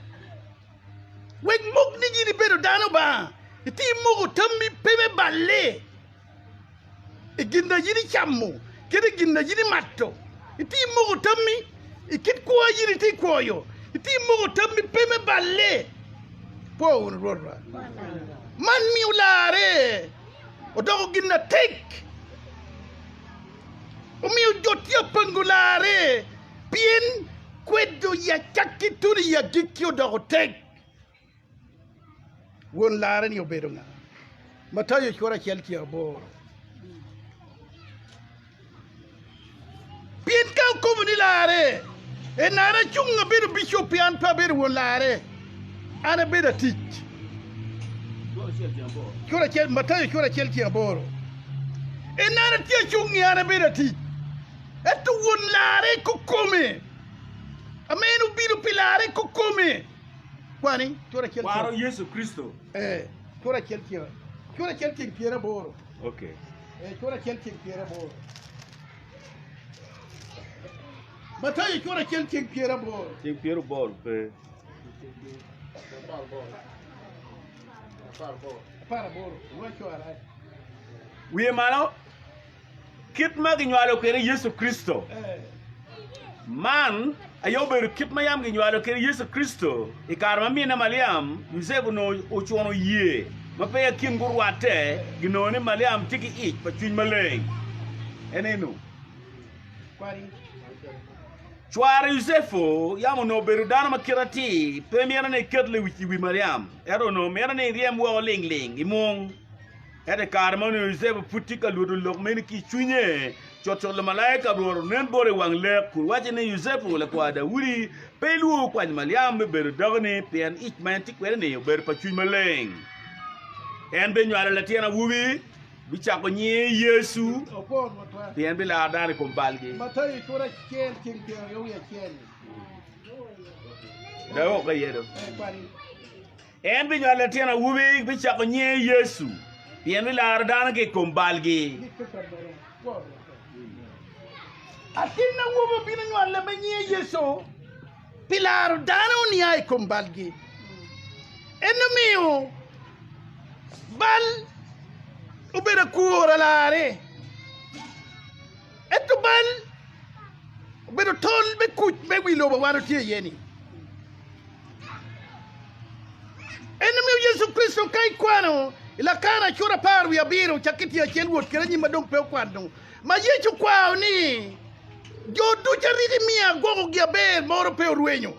wek mok ni in ibedo dano Lubanga, itye imoko tammi pe me balle. I gin na in icamo kadi i gin na in imato, itye imoko tammi i kit kwo a in itye kwoyo, itye imoko tammi pe me balle. Po wunu Rwotwa. Man miyo larre odoko gin na tek, omiyo jo tye apango larre pien kwedo i acakki tuno i agikki odoko tek. Won larre-ni obedo nga? Matayo cura acel tyen aboro. Pien ka okobo ni larre, en an acung abedo bicop pi an pe abedo won larre, an abedo atic. Cura acel, Matayo cura acel tyen aboro. En an atye acung-ngi an abedo atic, ento won larre kikome, ame en obino pi larre kikome. Kwani, cura acel Kwaro Yecu Kricito. Eh, cura acel tyen, cura acel tyen pyeraboro. Okay. Eh, cura acel tyen pyeraboro. Matayo cura acel tyen pyeraboro. Tyen pyeraboro pe. Aparaboro, waco arai. Wiye malo. Kit ma ginywalo kwede Yecu Kricito. Man aye obedo kit ma yam ginywalo kwede Yecu Kricito i kare ma minne Maliam, Yucepu onongo ocuno ye ma peya kin gurwatte, ginongo ni Maliam tye ki ic pa Cwiny Maleng. En eno. Cware Yucepu yam onongo obedo dano ma kite atir, pe mito ni eket lewic i wi Maliam, ento onongo mito ni eryem woko lingling i mung. Ento i kare ma onongo Yucepu pud tye ka lwodo lok meno ki i cwinye, cutcut lumalaika pa Rwot onen bote i wang lek, kun wacce ni, Yucepu, lakwar Daudi, pe ilwor kwanyo Maliam me bedo dakoni, pien ic ma en tye kwede-ni obedo pa Cwiny Maleng. En binywalo latin awobi, bicako nyinge Yecu, pien bilaro dano i kom balgi. Dok iye do. En binywalo latin awobi, bicako nyinge Yecu, pien bilaro dano ki i kom balgi. Latin awobi obino nywale ma nyinge Yecu pi laro dano nia i kom balgi. En omiyo bal obedo akwor alarre, ento bal obedo tol me kuc me wi lobo wan watye iye-ni. En omiyo Yecu Kricito ka ikwano i Lakana cura apar wiye abiro cakke tyen acel wot kwede anyim ma dong pe okwano ma Yecu okwao ni, Jo ducu a rik imiya agwokogi aber moro pe orwenyo,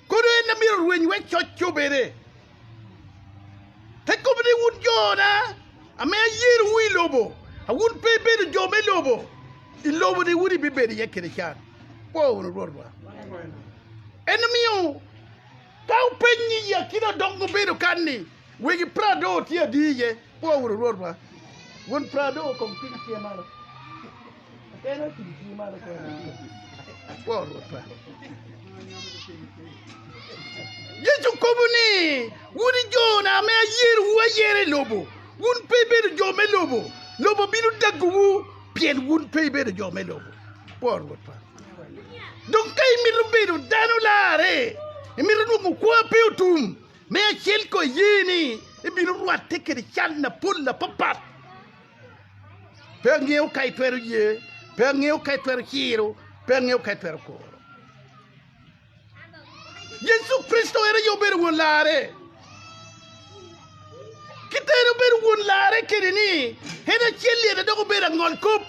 kono en a myero orweny wek coc cobere. Te kobo ni wun jona ame ayerowu i lobo, a wun pe ibedo jo me lobo, i lobo-ni wun ibibedo iye kwede can. Kwo wunu Rwotwa. En omiyo ka wupeny i akina odok gubedo kan-ni, wegi Prado tye adi iye? Kwo wunu Rwotwa. Won Prado kong ting cinge malo. En otingo cinge malo kene. Kwo Rwotwa. Yecu okobo ni, Wun i jona ame ayerowu ayera i lobo, wun pe ibedo jo me lobo, lobo bino dagowu pien wun pe ibedo jo me lobo. Kwo Rwotwa. Dong ka imito bedo dano larre, imito nongo kwo pe otum, me acel ko iye ni ibino rwatte kede can mapol apapat. Pe angeyo ka itwero ye, pe angeyo ka itwero ciro, pe angeyo ka itwero kuro. Yecu Kricito en aye obedo won larre. Kit en obedo won larre kede ni en acel lyete dok obedo angol kop,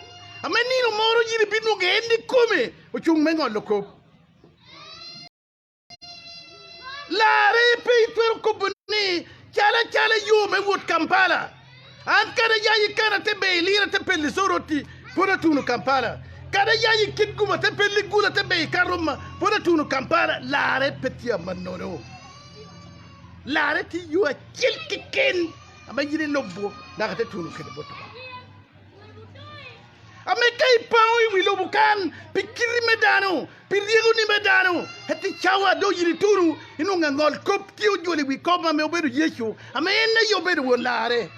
ame nino moro in ibinwongo en nikome ocung me ngolo kop. Larre pe itwero kobo ni cal acala yo me wot Kampala. An kadi ayayi kana te ber ilira te peli Soroti pud atuno Kampala. Kadi ayayi Kitgum te peli Gulu te ber Karuma pud atuno Kampala. Larre pe tye amanono. Larre tye yo acel keken ame in ilubo naka te tuno kede bot Lubanga. Ame ka ipango i wi lobo kan pi kiti me dano, pi ryekoni me dano, ento i cawa dong in itunu, inongo angol kop tye ojolo i wi kop ame obedo Yecu, ame en aye obedo won larre.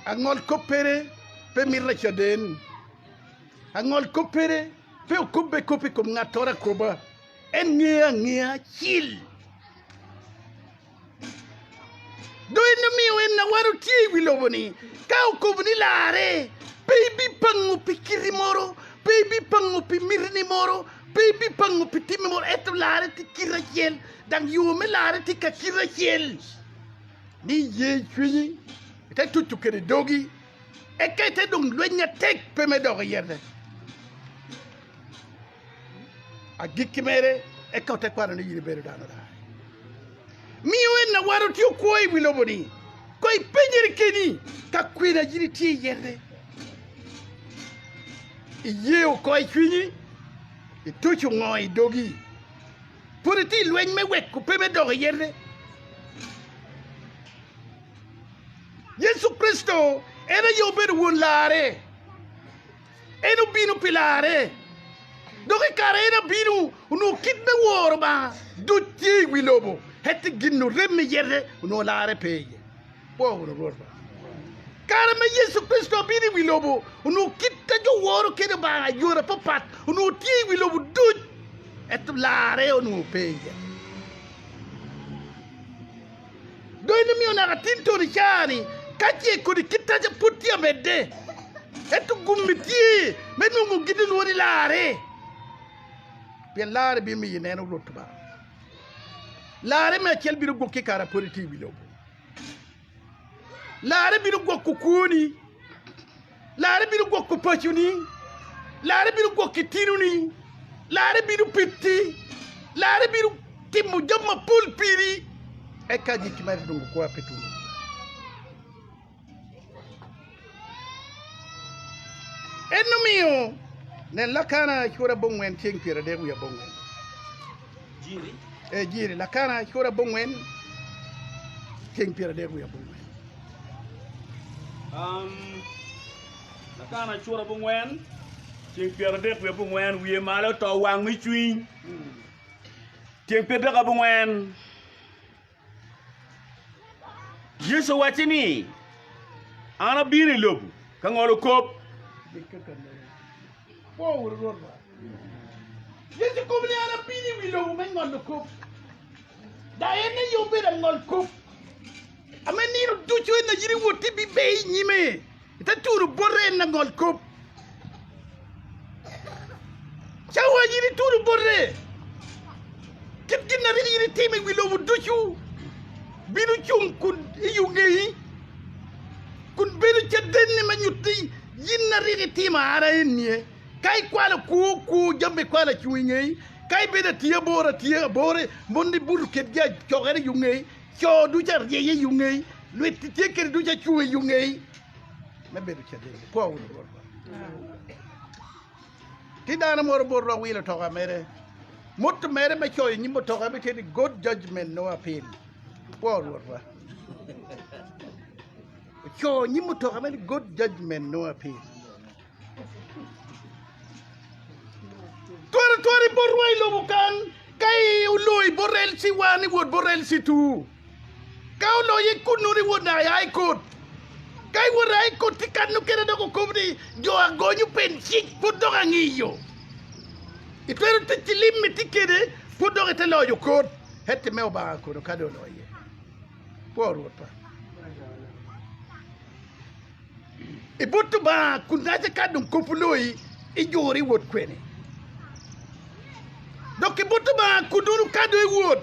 Angol kop pere pe mito lacaden, angol kop pere pe okobbe kop i kom ngattoro akoba, en ngeyo angeya cil. Dong en omiyo en awano tye i wi lobo-ni, ka okobo ni larre, pe ibipango pi kiti moro, pe ibipango pi mitini moro, pe ibipango pi timmi moro, ento larre tye kite acel, dok yo me larre tye ka kite acel, ni iye i cwinyi, ite tuco kwede i dogi, eka ite dong lweny matek pe me dok iyete. Agikki mere, eka ote kwano ni in ibedo dano larre. Miyo en awano tye okwo i wi lobo-ni, ko ipenyere keni ka kwena in itye iyete. Iye oko i cwinyi, ituco ngo i dogi. Pud itye i lweny me weko pe me dok iyete. Yecu Kricito en aye obedo won larre. En obino pi larre, dok i kare en abino, onongo kit me woro Lubanga duc tye i wi lobo, ento gin orem me yete onongo larre pe iye. Kwo wunu Rwotwa. Kare ma Yecu Kricito obino i wi lobo, onongo kit ma jo woro kwede Lubanga i yore mapapat onongo tye i wi lobo duc, ento larre onongo pe iye. Dong en omiyo naka tin toni caa-ni, ka ce kodi kit aca pud tye amedde, ento gummi tye me nongo gin olwongo ni larre, pien larre bimiyo ineno Rwot Lubanga. Larre me acel bino gwokki i kare a pud itye i wi lobo. Larre bino gwoko kwoni. Larre bino gwoko paconi. Larre bino gwoko itinoni. Larre bino piti. Larre bino timo jami mapol piri. Eka agikki mere dong okwa pe tuno. En omiyo nen Lakana cura abongwen ceng 30 wiye abongwen. Jiri. E jiri Lakana cura abongwen ceng 30 wiye abongwen. Um, Lakana cura abongwen ceng 30 wiye abongwen wiye malo to wang me cwiny. Ceng 30 abongwen Yecu owacce ni, An abino i lobo ka ngolo kop. Yecu okobo ni, An abino i wi lobo me ngolo kop. Dok en aye obedo angol kop. Ame nino ducu en aye iwot ibiber i nyime, ite turo bote en langol kop. Cawa in ituro bote, kit gin na rik in itimo i wi lobo ducu bino cung kun i yo ngeyi, kun bedo cadenni me nyutti in na rik itimo ara ennie. Ka ikwalo kwo, kwo jami ikwalo acung i ngeyi, ka ibedo atiya boro atiya abore, mon ibuto kedgi acokere i yo ngeyi, co ducu aryeye i yo ngeyi, lwit tye kwede ducu acung i yo ngeyi me bedo cadenni. Kwo wunu Rwotwa. Ti dano moro bot rok wilo otoka mere. Motto mere me coyo nyim otoka me tye ni God judgment no appeal. Kwo Rwotwa. Ocoyo nyim otoka mere ni God judgment no appeal. Twero twero i botwa i lobo kan ka i oloyi bot LC1 i wot bot LC2. Ka oloyi kunnu ni wot naka i High Court. Ka i wot i High Court ti kan nukene dok okobo ni jo agonyo pen cik pud dok angiyo. Itwero tic ki lim mi tye kede pud dok ite loyo kot. Eti me Obanga kono kadi oloye. Pwo Rwotwa. I but Lubanga kun naca ka dong kop oloyi, ijure iwot kwene. Dok i but Lubanga kun nongo ka dong iwot,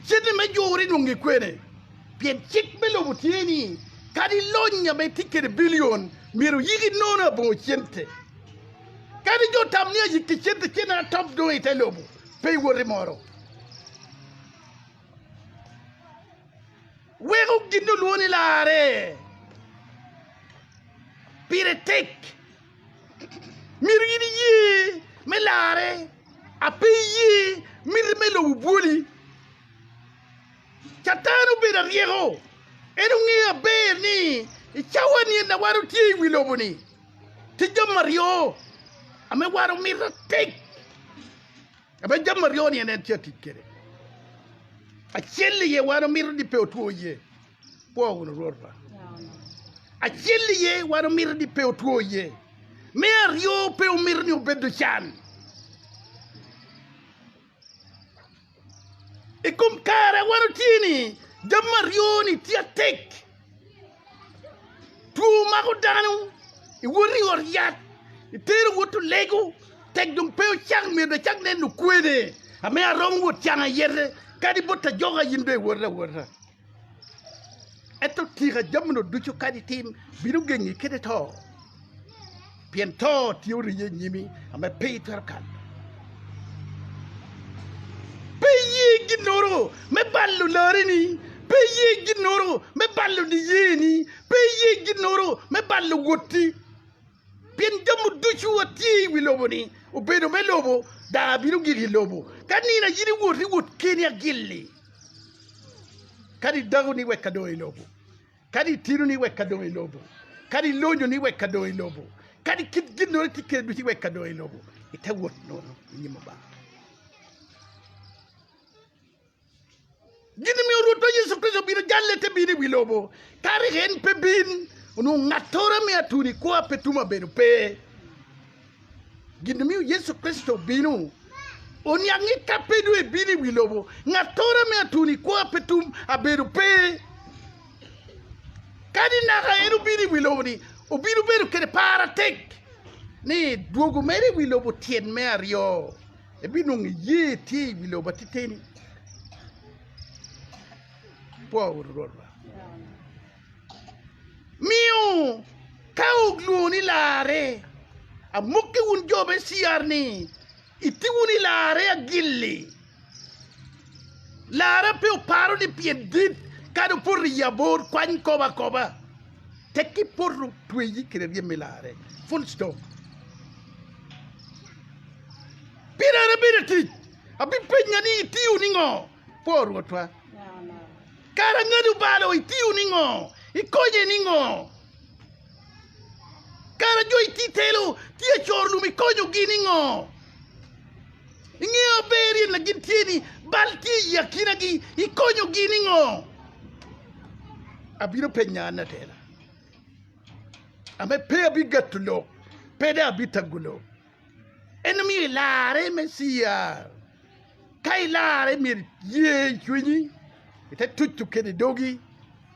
cente me jure inongo kwene. Pien cik me lobo tye ni, kadi lony ma itye kwede bilion, myero oyiki nono labongo cente. Kadi jo tam ni ayik ki cente ci en atop dong i te lobo, pe iwoti moro. Weko gin olwongo ni larre pire tek. Myero in iye me larre, a pe iye miti me lobo bwoli. Catan obedo aryeko, en ongeyo aber ni i cawa-ni en awaro tye i wi lobo-ni. Tye jami aryo ame waro mito atek. Ame jami aryo ni en en tye atic kwede. Acel iye wan omito ni pe otwo iye. Pwo wunu Rwotwa. Acel iye wan omito ni pe otwo iye. Me aryo pe omito ni obed lucan. I kom kare a wan otye ni jami aryo-ni tye atek, two mako dano, iwoto i ot yat, itero wot olego, tek dong pe ocang myero dong ecak neno kwene ame aromo wot cang ayete kadi bot ajoka in dong iwoto awota. Ento tika jami-nu ducu kadi itim bino gengi kede to? Pien to tye oriye i nyimi ame pe itwero kalo. Pe iye ginnoro me balo lareni, pe iye ginnoro me balo niyeni, pe iye ginnoro me balo wotti. Pien jami ducu ma tye i wi lobo-ni obedo me lobo, daa bino gik i lobo. Ka nino aye iwot, iwot keni agilli. Kadi idako-ni wek kadong i lobo, kadi itino-ni wek kadong i lobo, kadi ilonyo-ni wek kadong i lobo, kadi kit gin-noro itye kwede ducu wek kadong i lobo, ite wot nono i nyim Lubanga. Gin omiyo Rwotwa Yecu Kricito obino jalle te bino i wi lobo. Kadi en pe bin, onongo ngattoro me atuni kwo pe tum abedo pe. Gin omiyo Yecu Kricito obino, oniang ni ka pe dong ebino i wi lobo, ngattoro me atuni kwo pe tum abedo pe. Kadi naka en obino i wi lobo-ni, obino bedo kwede par atek ni dwogo mere i wi lobo tyen me aryo. Ibinongo iye tye i wi lobo atiteni. Pwo wunu Rwotwa. Miyo ka olwongo ni larre, amokki wun jo me CR ni iti wunu i larre agilli. Larre pe oparo ni pien dit kadi opoto i abor kwany kobo akoba. Tek ki poto tweyi kede ryem i larre. Full stop. Pire an abedo atic, abipenya ni itiyo ningo? Pwo Rwotwa. Kara ngati obalo itiyo ningo? Ikonye ningo? Kara jo iti telo tye acoro lum ikonyogi ningo? Ingeyo aber in gin tye ni bal tye i akinagi ikonyogi ningo? Abino penya an atela. Ame pe abigato lok, pe dong abitago lok. En omiyo ilarre me CR. Ka ilarre myero iye i cwinyi, ite tuco kede i dogi,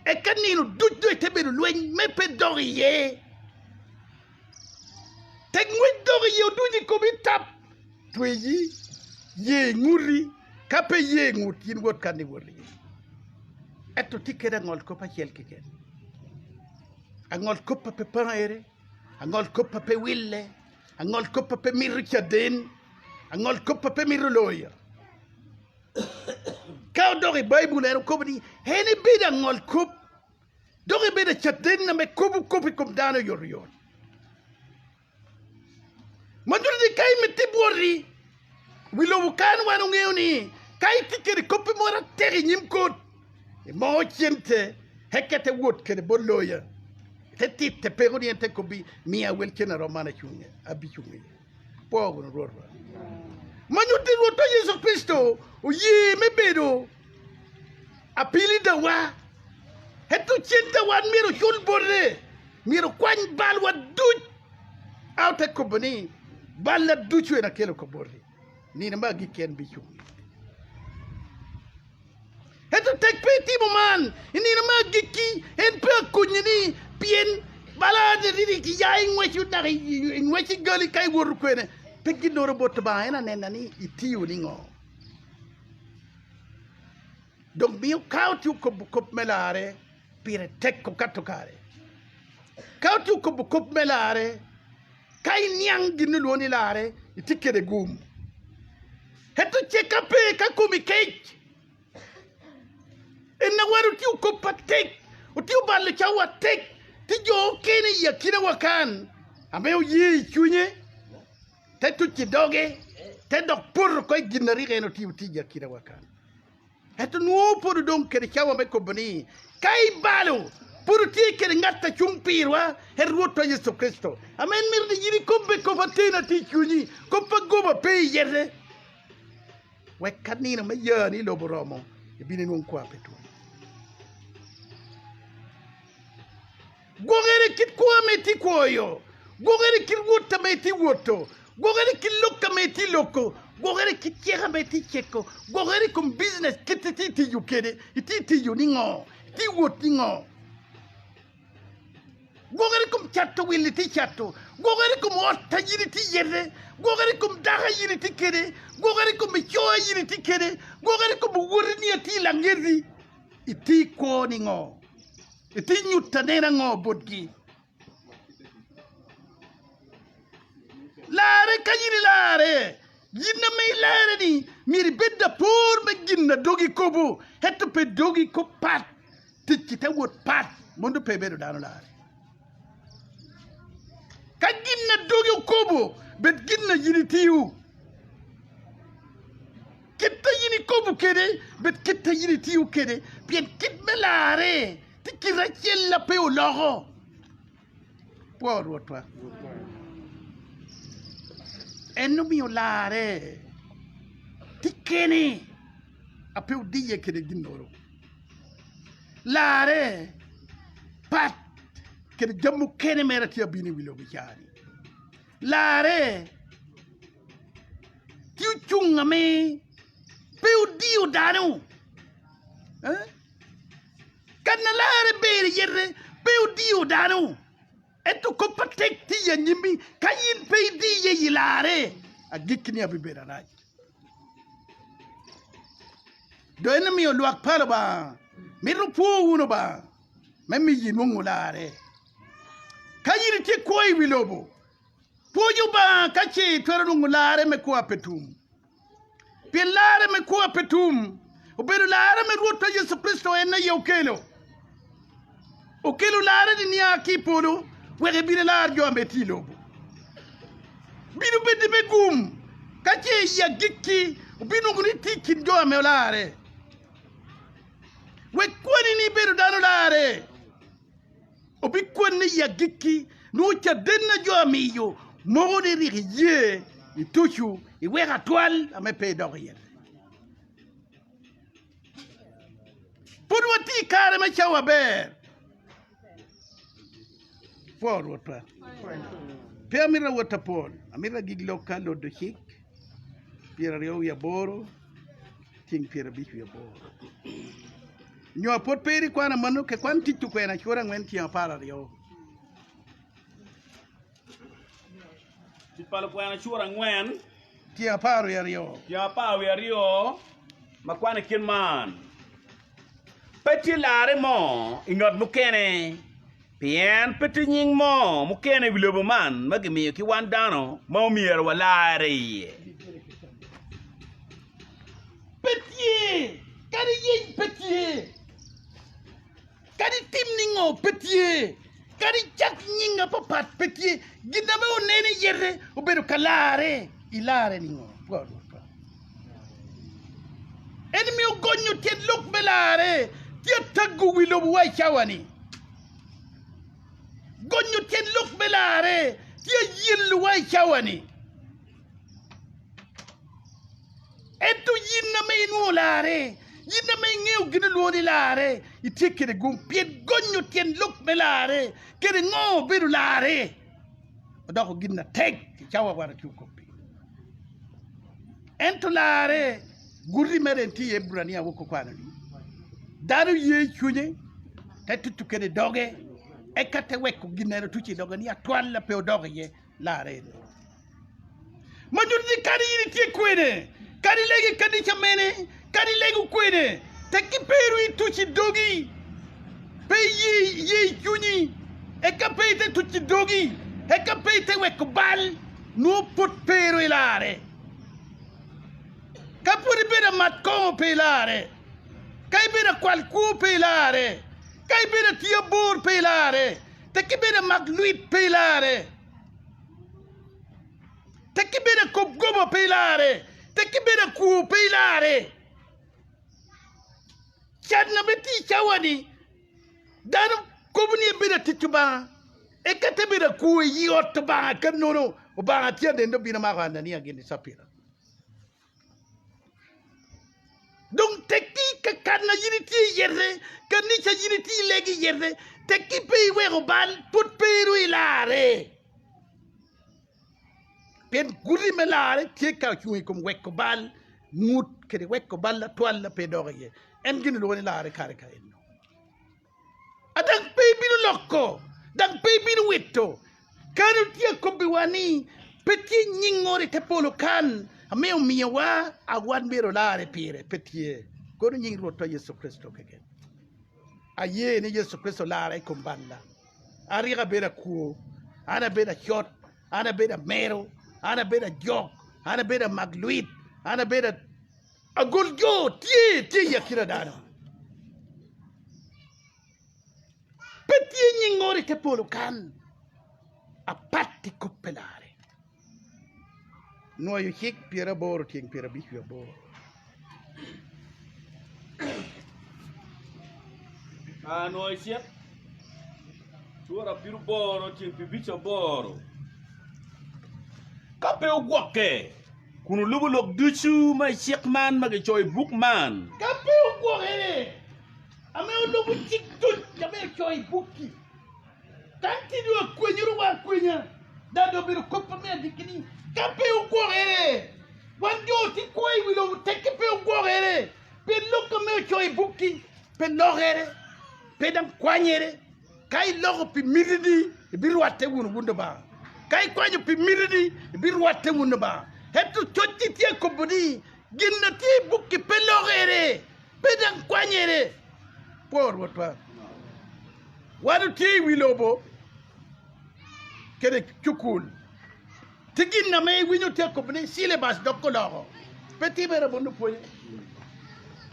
eka nino ducu dong ite bedo lweny me pe dok iye. Tek ngwec dok iye oducu i komi tap, tweyi, ye inguti, ka pe iye ingut in wot kan iwot iye. Ento tye kede angol kop acel keken. Angol kop pa pe pangere. Angol kop pa pe wille, angol kop pa pe mito caden, angol kop pa pe mito loyo. Ka odok i Baibul en okobo ni en ebedo angol kop dok ebedo caden na me kobo kop i kom dano oyotoyot. Ma nyuto ni ka imiti bwoti wi lobo kan wan ongeyo ni ka itye kede koppi moro atek i nyim kot imoko cente eka ite wot kede bot loya ite tite peko ni en te kobbi miya wel cente arom man acunge abicung iye. Pwo wunu Rwotwa. Ma nyuto ni Rwotwa Yecu Kricito oye me bedo apilidawa ento cente wan myero ocul bote. Myero okwany balwa duc. A ote kobo ni, Balla ducu en akelo ko boti, nino me agikki en bicung. Ento tek pe itimo man, i nino me agikki en pe akonyi ni pien bala ni ya ingweco dok ingwec igali ka iwoto kwene pe ginoro bot Lubanga en anena ni itiyo ni ngo. Dong miyo ka otiyo kobo kop me larre pire tek okato kare. Ka otiyo kobo kop me larre. Ka iniang gin olwongo ni larre, itye kede gum. Ento cekka pe ka komi kec. En awano tye okop atek, otye obalo cawa atek, ti jo okene i akina wa kan ame oye i cwinye, te tuc i doge, te dok poto oko i gin na rik en otiyo tic i akina wa kan. Ento nwo pud odong kede cawa me kobo ni, ka ibalo, pud otye kede ngat a cung pirwa, en Rwotwa Yecu Kricito. Ame en mito ni in ikobbe kop atena tye i cwinyi, kop pa goba pe iyete. Wek ka nino me yani i lobo oromo, ibino inwong kwa pe tum. Gwokere kit kwo ma itye kwoyo, gwokere kit wot ma itye woto, gwokere kit lok ma itye loko, gwokere kit cika ma itye ciko, gwokere i kom bijinec kit itye tiyo kwede, itye tiyo ningo, itye wot ningo. Gwokere i kom cato wil itye cato, gwokere i kom ot a in itye yete, gwokere i kom dako a in itye kwede, gwokere i kom ico a in itye kwede, gwokere i kom owotini a tye i langeti, itye kwo ningo? Itye nyuto anena ngo botgi? Larre ka in ilarre, gin ma ilarre-ni myero ibed lapor me gin na dogi kobo, ento pe dogi kop pat. Ticci te wot pat mondo pe ibedo dano larre. Ka gin na dogi okobo, bed gin na in itiyo. Kit ma in ikobo kwede, bed kit ma in itiyo kwede, pien kit me larre tye kit acel ma pe oloko. Pwo Rwotwa. En omiyo larre tye kene a pe odiye kwede ginnoro. Larre pat kede jami mukene mere tye abino i wi lobo i caa-ni. Larre tye ocung ame pe odiyo dano. Eh? Ka na larre ber iyete pe odiyo dano. Ento kop matek tye i anyimmi, ka in pe idiye i larre, agikkini abibedo arac. Dong en omiyo lwak pa Lubanga mito pwo wun Lubanga me miyo inwongo larre. Ka in itye kwo i wi lobo, pwony Lubanga ka ce itwero nongo larre me kwo pe tum. Pien larre me kwo pe tum obedo larre me Rwotwa Yecu Kricito en aye okelo. Okelo larre-ni nia ki i polo wek ebin elar jo ma tye i lobo. Bino bedo me gum ka ce i agikki obinongo ni tye i kin jo ma olarre. Wek kwani ni ibedo dano larre, obikwanni i agikki nongo caden na jo amiyo moko ni rik iye itucu iweko atwal ame pe idok iye. Pud watye i kare me cawa ber. Pwo Rwotwa. Pe amito awot apol, amito agik lok ka lodo cik 28 tyeng 58. Nyo apwod pe iri kwana mano ke kwan tic tukwena cura angwen tyeng 12. Tic pa lukwena cura angwen. Tyeng 12. Tyeng 12 ma kwan i kit man, Pe tye larre mo i ngat mukene, pien pe tye nying mo mukene i wi lobo man ma gimiyo ki wan dano ma omyero walarre iye. Pe tye, kadi yeny pe tye. Kadi tim ningo pe tye, kadi cak nyinga papat pe tye, gin ame oneno i yete obedo ka larre, i larre ningo? Pwod Rwotwa. En miyo gonyo tyen lok me larre tye atago wi lobo wa i cawa-ni. Gonyo tyen lok me larre tye ayelo wa i cawa-ni. Ento in ame inwongo larre, in ame ingeyo gin olwongo ni larre, itye kede gum, pien gonyo tyen lok me larre kede ngo obedo larre odoko gin matek i cawa wan atye okop-pi. Ento larre guti mere en tye i Ebrania woko okwano-ni, dano ye i cwinye te tuco kede doge eka te weko gin en otuco i doge ni atwal pe odok iye larre eni. Ma nyuto ni kadi in itye kwede, kadi ilego i kanica mene, kadi ilego kwede, tek iperu ituc i dogi, pe iye i cwinyi, eka pe ite tuc i dogi. Eka pe ite weko bal nwo put pero ilare. Ka pud ibedo amat kongo pe ilare. Ka ibedo akwal kwo pe ilare. Ka ibedo ati abor pe ilare. Tek ibedo amak lwit pe ilare. Tek ibedo akob goba pe ilare. Tek ibedo akwo pe ilare. Can na be tye i cawa-ni, dano kobo ni ebedo atic Lubanga, eka te bedo akwo i ot Lubanga ka nono Lubanga tye anene obino mako Anania gin ki Capira. Dong tekki ka kan na in itye iyete, kanica in itye ilego iyete, tekki pe iweko bal pud pe iru ilarre. Pien guti me larre tye ka cung i kom weko bal, ngut kede weko bal atwal ma pe dok iye. En gin ilwongo ni larre kare ka eno. Adang pe ibino loko, dang pe ibino wito. Kadi tye akobbiwa ni pe tye nyingor i te polo kan ame omiyowa a wan myero olare pire, pe tye. Kono nying Rwotwa Yecu Kricito keken. Aye ni Yecu Kricito olara i kom balla. Aryeko abedo akwo, an abedo acot, an abedo amero, an abedo ajok, an abedo amak lwit, an abedo agol jo tye tye i akina dano. Pe tye nyingoro i te polo kan apat i kop pe lare. Nwoyo cik 80 tyeng 58. Nwoyo cik cura 80 tyeng 58. Ka pe wugwokke kun wulubo lok ducu ma i cik man ma gicoyo i buk man. Ka pe wugwokere, ame wulubo cik duc ame ocoyo i buk-ki. Kan tye dong akwenyoro wa akwenya, dok dong obedo kop me agikki ni, Ka pe wugwokere, wan jo tye kwo i wi lobo tekki pe wugwokere, pien lok ma ocoyo i buk-ki pe lokere, pe dong kwanyere. Ka iloko pi mitini, ibirwatte wunu wun Lubanga. Ka ikwanyo pi mitini, ibirwatte wun Lubanga. Ento coc-ci tye kobo ni, gin ma tye i buk-ki pe lokere, pe dong kwanyere. Pwo Rwotwa! Wan otye i wi lobo kede cukul. Tye gin na me iwinyo tye kobo ni syllabus dok koloko. Pe tye mere bot lupwonye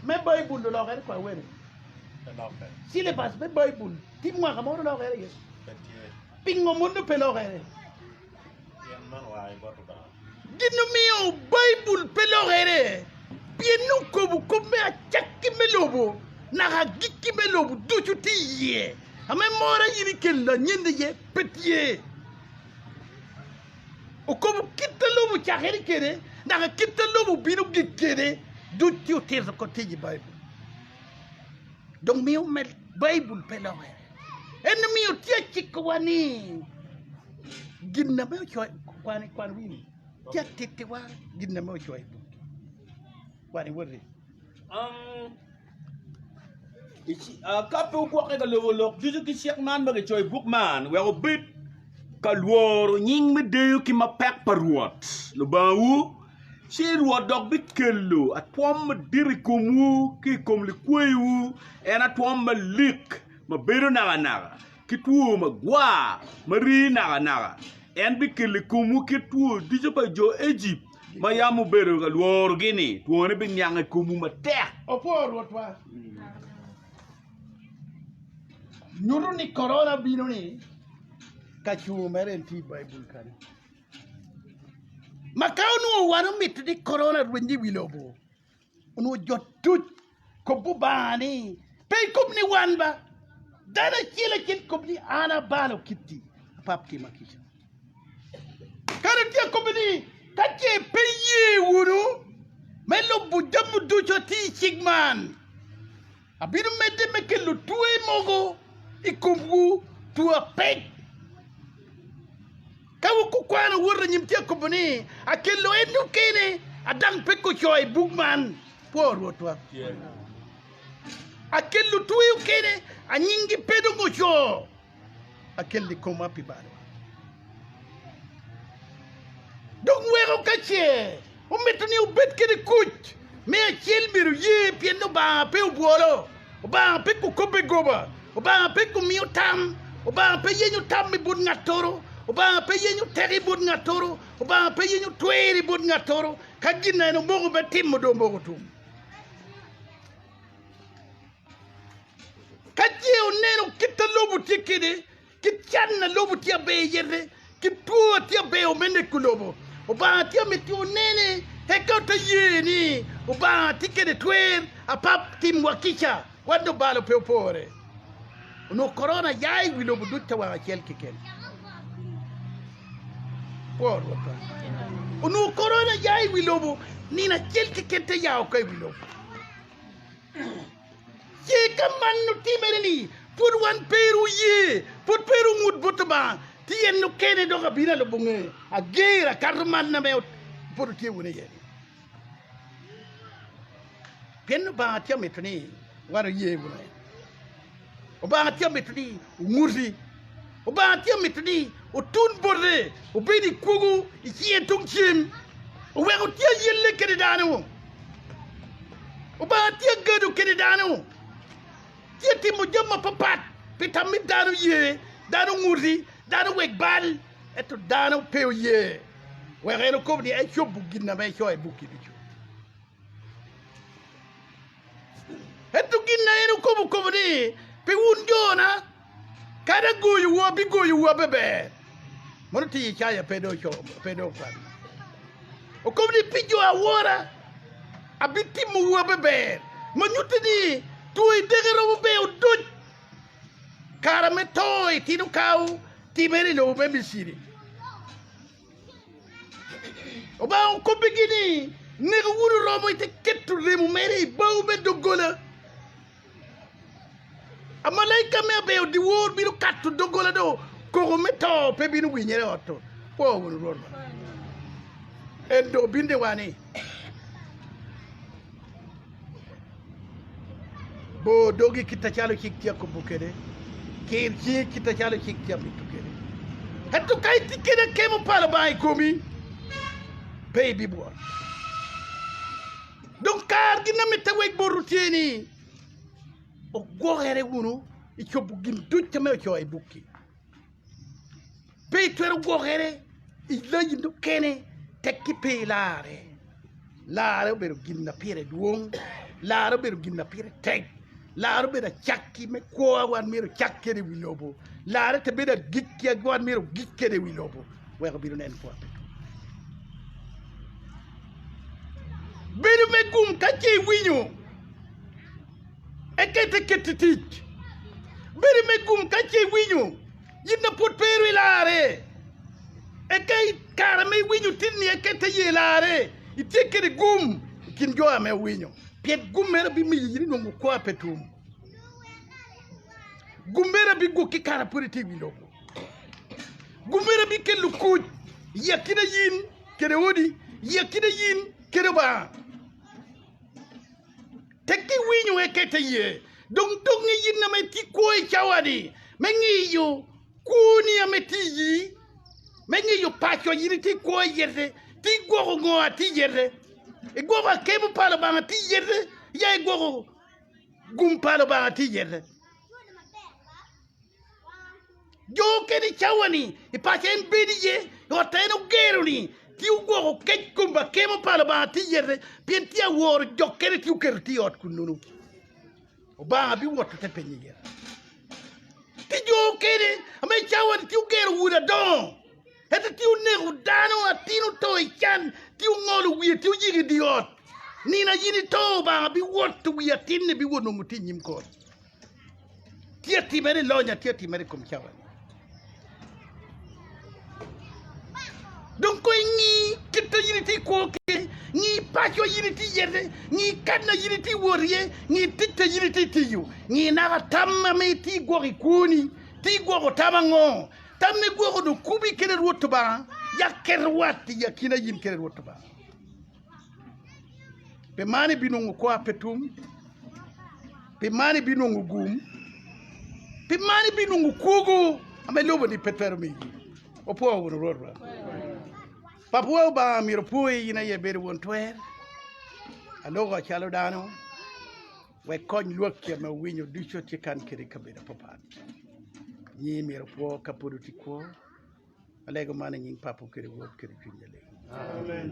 me Baibul olokere kwa wene. Syllabus me Baibul tye mwaka mo olokere iye. Pingo mono pe lokere? Gin omiyo Baibul pe lokere pien ni okobo kop me acakki me lobo naka agikki me lobo ducu tye iye. Ame mora in ikelo anyen iye pe tye. Okobo kit ma lobo ocakere kwede naka kit ma lobo obino gik kwede ducu tye otito ko tye i Baibul. Dong miyo Baibul pe lokere. En omiyo tye cikowa ni gin na me ocoyo kwan kwan wini tye atittiwa gin na me ocoyo i buk kwan iwoti. Ka pe wugwokke ka lubo lok ducu ki cik man ma gicoyo i buk man, wek wubed ka lworo nying me deyo ki mapek pa Rwot Lubangawu, ci Rwot dok bikelo atwom madit i komwu ki i kom likwayiwu, en atwom malik ma bedo nakanaka, ki two magwar ma ri nakanaka. En bikelo i komwu kit two ducu pa jo Ejipt ma yam wubedo ka lworogi-ni, twone biniang i komwu matek. Opwo Rwotwa. Nyuto ni korona bino ni ka cungo mere en tye i Baibul kany. Ma ka onongo wan omito ni korona rweny i wi lobo, onongo jo tuc kob Lubanga ni, Pe ikob ni wan ba, dano acel acel kob ni an abalo kiti, apap tima kica. Kadi tye akobbi ni, ka ce pe iye wunu me lubo jami ducu atir i cik man, abino medde me kelo twe mogo i komwu, two apec. Ka wukwano wot anyim tye akobo ni, Akelo en mukene, adang pe gucoyo i buk man. Pwo Rwotwa. Akelo twe okene, anyinggi pe dong oco. Akelo i koma pi balwa. Dong weko ka ce omito ni wubed kede kuc me acel myero wuye pien Lubanga pe obwolo, Lubanga pe kukobbe goba, Lubanga pe kumiyo tam, Lubanga pe yenyo tam i but ngattoro. Obanga pe yenyo teko i bot ngattoro, Obanga pe yenyo twer i bot ngattoro, ka gin na en omoko me timo dong omoko tum. Ka ce oneno kit a lobo tye kwede, Kit can na lobo tye aber iyete, kit two tye aber me neko lobo. Obanga tye amiti onene, eka ote ye ni Obanga tye kede twer apap timwa kica, wan lubalo pe opore. Onongo korona ya i wi lobo duc ta wang acel keken. Pwo Rwotwa. Onongo korona ya i wi lobo nino acel keken te ya oko i wi lobo. Ce ka man otimere ni pud wan pe ruye, pud pe rungut bot Lubanga, tyen nukene dok abino alubo nge ager akato man ame pud wutye wunu iye-ni. Pien Lubanga tye mito ni wan oye wunu en. Lubanga tye mito ni wunguti. Lubanga tye mito ni wutun bote, wubed i kwogo i cinge tung cem, owek wutye ayelle kede dano. Lubanga tye gado kede dano, tye timo jami mapapat pi tam me dano ye, dano nguti, dano wek bal, ento dano pe oye wek en okob ni ecobo gin ma ecoyo i buk-ki ducu. Ento gin ma en okobo okobo ni, Pi wun jona, kadi agoyowu abigoyowu abeber. Mono tye Icaya pe dong okwano. Okobo ni, Pi jo awora abitimowu abeber, ma nyutte ni two ideke romo ber odoc kare me to i tino kawu timere i lobo me Miciri. Obanga okobbigi ni, Nek wunu romo ite keto remo mere i bao me doggola. Amalaika me abeyo dyewor bino kato doggola do koko me to pe bino winyere i ot-to. Pwo wunu Rwotwa. En dong obinne wa ni, Bor dogi kit acalo cik tye akobo kwede, kir cingi kit acalo cik tye amito kwede. Ento ka itye kede akemo pa Lubanga i komi, pe ibibwot. Dong kar gin ma mitte wek botwu tye ni, wugwokere wunu i cobo gin ducu ma ocoyo i buk-ki. Pe itwero gwokere i layi mukene tekki pe ilarre. Larre obedo gin ma pire dwong, larre obedo gin ma pire tek, larre obedo acakki me kwo wan myero ocak kwede i wi lobo, larre te bedo agikki wan myero ogik kwede i wi lobo wek obin onen kwo pe tum. Bedo me gum ka ce iwinyo eka ite keto i tic. Bedo me gum ka ce iwinyo in na pwod pe iro ilarre, eka i kare ma iwinyo tinni eka ite ye larre, itye kede gum i kin jo ame owinyo, pien gum meno bimiyo in inongo kwo pe tum. Gum meno bigwoki kare pwod itye i wi lobo. Gum meno bikelo kuc i akina in kede odi, i akina in kede Lubanga. Tek iwinyo eka ite ye. Dong donge in ame itye kwo i cawa-ni me ngiyo kwoni ame tye iyi, me ngiyo paco a in itye kwo iyete, ti igwoko ngo a tye iyete? Igwoko akemo pa Lubanga tye iyete, ya igwoko gum pa Lubanga tye iyete? Jo okene i cawa-ni i paco en bedo iye, i ot en ogero-ni, tye ogwoko kec kom akemo pa Lubanga tye iyete, pien tye aworo jokkene tye oketo tye i ot kunnu. Lubanga biwoto te penye gire. Tye jo okene ma i cawa-ni tye ogero udi adongo, ento tye oneko dano atin oto i can, tye ongolo wiye tye oyiko i dye ot. Nino a in ito, Lubanga biwoto wi atinni biwot nongo tye i nyim kot. Tye atimere i lonya, tye atimere i kom cawa-ni. Dong kong ingi kit ma in itye kwo kwede, ngi paco ma in itye iye, ngi kad ma in itye wot iye, ngi tic ma in itye tiyo, ngi naka tam ma itye gwoko i kwoni, tye igwoko tam ango? Tam ma igwoko dong kubi kede Rwot Lubanga, yak ket wat i akina in kede Rwot Lubanga. Pi man ibinongo kwa pe tum, pi man ibinongo gum, pi man ibinongo kwogo ame lobo-ni pe twero miyi. Wapwo wunu Rwotwa. Papawa Lubanga myero opwoyi in aye ibedo won twer. Aloko acalo dano wek kony lwakki ame owinyo ducu atye kan kede i kabedo apapat. Nyi myero opwo ka pud otye kwo. Alego man i nying Papo kede Wod kede Cwiny Maleng. Amen.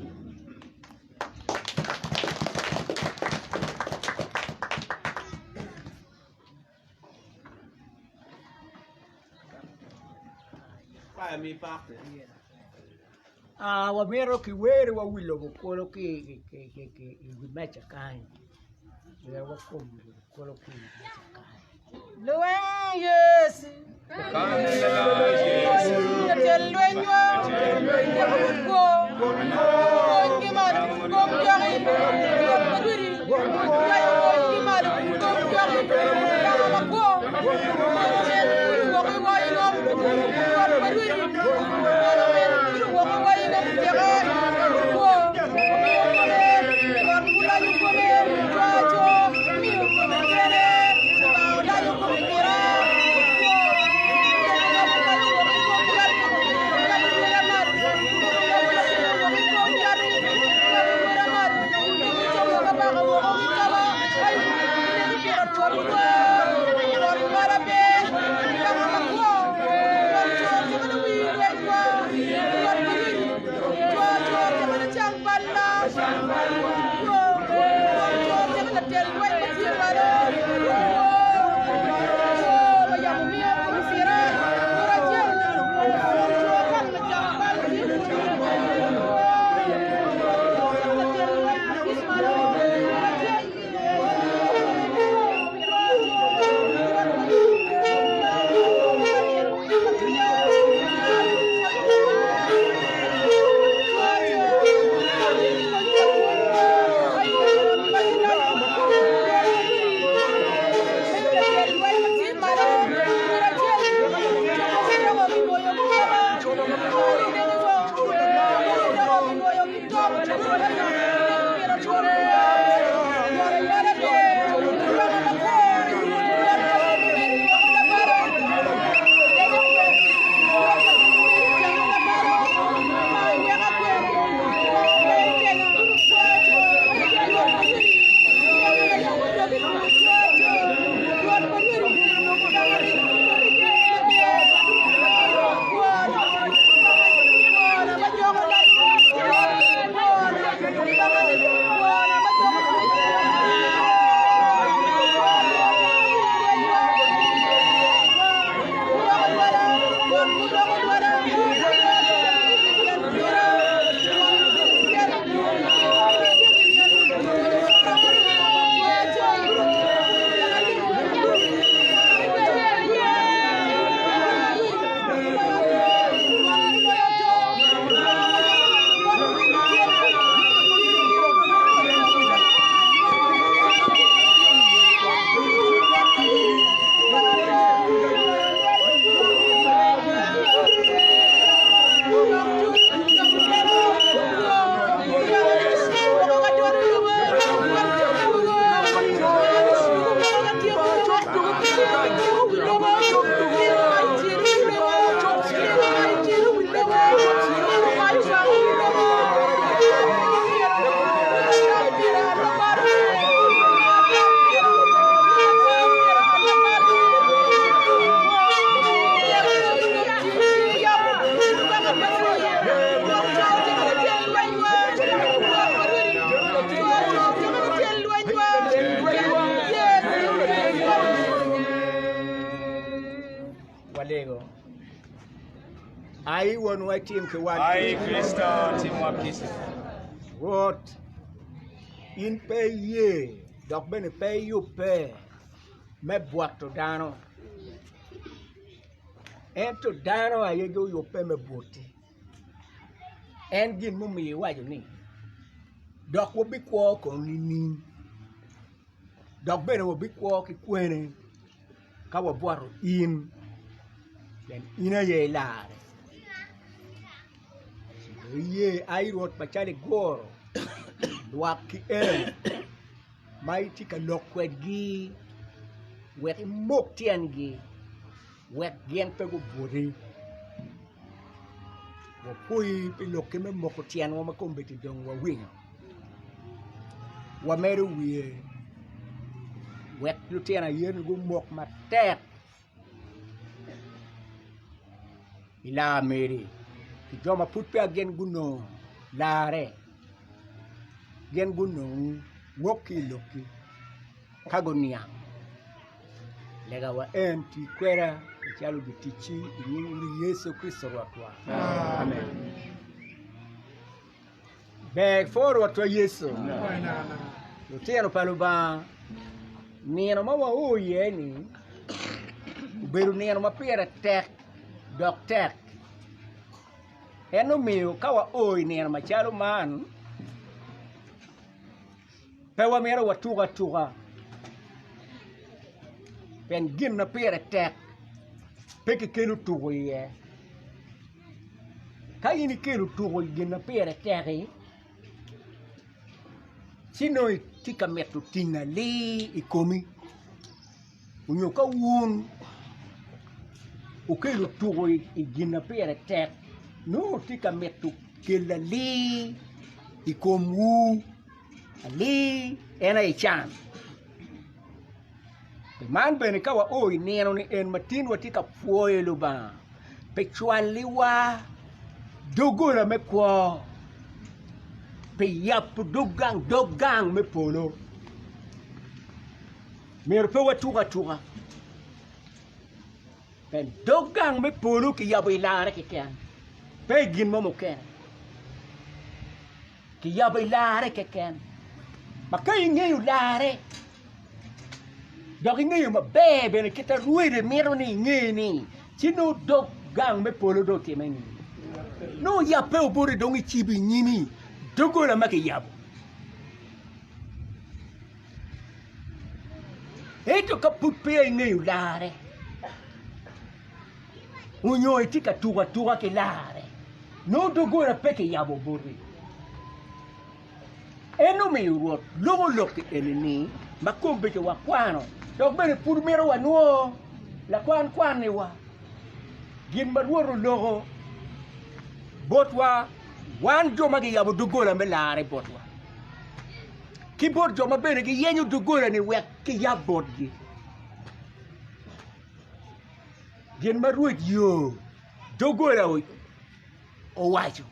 Ah, wamito ki wer wa wi lobo kulu ki i wi meja kany. Myero wakom wi lobo kulu ki i wi meja kany. Lweny Yecu. Latel lwenywa. Wod kwo. Pwony ki malo. Kom joki. Rwot ma rwodi. Ywayo pwony ki malo. Kom joki. Dano makwo. Polo min kudu woko i wai ngom. Rwot ma rwodi. Polo min kudu woko i wai ngom otyeke. Wod kwo. Omiyo kome. Rwot gulayo kome. Cwaco. Miyo kome kene. Lubanga olayo kome pire. Wod kwo. Walego. Ai wonwa tim ki wan Ai Kricito timwa kica. Rwot, in pe iye dok bene pe iyubbe me bwoto dano, ento dano aye guyubbe me bwoti. En gin mumiyo iwaco ni, 'Dok wabikwo kono nining? Dok bene wabikwo ki kwene ka wabwoto in? Pien in aye ilarre. Iye ai Rwot macalo iguro lwak ki eni ma itye ka lok kwedgi wek imok tyengi wek gin pe gubwoti. Wapwoyi pi lokki me moko tyenwa ma kombeddi dong wawinyo. Wamedo wiye wek lutino aye-ni gumok matek i lar meri. Ki jo ma pud peya gin gunongo larre, gin gunongu wok ki i lokki ka guniang. Legawa en ti kweda macalo giticci i nying Wodi Yecu Kricito Rwotwa. Amen. Ber pwo Rwotwa Yecu. Lutino pa Lubanga, nino ma wao iye-ni obedo nino ma pire tek dok tek. En omiyo ka wao i nino macalo man, pe wamito watuk atuka pien gin ma pire tek pe kikelo tuko iye. Ka in ikelo tuko i gin ma pire tek-ki, ci nongo itye ka mito tingo alir i komi nyo ka wun wukelo tuko i gin ma pire tek nongo wutye ka mito kelo alir i komwu alir en aye can. Pi man bene ka wao i nino-ni en ma tin watye ka pwoyo Lubanga pi cwaliwa doggola me kwo, pi yabo dog gang me polo, myero pe watuk atuka pien dog gang me polo kiyabo i larre keken pe i gin mo mukene. Kiyabo i larre keken ma ka ingeyo larre dok ingeyo maber bene kit ma rwede mito ni inge ni ci nongo dog gang me polo dong otime ni nongo oyabbe boti dong icibo i nyimi doggola ma kiyabo ento ka pud peya ingeyo larre onyo itye ka tuko atuka ki larre nongo doggola pe kiyabo boti. En omiyo Rwot loko lok eni-ni ma kombeddi wakwano, dok bene pud mito wanwo lakwan kwanniwa gin ma Rwot oloko botwa, wan jo ma giyabo doggola me larre botwa, ki bot jo ma bene giyenyo doggola-ni wek kiyab botgi. Gin ma Rwot yo doggola owaco,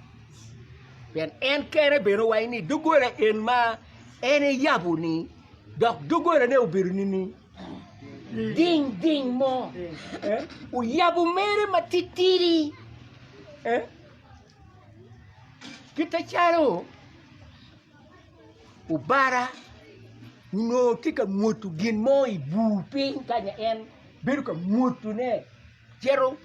pien en kene bene owaco ni doggola en ma en eyabo-ni, dok doggolane obedo nining? Ding ding mo, oyabo mere matitidi, kite calo obara onongo tye ka mwodo gin mo i bur piny kanya en bedo ka mwodone cito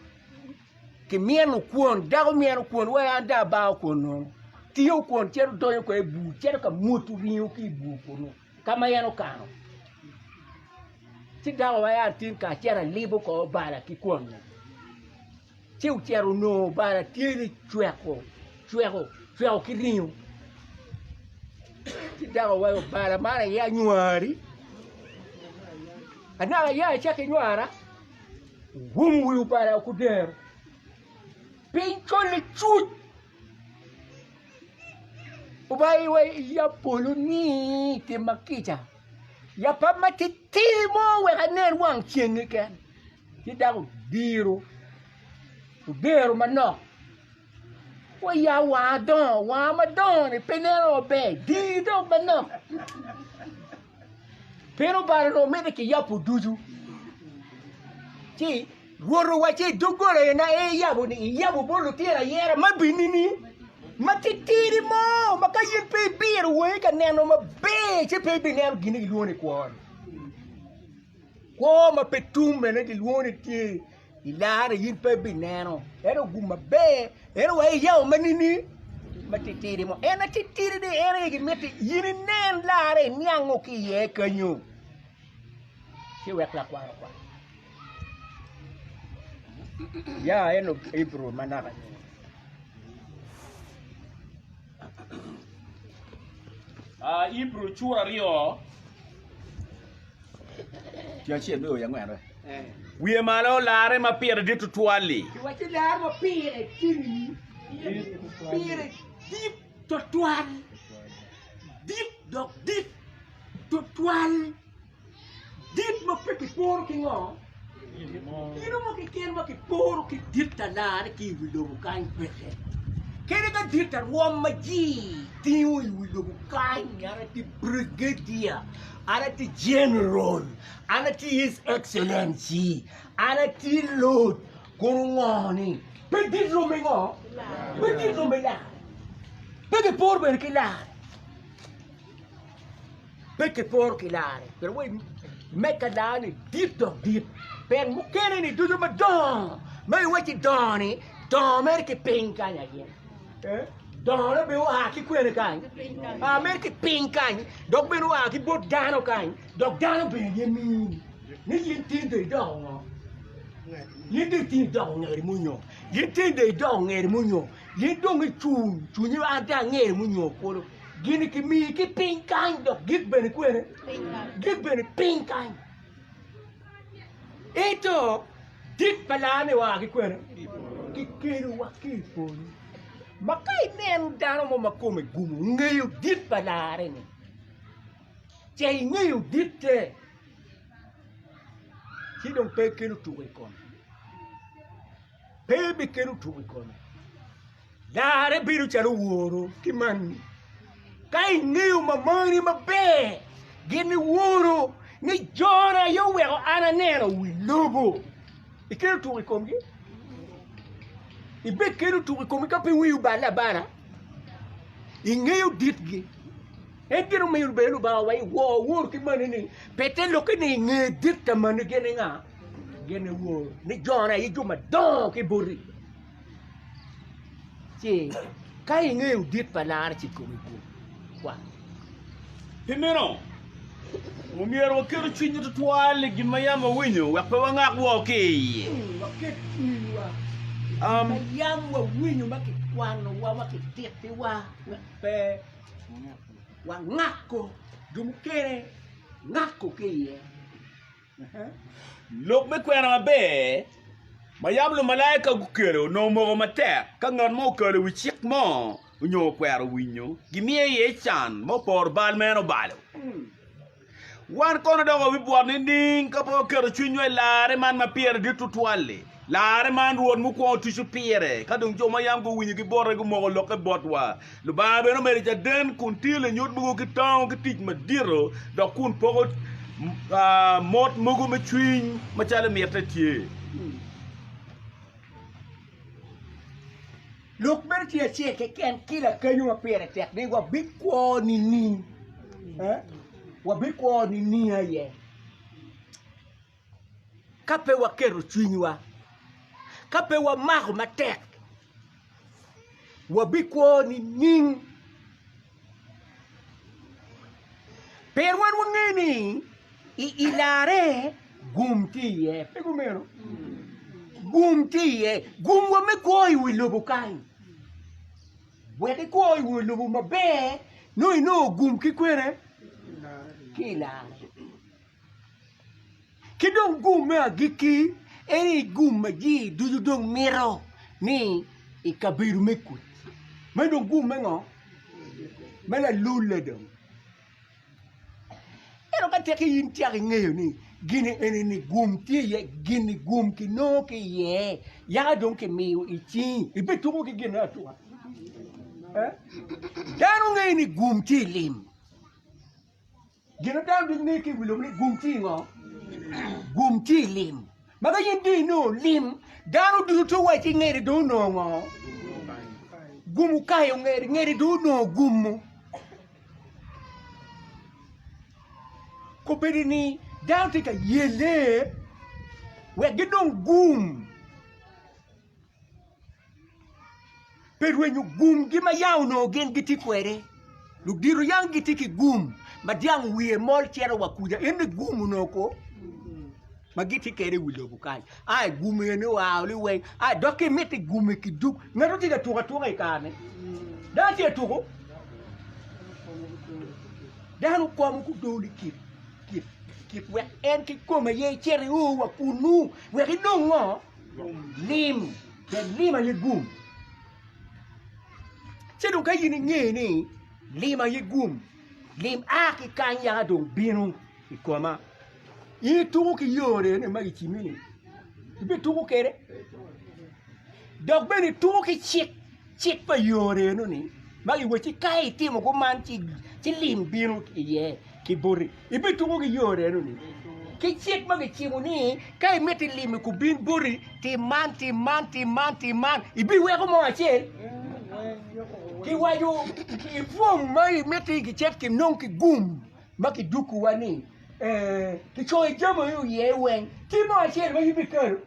Kimyeno kwon, dako myeno kwon wai an dong abao kwon nono. Tingo kwon cito donyo kwede i bur, cito ka mwodo ringo ki i bur kunu ka ma en okano. Ci dako wai an tin ka acito alibo ko obala ki kwon-ni. Ci ocito onongo obala tye ni cweko, cweko, cweko ki ringo. Ci dako wai obala man aye anywari, anaka ya icako inywara. Wumo wi obala ki odero, piny col licuc, Obala iwa i polo ni timma kica, yabba matitidi mo wek anen wang ceng keken, ci dako odiro odero manok wa ya wanga dongo wanga madongo-ni pe neno maber dir dong manok. Pien obalo onongo mitte ki yabo ducu. Ci Rwot owacce, Doggola ena aye iyabo-ni, iyabo bot lutino ayera ma binini ma titidi mo, ma ka in pe ibiro wangi ka neno maber, ci pe ibineno gin ma gilwongo ni kwo-ni. Kwo ma pe tum bene gilwongo ni tye i larre in pe ibineno. Ento gum maber, ento wa iyabo ma nini? Ma titidi mo. En atitidi-ni en aye gimiti in inen larre iniango ki iye kenyo. Ci wek lakwar okwan. Ya en Ibru ma naka ni. Ah, Ibru cura aryo. Tye acel me oyo angwen we. Wiye malo larre ma pire dit tutwal-li. Kiwaco lar ma pire tini, pire dit twatwal, dit dok dit twatwal, dit ma pe kiporo ki ngo? Gino mo keken ma kiporo ki dit ta larre ki i wi lobo kany peke. Kadi ka dit arwom ma ji tingo i wi lobo kany, an atye brigadier, an atye general, an atye his excellency, an atye lord, kono ngo ni pe dit romme ngo? Pe dit romme lar. Pe kiporo bene ki lar. Pe kiporo ki larre, pien wa me ka larre-ni dit dok dit, pien mukene-ni ducu madongo ma iwacci dongo-ni, dongo mere ki piny kany aye. Dongone bene oa ki kwene kany? A mere ki piny kany, dok bene oa ki bot dano kany, dok dano bene aye mini ni in tin dong idoko ngo? In dong tin idoko ngeri munyo, in tin dong idoko ngeri munyo, in dong icung cunyi an dong angeri munyo kulu. Gini kimiyi ki piny kany dok gik bene kwene? Gik bene piny kany. Ento dit pa laa-ni oa ki kwene? Kikelowa ki i polo. Ma ka ineno dano mo ma kome gumo ngeyo dit pa larre-ni, ce ingeyo ditte, ci dong pe ikelo tuko i kome. Pe ibikelo tuko i kome. Larre bedo calo woro ki manni. Ka ingeyo mamani maber, gin iworo ni jona aye oweko an aneno wi lobo. Ikelo tuko i komgi? Ibekelo tuko i komgi ka pe wii oballe abala? Ingeyo ditgi. En gin omiyo bene Lubanga owaco ni wor woro ki manni ni pe te lokke ni inge dit ka manni gin ni nga? Gin iworo ni jona aye jo madongo ki boti. Ci ka ingeyo dit pa larre ci komi gum kwa. Pi meno, omyero waketo cwinywa tutwal i gin ma yam wawinyo wek pe wangak woko ki i iye. Waket cwinywa i gin ma yam wawinyo ma kikwanowa ma kitittiwa wek pe wangako jo mukene ngako ki iye. Lok me kwena maber ma yam lumalaika gukelo onongo moko matek. Ka ngat mo okalo i wi cik mo nyo okwero winyo, gimiye iye can ma oporo bal ma en obalo. Wan kono dok wabibwot nining ka pe waketo cwinywa i larre man ma pire dit tutwal-li? Larre man Rwot mukwongo otuco pire, ka dong jo ma yam guwinyo ki bote gumoko lokke botwa. Lubanga bene omedo caden kun tiyo lanyut mogo ki tango ki tic madito, dok kun poko mot mogo me cwiny macalo mitte tye. Lok meno tye acel keken ki lakenyo ma pire tek ni wabikwo nining? Wabikwo nining aye? Ka pe waketo cwinywa, ka pe wamako matek, wabikwo nining? Pien wan wangeyo ni i larre gum tye iye, pe kumeno? Gum tye iye, gumwa me kwo i wi lobo kany. Wek ikwo i wi lobo maber, nongo inongo gum ki kwene? Ki i larre. Ki dong gum me agikki en aye gum ma ji ducu dong mito ni i kabedo me kuc. Meno dong gum me ngo? Me lalulle dong. Ento ka teki in cako ingeyo ni gini eni-ni gum tye iye, gini gum kinongo ki iye, yaka dong kimiyo i cingi, ibituko ki gin atuka? Dano ngeyo ni gum tye i lim. Gin ma dano ducu ngeyo ki i wi lobo ni gum tye i ngo? Gum tye i lim. Ma ka in dong inongo lim, dano ducu to wacci ngeri dong onongo ngo? Gum okayo ngeri, ngeri dong onongo gum-mu. Kobedo ni dano tye ka yelle wek ginong gum. Pe rwenyo gumgi ma yam onongo gin gitye kwede. Ludito yam gitye ki gum ma dyang wiye mol cito wa kuca, ento gum onongo ko ma gitye kwede i wi lobo kany. Ai gum eni oa liweng, ai dok ki miti gum ki duk, ngat mo tye ka tuko atuka i kare-ni, dano tye ka tuko, dano kwamo kudol i kit kit kit wek en kikome aye icit io wa kunu wek inong ngo? Lim, pien lim aye gum. Ci dong ka in inge ni lim aye gum, lim a ki kany yaka dong bino i koma. In ituko ki yore ene ma gicimi-ni, ibituko kwede. Dok bene ituko ki cik. Cik pa yore eno-ni ma giwacci ka itimo kuman ci lim bino iye ki boti, ibituko ki yore eno-ni. Ki cik ma gicimo ni ka imito limi kubin boti, tim man, tim man, tim man, tim man, ibiweko mo acel. Kiwaco i pwom ma imiti gicit kinong ki gum ma kidukuwa ni kicoyo jami iye weng, tye mo acel ma in ibikelo.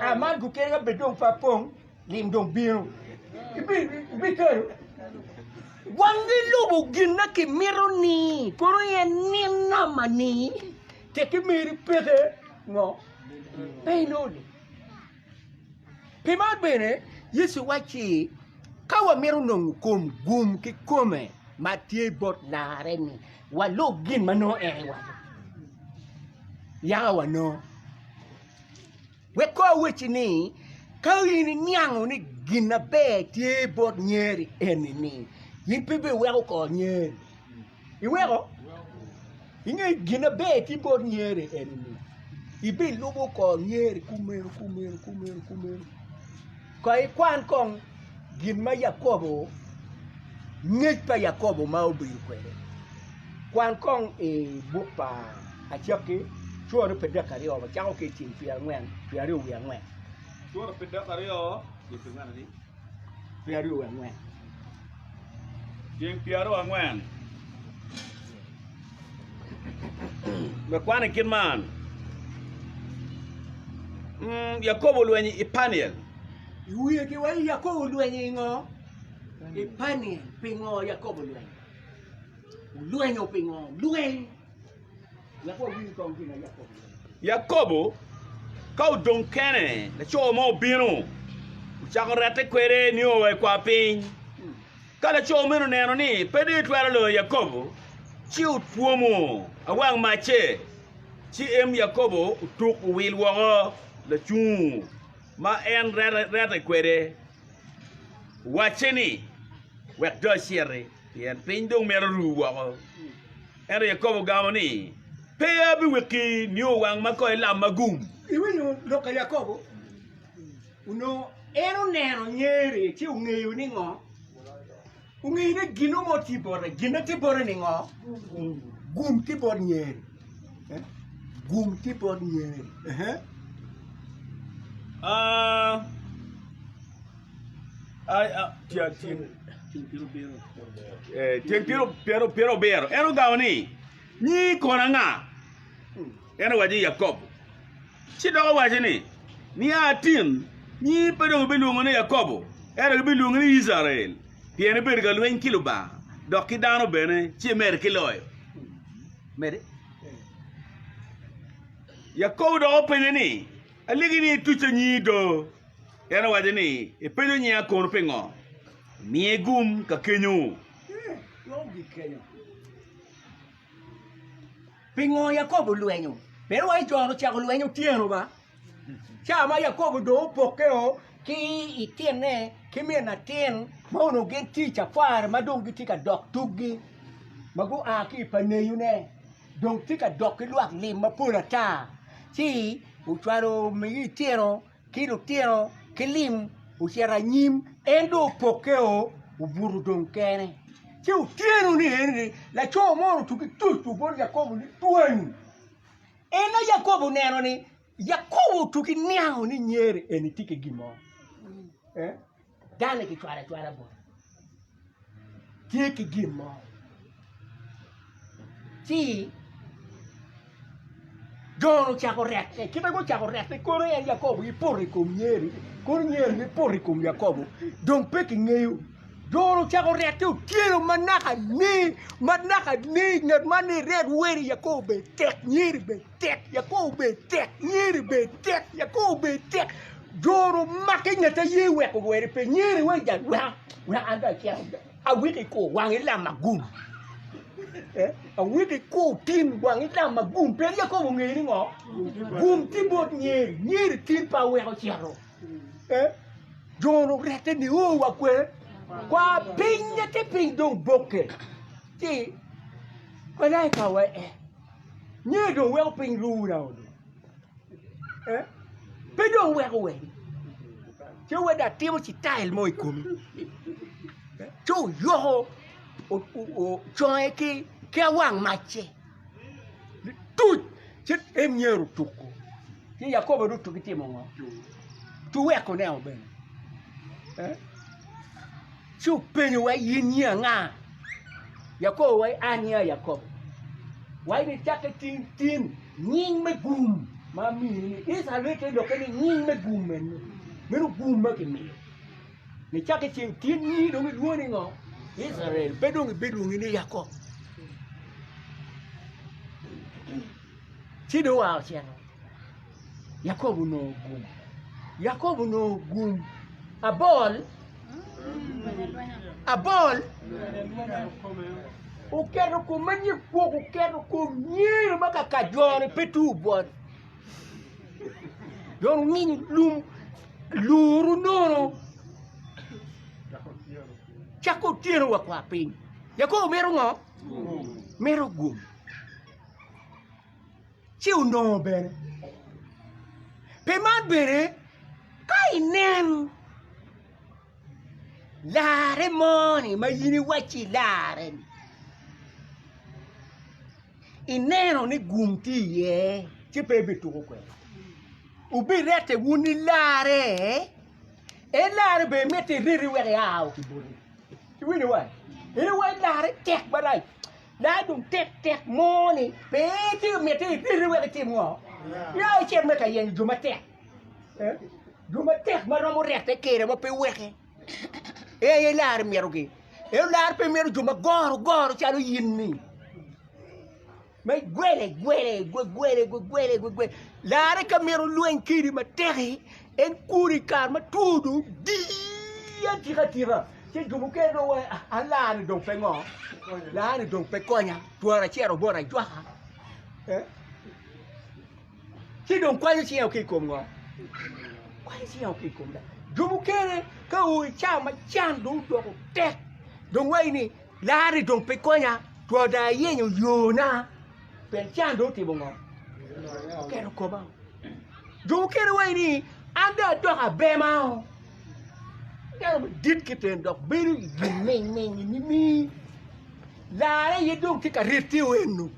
A man gukelo ka bed dong pe apong, lim dong bino. Ibikelo. Wangi lubo gin ma kimito ni kono en nin nama ni tekki meri peke ngo pe inongo lim. Pi man bene Yecu wacci ka wamito nongo kom gum kikome ma tye bot larre-ni walub gin ma nongo en ewaco yaka wanongo. Wek kong awacci ni, ka in iniango ni gin maber tye bot nyeri eni-ni, in pe ibiweko kor nyeri. Iweko? Inge gin maber tye bot nyeri eni-ni, ibilubo kor nyeri kumeno, kumeno, kumeno, kumeno. Kong ikwan kong gin ma Yakobo, ngec pa Yakobo ma obedo kwede. Kwan kong i buk pa Acakki, cura pi dek aryo ma cako ki i tyeng pyerangwen, pyeraryo wiye angwen. Cura pi dek aryo, tyeng pyerangwen adi? Pyeraryo wiye angwen. Tyeng pyeraryo angwen. Wek kwan i kit man. Mm, Yakobo olwenyo i Paniel. I wiye giwaco Yakobo olwenyo i ngo? I Paniel. Pingo Yakobo olwenyo? Olwenyo pingo? Lweny. Wek wawiny kong gin ma Yakobo olwenyo. Yakobo ka odong kene, laco mo obino, ocako rette kwede nio wa i kwar piny. Ka laco meno oneno ni pe dong etwero loyo Yakobo, ci otwomo awang macce, ci em Yakobo otuk owil woko lacungo ma en rette kwede, owacce ni, Wek dong aciti, pien piny dong mito ru woko. Ento Yakobo ogamo ni, Pe abiweki nio wang ma kong ilamma gum. Iwinyo lok pa Yakobo? Onongo en oneno nyeri ci ongeyo ni ngo? Ongeyo ni gin mo tye bote. Gin ma tye bote ni ngo? Gum tye bot nyeri. Eh? Gum tye bot nyeri. Eh? Ah, ai, ah, tye, tye, eh, tyeng pyero pyero abiro. En ogamo ni, Nyingi kono anga? En owaco ni, Yakobo. Ci dok owaco ni, Nia tin, nyingi pe dong gibilwongo ni Yakobo, ento gibilwongi ni Icrael, pien ibedo ka lweny ki Lubanga, dok ki dano bene, ci imedo ki loyo. Mede. Yakobo dok openye ni, Alegi ni itucca nyingi do. En owaco ni, Ipenyo nyinga kono pingo? Miye gum ka kenyo. Pingo Yakobo olwenyo? Pien wa i con ocako lweny otyeno ba. Ca ma Yakobo dong opokke-o ki i tinne ki min atin ma onongo gin tye i cafari ma dong gitye ka dok tuggi ma gua ki i pa neyone dong tye ka dok ki lwak lim mapol ata ci ocwalo omege itino ki lutino ki lim ocito anyim, en dong opokke-o obuto dong kene. Ci otyeno-ni eni laco mo otugi tuco bot Yakobo ni, Tweng! En aye Yakobo oneno ni Yakobo otugi niango ni nyere eni tye ki gin mo. Eh? Dano kicwalo acwala bote. Tye ki gin mo. Ci Jon ocako rette, kit ma gucako rette kono en Yakobo gipoto i kom nyeri, kono nyeri gipoto i kom Yakobo, dong pe kingeyo. Jon ocako rette otyeno ma naka ni, ma naka ni, ngat man ni ret weri Yakobo bed tek, nyeri bed tek, Yakobo bed tek, nyeri bed tek, Yakobo bed tek. Jon omake ngat aye weko weri pe nyeri wek jal wek wek an dong acito. Awiki kur wang ilam agum. Eh, awiki kur tin wang ilam agum. Pien Yakobo ongeyo ni ngo? Gum tye bot nyeri. Nyeri tin pe aweko cito. Eh, jon orette nio wa kwe. Kwa piny te piny dong bokke. Ci malaika wa eh. Nyeri dong weko piny runa odo. Eh, pe dong weko weni. Ci wede atimo citail mo i komi. Ci oyoko conge ki awang macce. Tuc! Ci en myero otuko. Ci Yakobo dong otuki timo ngo? Tuweko ne o bene. Ci openyo wa in nyi anga? Yakobo wa an nyinga Yakobo. Wa ni cakke tin tin nying me gum ma amini ni Icrael te lokke ni nying me gum meno. Meno gum ma kimiyo. Nicakke ceng tin nyingi dong ilwongo ni ngo? Icrael. Pe dong ibilwongi ni Yakobo. Ci dong oa ocito. Yakobo onongo gum. Yakobo onongo gum. Abol. Abol. Oketo kom ma nyig kwok, oketo kom nyero ma kaka jone pe tur bot. Jon onginy lum luru nono. Cako otyeno wa kwa piny. Yakobo mito ngo? Mito gum. Ci onongo bene. Pi man bene, ka inen larre mo-ni ma in iwacci ilarre-ni, ineno ni gum tye iye, ci pe ibituko kwede. Wubirette wun ilarre, en larre bene mitte ireti wek ia ki bote. Iwinyo wa? En iwaco larre tek marac. Larre dong tek tek mo ni pe tye mitte ireti wek itim ngo? Ya icit me ka yenyo jo matek. Eh? Jo matek ma romo rette kede ma pe weke. En aye larre mitogi. En larre pe mito jo ma goro goro calo in ni. Ma igwele gwele gwegwele gwegwele gwegwele. Larre ka mito lweny kedi matek-ki, en kuri i kare ma two dong odii atika atika. Ci jo mukene dong waco ah, an larre-ni dong pe ngo? Larre-ni dong pe konya, twara acito bot ajwaka. Eh? Ci dong kwanyo cinge ki i kom ngo? Kwanyo cinge ki i kom dano. Jo mukene ka oo i cawa ma can dong odoko tek, dong waci ni Larri dong pe konya, twero dong ayenyo yona, pien can dong otimo ngo? Oketo koma. Jo mukene waci ni, an dong adoko abema o. Dano madit kiten dok bedo i gin ming ming nini. Larre aye dong tye ka rette o eno.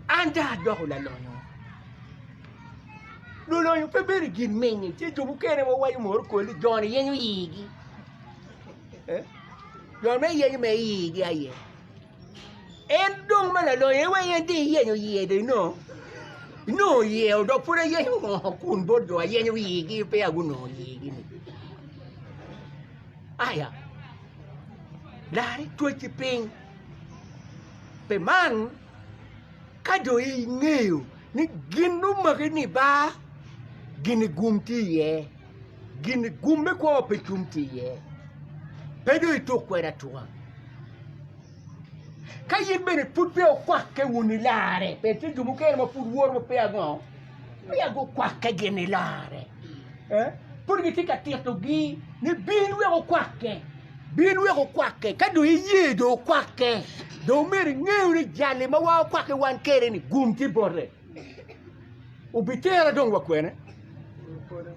An dong adoko lalonyo. Lulonyo pe bedo i gin ming-ngi, tye jo mukene ma waco moro koli joni yenyo igi. Jo me yenyo me igi aye. En dong ma lalonyo en weng en dong iyenyo iye dong inongo. Inongo iye dok pud ayenyo ngo kun bot jo ayenyo igi peya gunongo igi ni. Aya, lari twecci piny. Pi man, ka dong ingeyo ni gin omaki ni ba gin gum tye iye. Gin gum me kwo pe cum tye iye, pe dong ituk kwede atuka. Ka in bene pud peya okwakke wun ilarre, pien tye jo mukene ma pud woto ma peya ngo, peya gukwakke gin ilarre. Eh? Pud gitye ka titogi ni bin wek okwakke, bin wek okwakke. Ka dong iye dong okwakke, dong myero ingeyo ni jali ma wa okwakke wan kwede-ni gum tye bote. Obitera dong wa kwene?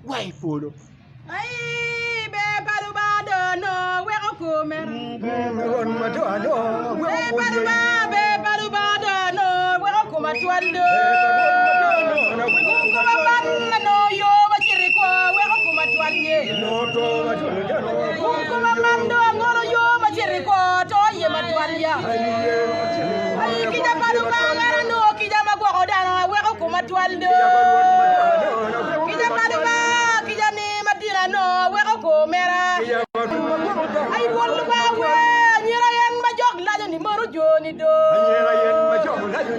Wa i polo. Ai, ber pa Lubanga dono weko komera. Ber pa Lubanga, ber pa Lubanga dono weko koma twal do. Koma man anongo yo ma cito i kwo weko koma twal ye. Koma man do angolo yo ma cito i kwo to aye matwal ya. Ai, kica pa Lubanga en anongo kica ma gwoko dano aweko koma twal do. Kica pa Lubanga, kica ni madit anongo aweko komera. Ai Rwot Lubanga we, anyira en ma jok laco ni mono joni do.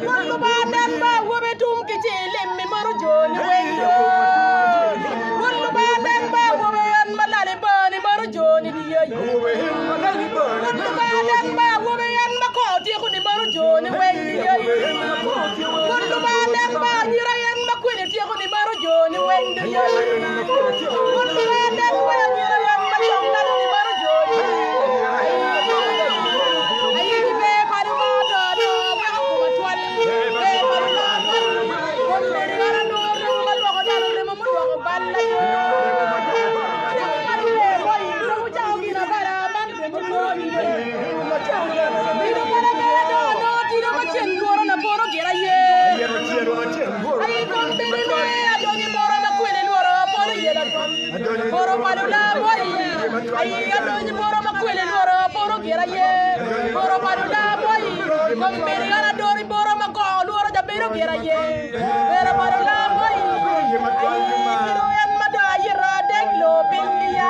Rwot Lubanga nen ba awobe tum ki ci lim mi mono joni weng do. Rwot Lubanga nen ba awobe en ma lali bani mono joni di yey. Rwot Lubanga nen ba awobe en ma kor otyeko ni mono joni weng di yey. Rwot Lubanga nen ba anyira en ma kwede tyeko ni mono joni weng di yey. Rwot Lubanga nen ba anyira en ma cok lalo ni mono joni. Aye ki ber pa Lubanga dono. Boro pa lulaa moi, kom meri an adoro boro ma gongo lworo jabedo gira ye. Bero pa lulaa moi, ayi kiro en ma do ayito adek lo piny liya.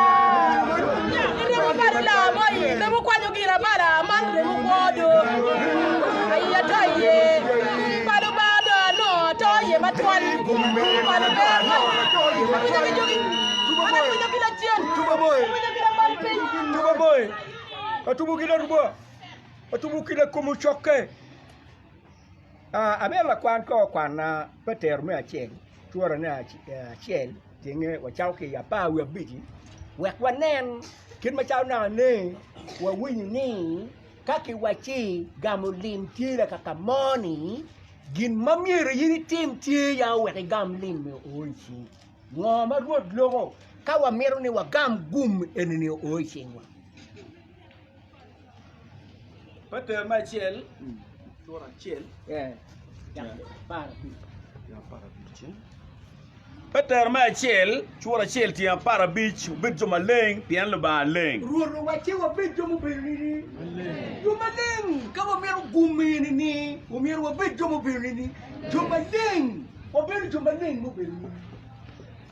Iremo pa lulaa moi, remo kwanyo gira bala man remo kwo do. Ayi ato iye, pa Lubanga do anongo ato iye matwal. Pa luber moi, awinyo ki jogi, an awinyo ki lacen, awinyo ki lamal piny. Tubo boy, atubo ki laruba, atubo ki lakom ocokke. Ah, amito lakwan ko okwanna Petero me acel, curane acel, tyenge wacako ki i apar wiye abici, wek wanen kit macalo naka ne wawinyo ni ka kiwacci gamo lim tye lakaka mo-ni, gin ma myero in itim tye ya wek igam lim-mi oo i cingi. Ngo ma Rwot loko ka wamito ni wagam gum eni-ni oo i cingwa? Petero me acel, cura acel. Petero me acel, cura acel tyeng 15, wubed jo maleng, pien Lubanga leng. Rwot owacci wabed jo mubedo nini? Jo maleng. Ka wamito gum eni-ni, omyero wabed jo mubedo nini? Jo maleng. Wabedo jo maleng mubedo nini?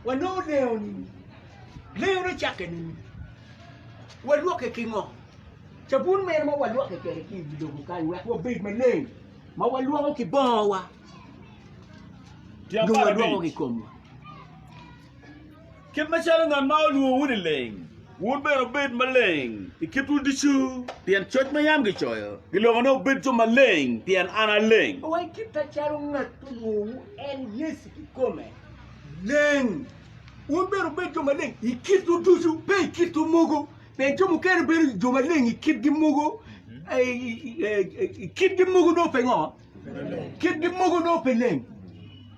Wanongo lengo nini? Lengone cakke nini? Walwokke ki ngo? Cabun mene ma walwokke kwede ki i wi lobo kany wek wabed maleng ma walwoko ki bongowa nyo walwoko ki komwa? Kit macalo ngat ma olwongowu-ni leng, wun bene wubed maleng i kitwu ducu, pien coc ma yam gicoyo giloko ni, 'Wubed jo maleng, pien an aleng. Wai kit macalo ngat olwongowu en Yecu kikome leng, wun bene wubed jo maleng i kitwu ducu, pe i kitwu mogo. Pien jo mukene bedo jo maleng i kitgi mogo, i kitgi mogo nongo pe ngo? Kitgi mogo nongo pe leng.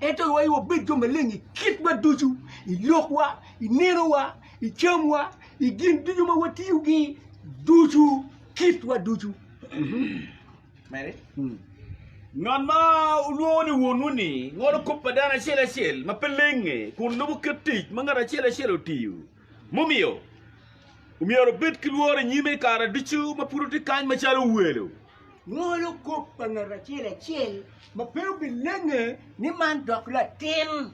Ento wai wabed jo maleng i kitwa ducu, i lokwa, i ninowa, i camwa, i gin ducu ma watiyogi ducu, kitwa ducu. Mere. Ngat ma wulwongo ni wonwu-ni ngolo kop pa dano acel acel ma pe lenge kun lubo kit tic ma ngat acel acel otiyo. Mumiyo, omyero wubed ki lworo i nyime i kare ducu ma pud wutye kany macalo welo. Ngolo kop pa ngat acel acel ma pe obilenge ni man dok latin,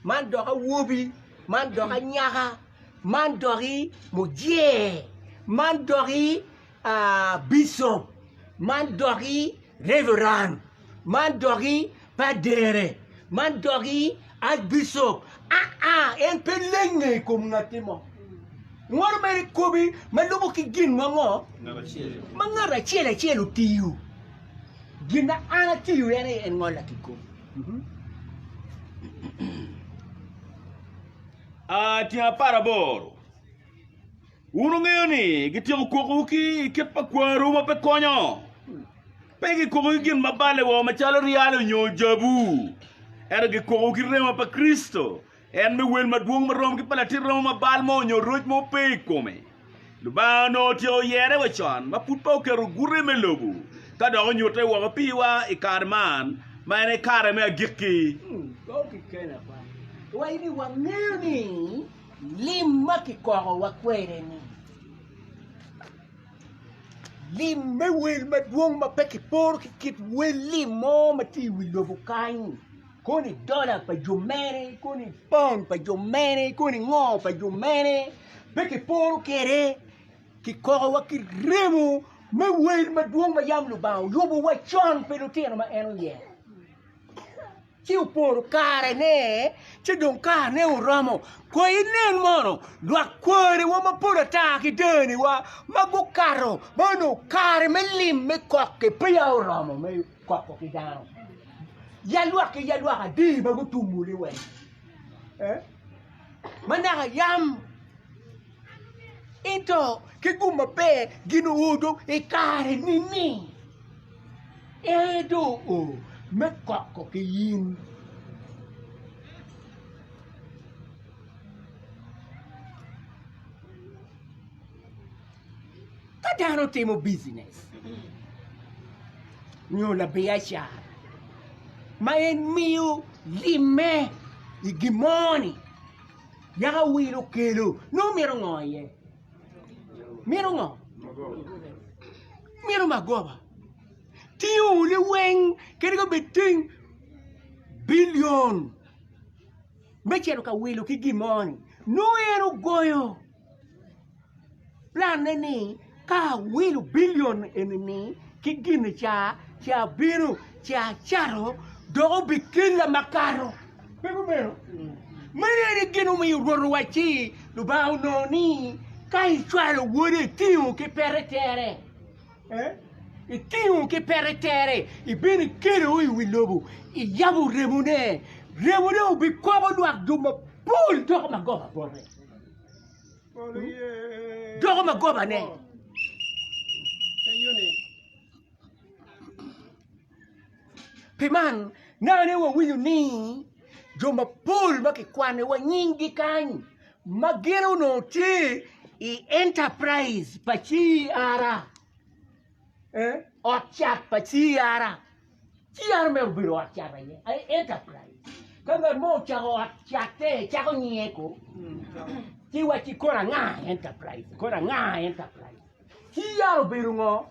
man dok awobi, man dok anyaka, man doki mujer, man doki bicop, man doki reveran, man doki padere, man doki archbishop, aa en pe lenge i kom ngatti mo. Ngolo mere kobi ma lubo ki gin ma ngo ma ngat acel acel otiyo. Gin ma an atiyo en aye en ngolla ki kom. A Tyeng 18. Wun wungeyo ni gityeko kokowu ki i kit pa kwarowu ma pe konyo. Pe gikokowu ki gin ma balle woko macalo ryal nyo jabu, ento gikokowu ki remo pa Kricito, en me wel madwong ma rom ki pa latit remo ma bal mo nyo roc mo pe i kome. Lubanga onongo otyeko yere wa con ma pud pe oketo gute me lobo, ka dok onyutte woko piwa i kare man, ma en aye kare me agikki. Lim ma kikokowa kwede-ni, lim me wel madwong ma pe kiporo ki kit wel lim mo ma tye i wi lobo kany, koni dola pa jo mene, koni paun pa jo mene, koni ngo pa jo mene, pe kiporo kwede, kikokowa ki remo me wel madwong ma yam Lubanga oyubo wa con pi lutino ma en oyero. Ci oporo karene, ci dong karene oromo. Kong inen mono lwak kwariwa mapol ata ki daniwa ma gukato ma onongo kare me lim me kok-ki peya oromo me koko ki dano. Yalwak ki yalwak adi ma gutumo liweng ma naka yam ento ki gum maber gin oo dong i kare ni-ni. En dong oo me koko ki in. Ka dano timo bijinec nyo labiacara ma en miyo limme i gin mo-ni yaka wil okelo nongo mito ngo iye? Mito ngo? Mito magoba. Tingo liweng kadi ka bed ting bilion me cito ka wilo ki gin mo ni nongo en ogoyo planne ni ka awilo bilion eni-ni ki gin ca ci abino ci acato dok obikella makato. Pe kumeno? Meno aye gin omiyo Rwot owacci, Lubanga onongo ni ka icwalo wode itingo ki pete tere, itingo ki pete tere, ibino ikelo i wi lobo, iyabo remone, remone obikoko lwak jo mapol doko magoba bote. Doko magobane. Pi man, nane wawinyo ni jo mapol ma kikwaniwa nyinggi kany ma gin onongo tye i enterprise pa CR, ot cat pa CR. CR mere obedo ot cat aye, aye enterprise. Ka ngat mo ocako ot catte, cako nyinge ko, ci wacci kono anga enterprise, kono anga enterprise. CR obedo ngo?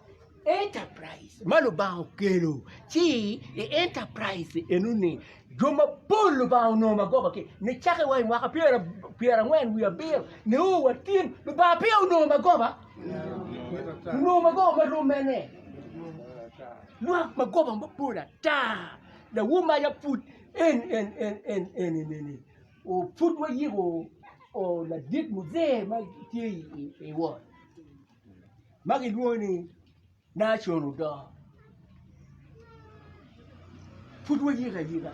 Enterprise ma Lubanga okelo ci i enterprise enoni jo mapol Lubanga onongo magoba ki nicake wa i mwaka pyerangwen wiye abiro nio wa tin Lubanga peya onongo magoba onongo magoba ma rom mene lwak magoba mapol ata lawo maca pud en en en en en eni pud wayiko ladit muzee ma tye i wot ma gilwongo ni Nacon Odoo pud wayiko ayika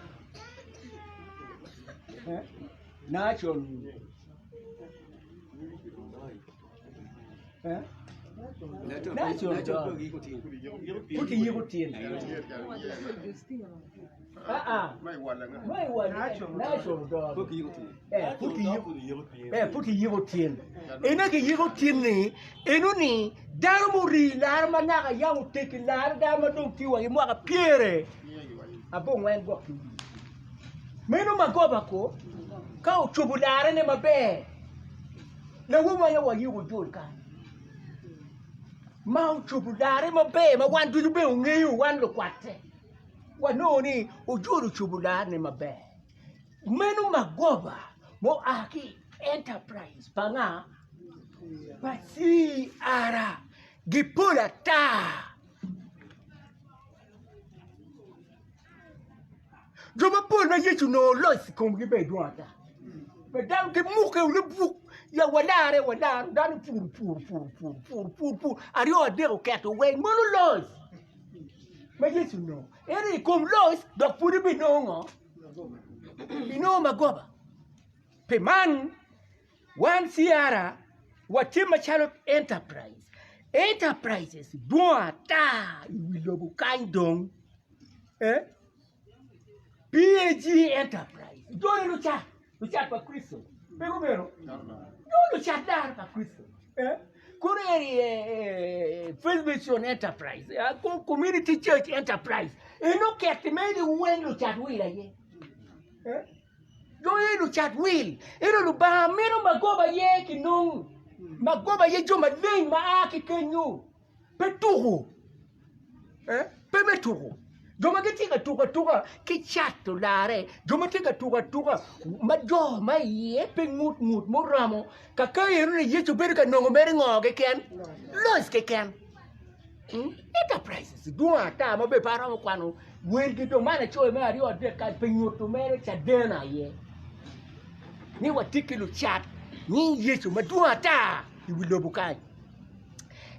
Nacon Nacon Odoo pud kiyiko tyen Pud kiyiko tyen ene kiyiko tyen-ni eno-ni dano murii laro ma naka yam oteggi laro dano ma dong tye wa ki mwaka pyere abongwen gwok ki wiye meno magoba ko ka ocobo larene maber lawo ma yam wayiko ojol kany ma ocobo larre maber ma wan ducu bene wangeyo wan lukwatte. Wanongo ni ojol ocobo larne maber. Meno magoba ma oa ki i enterprise pa nga? Pa CR. Gipol ata. Jo mapol ma Yecu onongo loc i komgi bene dwong ata. Ma dano gimukke libuk ya walare walaro dano pur pur pur pur pur pur pur aryo adek oketo weng mono loc. ma Yecu onongo. Ento i kom loc dok pud ibinongo ngo? Inongo magoba. Pi man, wan CR watye macalo enterprise. Enterprises dwong ata i wi lobo kany dong. Eh? PAG Enterprise. Joni lucat, lucat pa Kricito. Pe kumeno? Jo lucat dano pa Kricito. Eh? Koro eri eh, First Mission Enterprise, eh, Community Church Enterprise. Eno keti meni weng lucat wil aye. Eh? Jo ye lucat wil. Eno Lubanga mito magoba ye kinong. Magoba ye jo maleng ma a ki kenyo. Pe tuku. Eh? Pe me tuku. Jo ma gitye ka tuko atuka ki cato larre, jo ma tye ka tuko atuka ma jo ma iye pe ngut ngut muromo, kaka eno ni Yecu bedo ka nongo mere ngo keken? Loc keken. Hmm? Enterprises dwong ata ma bene pe aromo kwano welgi dong man acoyo me aryo adek kany pe nyuto mere caden aye ni watye ki lucat nying Yecu madwong ata i wi lobo kany.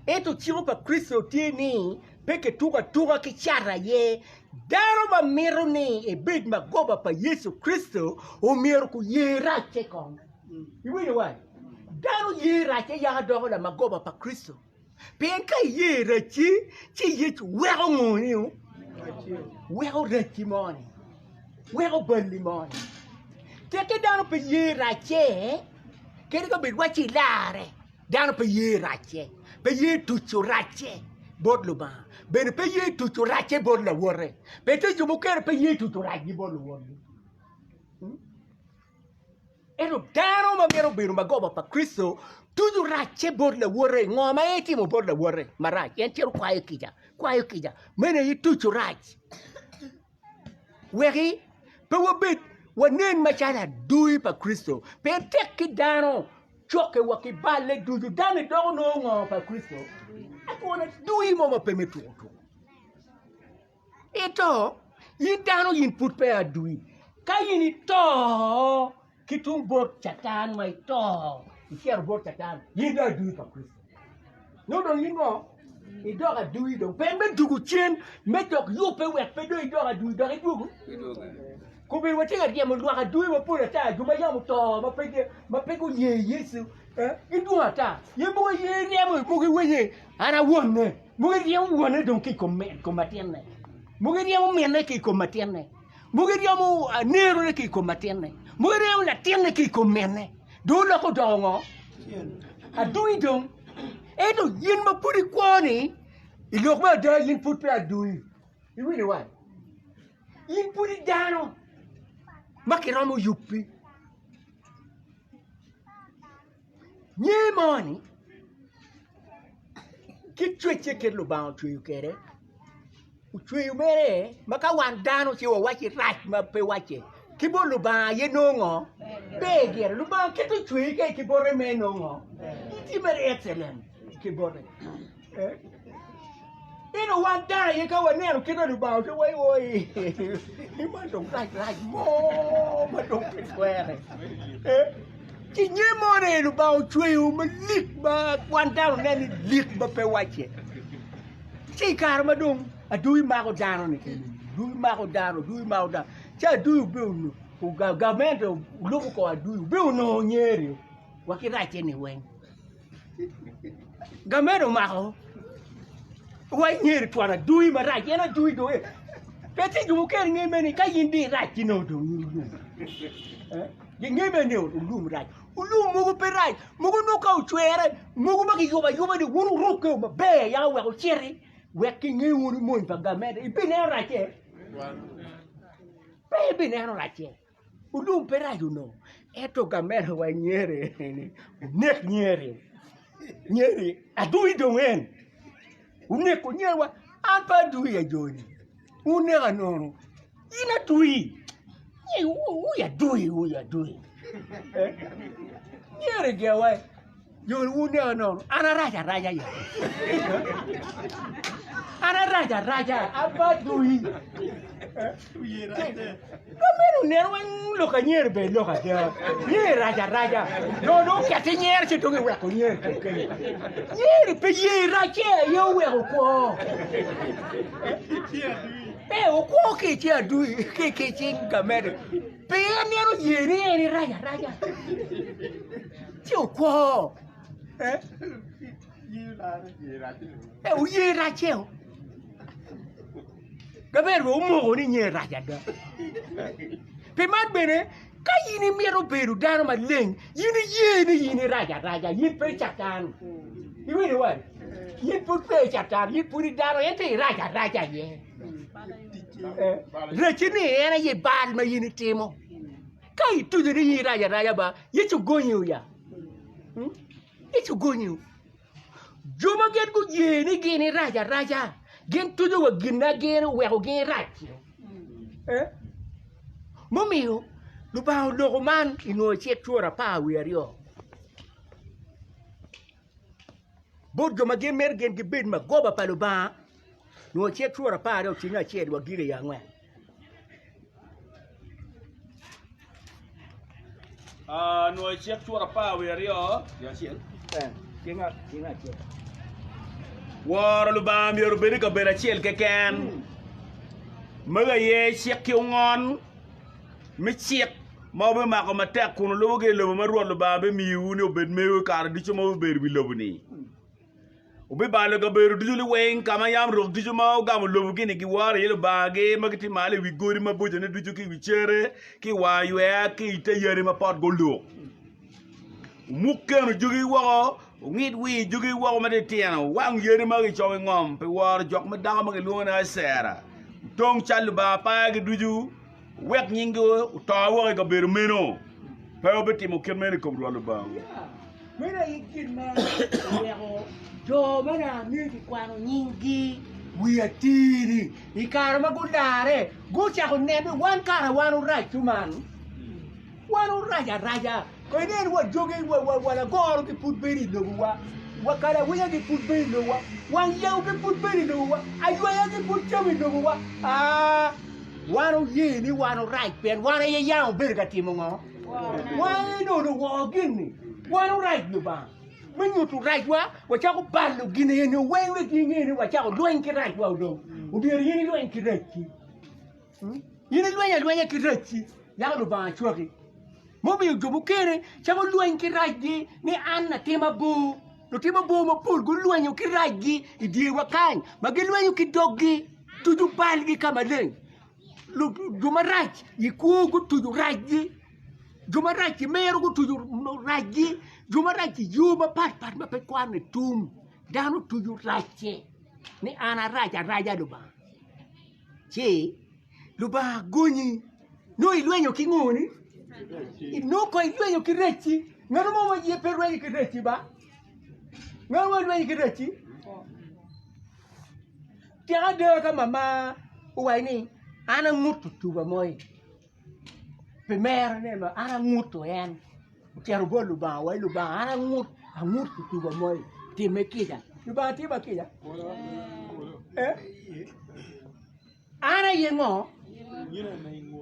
Ento ciko pa Kricito tye ni pe kituko atuka ki cat aye. Dano ma mito ni ebed magoba pa Yecu Kricito omyero guye racce kong. Iwinyo wa? Dano ye racce yaka doko lamagoba pa Kricito. Pien ka iye racci, ci Yecu weko ngo-ni? Weko racci mo-ni. Weko balli mo-ni. Tekke dano pe ye racce, kadi ka bed wacci ilarre. Dano pe ye racce, pe ye tuco racce bot Lubanga, bene pe ye tuco racce bot lawote. Pe tye jo mukene pe ye tuco racgi bot luwotgi. Hmm? Ento dano ma mito bedo magoba pa Kricito Tuco racce bot lawote. Ngo ma en timo bot lawote marac? En cito kwayo kica, kwayo kica. Meno aye tuco rac. Weki pe wabed wanen macalo adui pa Kricito. Pien tek ki dano cokke wa ki balle ducu, dano doko nongo ngo pa Kricito? Atwon adui mo ma pe me tuko tuko. Ento in dano in pud pe adui. Ka in ito ki tung bot Catan ma ito icito bot Catan, in dong adui pa Kricito. Nongo dong in ngo? Idok adui dong. Pe me dugo cen me dok yubbe wek pe dong idok adui dok idwogo. Kobedo watye ka ryemo lwak adui mapol ata, jo ma yam oto ma pe ma pe guye Yecu, eh, gidwong ata. Ye mogo ye ryemo mogo iwinye an a wonne. Mogo iryemo wonne dong ki i kom kom latinne. Mogo iryemo minne ki i kom latinne. Mogo iryemo anerone ki i kom latinne. Mogo iryemo latinne ki i kom minne. Dong oloko odoko ngo? Adui dong. Ento in ma pud ikwo-ni, i lok me ada in pud pe adui. Iwinyo wa? In pud i dano ma kiromo yubbi. Nyer mo-ni, kit cwecce kit Lubanga ocweyo kwede, ocweyo mere ma ka wan dano ci wawacci rac ma pe wacce, ki bot Lubanga aye nongo ngo? Ber gire. Lubanga kit ocweyi kwede ki bote mere nongo ngo? Itye mere excellent ki bote. Ento wan dano aye ka waneno kit ma Lubanga ocweyo wa oi man dong rac rac mo ma dong pe twere. Ci nge moni Lubanga ocweyo malik ma wan dano neno ni lik ma pe wacce. Ci i kare ma dong adui mako dano-ni keni, adui mako dano, adui mako dano, ci adui obedo gamente olubo kor adui obedo onongo nyeri wa ki racce-ni weng. Gamente omako wa nyeri twon adui marac en adui dong eh. Pe tye jo mukene nge mene ka in dong irac ci nongo dong in olum. Eh? Ginge mene ni olum rac. Olum mogo pe rac, mogo nongo ka ocwere, mogo ma kiyubo ayuba ni wun wurukke maber yaka wek wuciti wek kinge wunu mony pa gamente. Ibineno racce? Pe ibineno racce. Olum pe rac onongo ento gamente wa nyere ni onek nyere nyere adui dong en oneko nyere wa an pe adui ajoni wuneka nono in adui wuy adui wuy adui nyere gewa Joni wuneka nono, an arac araca ya. An arac araca, an pe adui. Ka meno oneno weng lok anyeri bene lok ada. Nyeri rac araca. Dong dong okette nyero ci dong iweko nyeri keken. Nyeri pe ye racce aye oweko kwo. Pe okwo ki i cing adui ki i cing gamente. Pe en myero oye ni en erac araca. Ci okwo. Eh? Eh, oye racce o. Gaber bene omoko ni nye rac ada. Pi man bene, ka in imito bedo dano maleng, in iye ni in irac araca, in pe catan. Iwinjo wani? In pud pe catan, in pud i dano, ento irac araca aye. Eh, Racci ni en aye bal ma in itimo. Ka ituco ni in irac araca ba, Yecu gonyi oya. Hmm? Yecu gonyi. Jo ma gin guye ni gin irac araca, gin tuco wa gin ma gin oweko gin rac. Eh? Mumiyo Lubanga oloko man i nwoyo cik cura 12. Bot jo ma gin mito gin gibed magoba pa Lubanga, nwoyo cik cura 12 otingo acel wa giko i angwen. Nwoyo cik cura 12 acel. Woro Lubanga myero obed i kabedo acel keken. Magi aye cik ki ongon me cik ma wubimako matek kun wulubogi i lobo ma Rwot Lubanga bimiyowu ni obed mewu i kare ducu ma wubibedo i wi lobo-ni. Wubibalo kabedo ducu liweng ka ma yam rok ducu ma ogamo lobogi-ni giworo iye lubangagi ma gitye malo i wi godi mabocone ducu ki i wi cere ki i war ywea ki i te yadi ma potgi oluk. Wumuk keno jogi woko, wungid wir jogi woko matitino, wuwang yadi ma gicomo i ngom pi woro jok ma dako ma gilwongo ni Acera, wutong cal lubanga apayagi ducu, wuwek nyinggi oto woko i kabedo meno. Pe wubitimo kit meno i kom Rwot Lubangawu. Meno aye gin ma oweko jo ma nongo kikwano nyinggi wi atir-ri i kare ma gularre gucako neno ni wan kara wan orac kuman, wan orac araca. Kong inen wa jogi wa lagoro-gi pud bedo i lobowa, wa kalawinyagi pud bedo i lobowa, wang yaugi pud bedo i lobowa, aywayagi pud camo i lobowa. Aa, wan oye ni wan orac pien wan aye yam wabedo ka timo ngo? Wan aye nongo luwor gin-ni, wan orac Lubanga. Me nyuto racwa, wacako balo gin eni weng wek ginge ni wacako lweny ki racwa odong. Omyero in ilweny ki racci. In ilweny alwenya ki racci, yako Lubanga cwaki. Mumiyo jo mukene cako lweny ki racgi ni an latim abor. Lutim abor mapol gulwenyo ki racgi i dyerwa kany, ma gilwenyo ki doggi, tuco balgi ka maleng. Jo marac i kwo gutuco racgi, jo marac i mero gutuco racgi, jo marac i yo mapatpat ma pe kwane tum. Dano tuco racce ni an arac araca Lubanga. Ci Lubanga gonyi nongo ilwenyo ki ngoni? Nongo kong ilwenyo ki racci. Ngat mo ma pe rwenyo ki racci ba? Ngat mo rwenyo ki racci? Tek ada ka mama owaco ni an anguto tuba mo pi merone ma an anguto en ocito bot Lubanga owaco Lubanga an angut anguto tuba mo timme kica Lubanga tima kica eh? An aye ngo?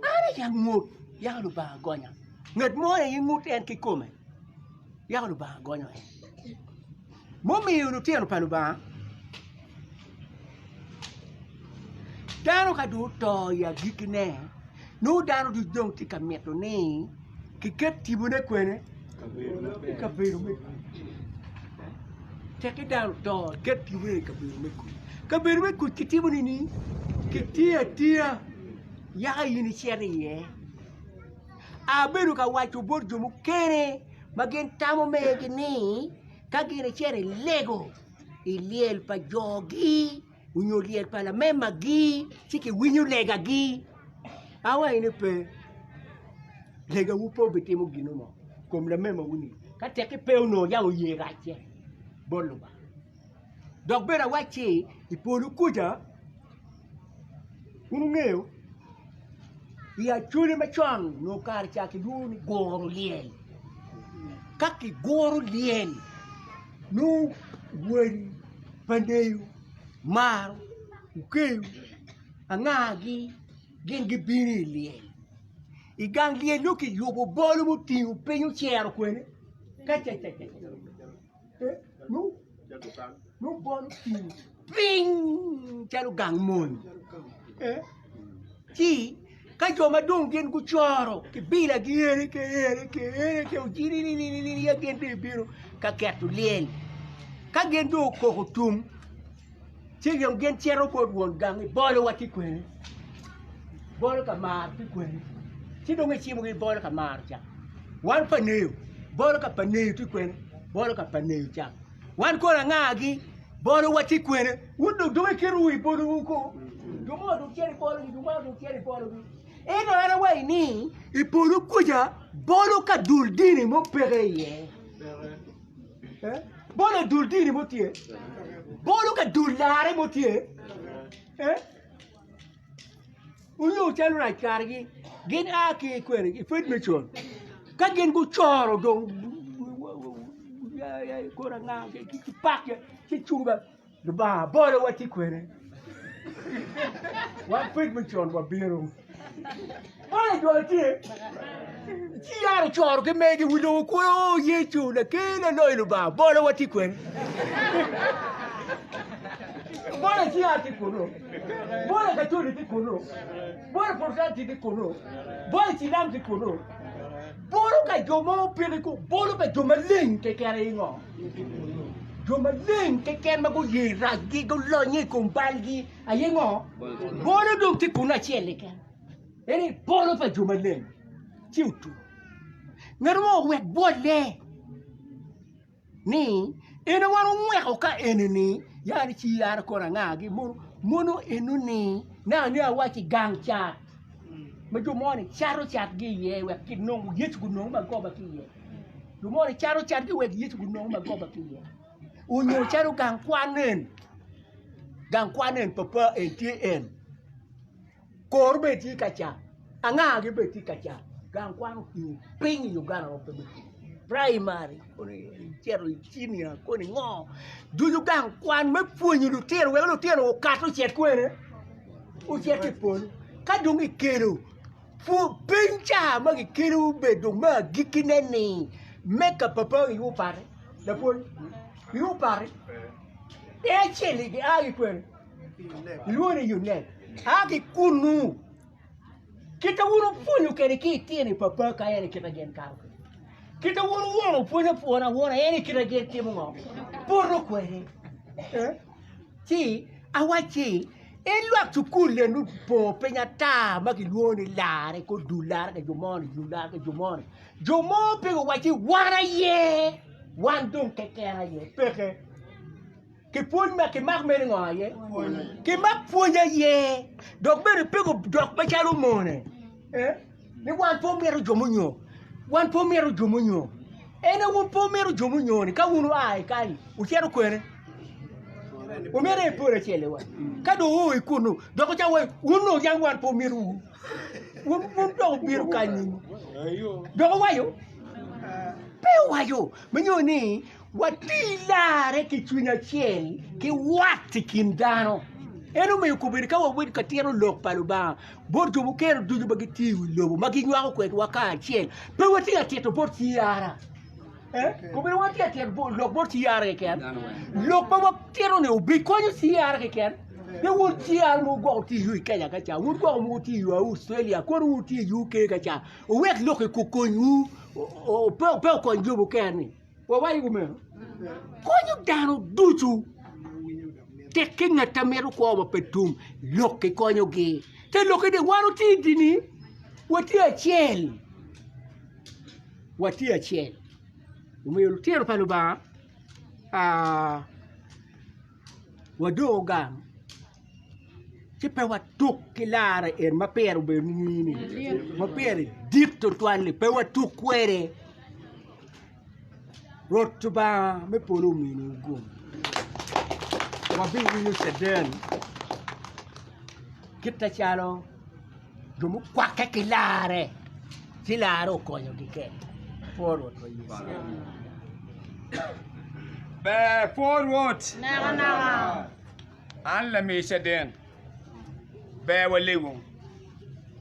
An aye angut yako Lubanga gonya ngat mo aye ngut en kikome yako Lubanga gonyo en. Mumiyo lutino pa Lubanga, dano ka dong oto i agikkine, nongo dano ducu dong tye ka mito ni kiket tipone kwene i kabedo me kuc. Tekki dano oto, ket tipone i kabedo me kuc. Kabedo me kuc kitimo nining? Kitiyo atiya yaka in icito iye. Abedo ka waco bot jo mukene ma gin tamo megi ni ka gin icito ilego i lyel pa jogi nyo lyel pa lamemagi ci kiwinyo legagi awaco ni pe legawu pe obitimo gin mo i kom lamemawu-ni ka tekki pe onongo yam oye racce bot Lubanga dok bene awacci i polo kuca Wun wungeyo, i Acholi macon onongo kare ca kilwongo ni guro lyel. Ka kiguro lyel, nongo wadi pa neyo, maro, okeyo, angagi gin gibino i lyel. I gang lyel nongo kiyubo bolo mutingo piny ocero kwene ka ca ca ca Nongo bolo otingo piny calo gang mony ci ka jo ma dong gin gucoro kibilagi ene ki ene ki ene ki ojiri ya gin dong gibino ka keto lyel ka gin dong okoko tum ci dong gin cito bot won gang ni bolowa tye kwene bolo ka maro tye kwene ci dong icimogi bolo ka maro ca wan pa neyo bolo ka pa neyo tye kwene bolo ka pa neyo ca Wan kono angagi? Bolowa tye kwene? Wun dong dong iketo wi bolowu ko. Jo mo dong cito i bologi, jo mo dong cito i bologi. Ento en awaco ni i polo kuca bolo ka dul dini mo peke iye. Eh? Bolo dul dini mo tye. Bolo ka dul larre mo tye. Eh? Onyo calo rac kargi gin a ki kwene i Fred Mission ka gin gucoro dong kor anga ki pak ci cung ba Lubanga bolo wa tye kwene wan Fred Mission wabino bolo jwalo tye ci yaro coro ki megi wi lobo kwo Yecu laker laloyo Lubanga bolo wa tye kwene bolo ci a tye kunu Bolo Katoli tye kunu, bolo Protestant tye kunu, bolo Cilam tye kunu, bolo ka jo mo peke ku, bolo pa jo maleng keken aye ngo? Jo maleng keken ma guye racgi, gulonye i kom balgi aye ngo? Bolo dong tye kunu acel keken. Eni bolo pa jo maleng ci otum. Ngat mo owek bwolle. ni en wan ongweko ka eni-ni ya ci an kono angagi mono mono eno-ni naka ni awaci gang cat ma jo moni cato catgi iye wek ginong Yecu gunong magoba ki iye. Jo moni cato catgi wek Yecu gunong magoba ki iye. Onyo calo gang kwan en, gang kwan en papa en tye en, kor bene tye ka ca, anga gi bene tye ka ca, gang kwan otingo piny i Uganda ma pe gitye. Primary, koni icito i cinia, koni ngo, ducu gang kwan me pwonyo lutino wek lutino okat ocit kwene, ocit i polo. Ka dong ikelo Piny ca ma kikelo obedo me agikkine ni me ka papa iwu pati lapwony iwu pati en acel-li gia ki kwene ilwongo ni UNEB a ki kunu kit ma wun wupwonyo kwede ki itino i papa ka en aye kit ma gin kato kwede kit ma wun wuwono wupwonyo apwona awona en aye kit ma gin timo ngo poto kwede Ci awacci, En lwak cukul eni opongo piny ata ma gilwongo ni larre kor dul larre ka jo moni, dul larre ka jo moni. Jo mo pe guwacci wan aye, wan dong keken aye, peke. Kipwony ma kimak mere ngo aye? Kimak pwony aye. Dok bene pe gudok macalo mone. Eh? Ni wan pe wamito jo munyo, wan pe wamito jo munyo. En aye wun pe wumito jo munyo-ni, ka wun wua i kany, wucito kwene? Wumito i polo acel-li wa. Ka dong wuo i kunnu, dok wucako waco, wun onongo yam wan pe wamitowu, wun wun dok wubino kany ningning? Dok wuwaco? Pe owaco, me nyo ni wati larre ki cwiny acel ki wat i kin dano. En omiyo kobedo ka wabedo ka tito lok pa Lubanga bot jo mukene ducu ma gitye i wi lobo ma ginywako kwedwa kacel, pe watye ka tito bot ciara. Kobedo watye ka tito lok bot ciara keken. Lok ma watito-ni obikonyo ciara keken. Pe wun ciara mogo gwok wutye i yo i Kenya ka ca, wun gwok mogo wutye i yo Australia, kono wun wutye i UK ka ca, wuwek lok-ki okonywu, pe okony jo mukene-ni. Wawaco kumeno, konyo dano ducu tek ki ngat ma mito kwo ma pe tum lok ki konyogi. Te lokke ni wan watye i dini, watye acel, watye acel. Omiyo lutino pa Lubanga wadongo gang ci pe watuk ki larre en ma pire obedo nini ma pire dit tutwal-li pe watuk kwede. Rwot Lubanga me polo ominiwu gum. Wabiwinyo caden kit macalo jo mukwakke ki larre ci larre okonyogi kene. Pwo Rwotwa Yecu. Ber pwo Rwot. An lami caden. Ber walego.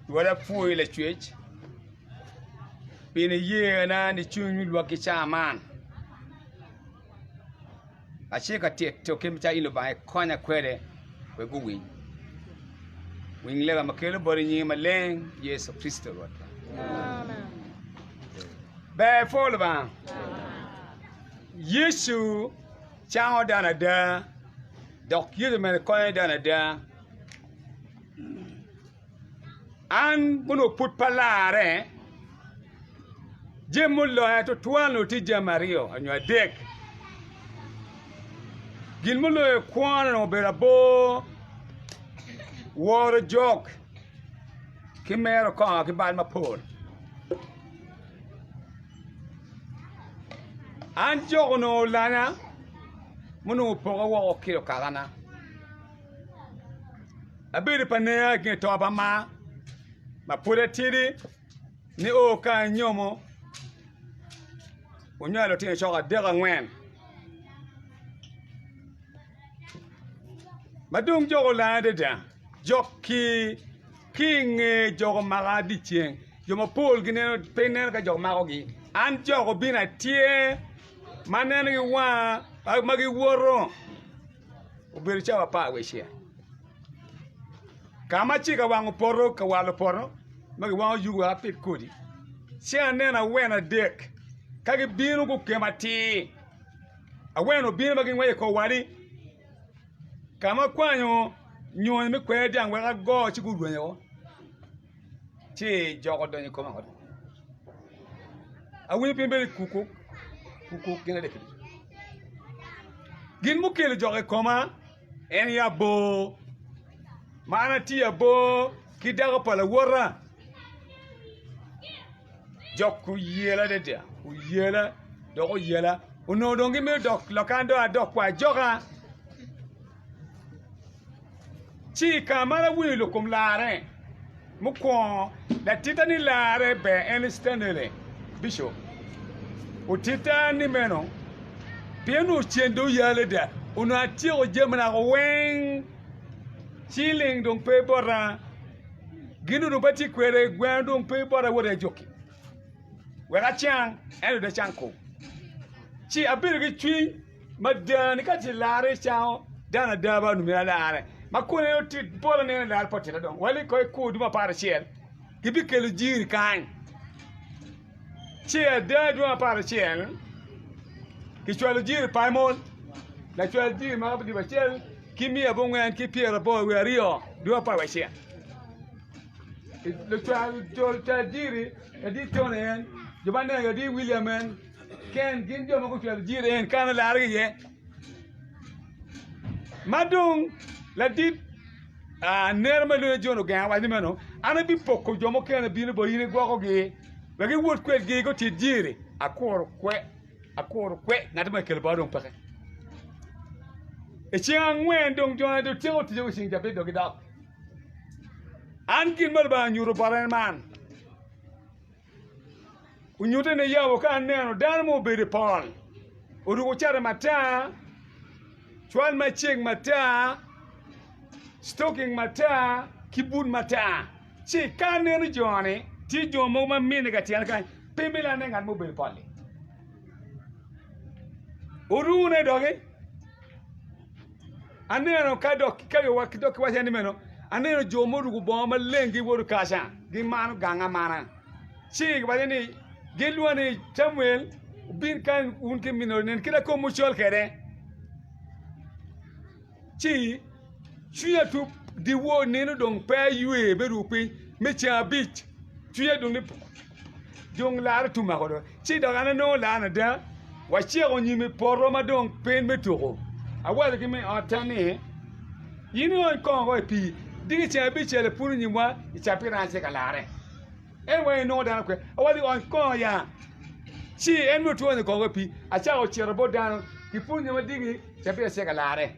Rwot apwoyi lacwec. Pi niyena ni cwiny lwakki ca man, acito ka tito kit macalo in Lubanga ikonya kwede wek guwiny. Winy lega ma kelo boti i nyingi maleng, Yecu Kricito Rwotwa. Ber pwo Lubanga. Yecu cango dano ada, dok Yecu bene konyo dano ada. An onongo pud pe alarre, jami muloya tutwal onongo tye jami aryo nyo adek. Gin muloyo kwona onongo obedo abor, woro jok ki mero kongo ki bal mapol. An jok onongo olanya ma onongo opoka woko ki okakana. Abedo pa neya i nge to pa maa ma pud atidi nio ka anyomo onywalo lutino cok adek angwen ma dong jok olanga adada jok ki i nge jok omaka dyeceng jo mapol pe gineno ka jok makogi an jok obino atye ma aneno ki wanga ma giwoto. Obedo cawa apar wiye acel ka ma atye ka wango poto ka walo poto ma giwango yugi wek apit kodi ci aneno awene adek ka gibino gukemo atir awene obino ma gingweco i kor wadi ka ma akwanyo nyonyo me kwer dyang wek ago ci gurwenyo woko ci jok odonyo i koma woko awinyo piny bedo kukuk kukuk gin adek Gin mukelo jok i koma en aye abor, ma an atye abor ki dako pa lawota. Jok oyela adada, oyela. Dok oyela. Onongo dong gimito dok loka an dong adok kwa ajoka. Ci i kare ma an awinyo lok kom larre, mukwongo latitta ni larre ber en Stanley Bishop otitta ni meno pien onongo cen dong oya adada onongo atyeko jamina weng ciling dong pe bota gin onongo pe atye kwede gweno dong pe bota wot ajoki. wek acang, ento dong acang kom. Ci abedo ki cwiny mada ni ka ci larre icango dano ada ba onongo myero alarre. Ma kun en otit bota ni en alarre pe otita dong. Wali ko ikur dwe 11 gibikelo jiri kany. Ci ada dwe 11 kicwalo jiri Paimol lacwal jiri ma alip acel ki miya abongwen ki pyeraboro wiye aryo dwe 11. Lucwal jiri ladit Tony en, jo ma aneno ladit William en, Ken gin jo ma gucwalo jiri en ka an alargi iye. Ma dong ladit nera ma lwonge John ogenga waco ni meno an abipoko jo mukene bino bot in igwokogi wek iwot kwedgi gutit jiri akuro kwe akuro kwe ngat mo ekelo bota dong peke. I ceng angwen dong jo-ni dong tyeko ticce wa i ceng cabit dong gidok. An gin ma Lubanga onyuto bota en man, onyutte ni yabo ka aneno dano mo obedo i pol, oruko cati matar, cwal macek matar, citoking matar ki but matar. Ci ka aneno jo-ni, tye jo mogo ma mine ka tyene kany, pe myero ane ngat ma obedo i pol-li. Orune doki. Aneno ka dok kiwaca ni meno, aneno jo muruko bongo maleng giwoto kaca, gimano gang amana. Ci giwaco ni, gilwonga ni Camuel, wubin kany wun ki minno, nen kit ma komwu col kwede. Ci cwinya tuk dyewor nino dong pe aywe me ruko piny me ceng abic, cwinya dong ni dong laro tum mako do. Ci dok an anongo larone ada, waciko nyim i poto ma dong piny me tuko. Awaco ki me otta ni, In iony kongo i pii, diki ceng abicel ipunu nyimwa i capit an acito ka larre. En weng inongo dano kwe. Awaco ni ony kongo ya. Ci en myero otwonyo kongo i pii. Acako cito bot dano, kipunu nyima diki capit acito ka larre.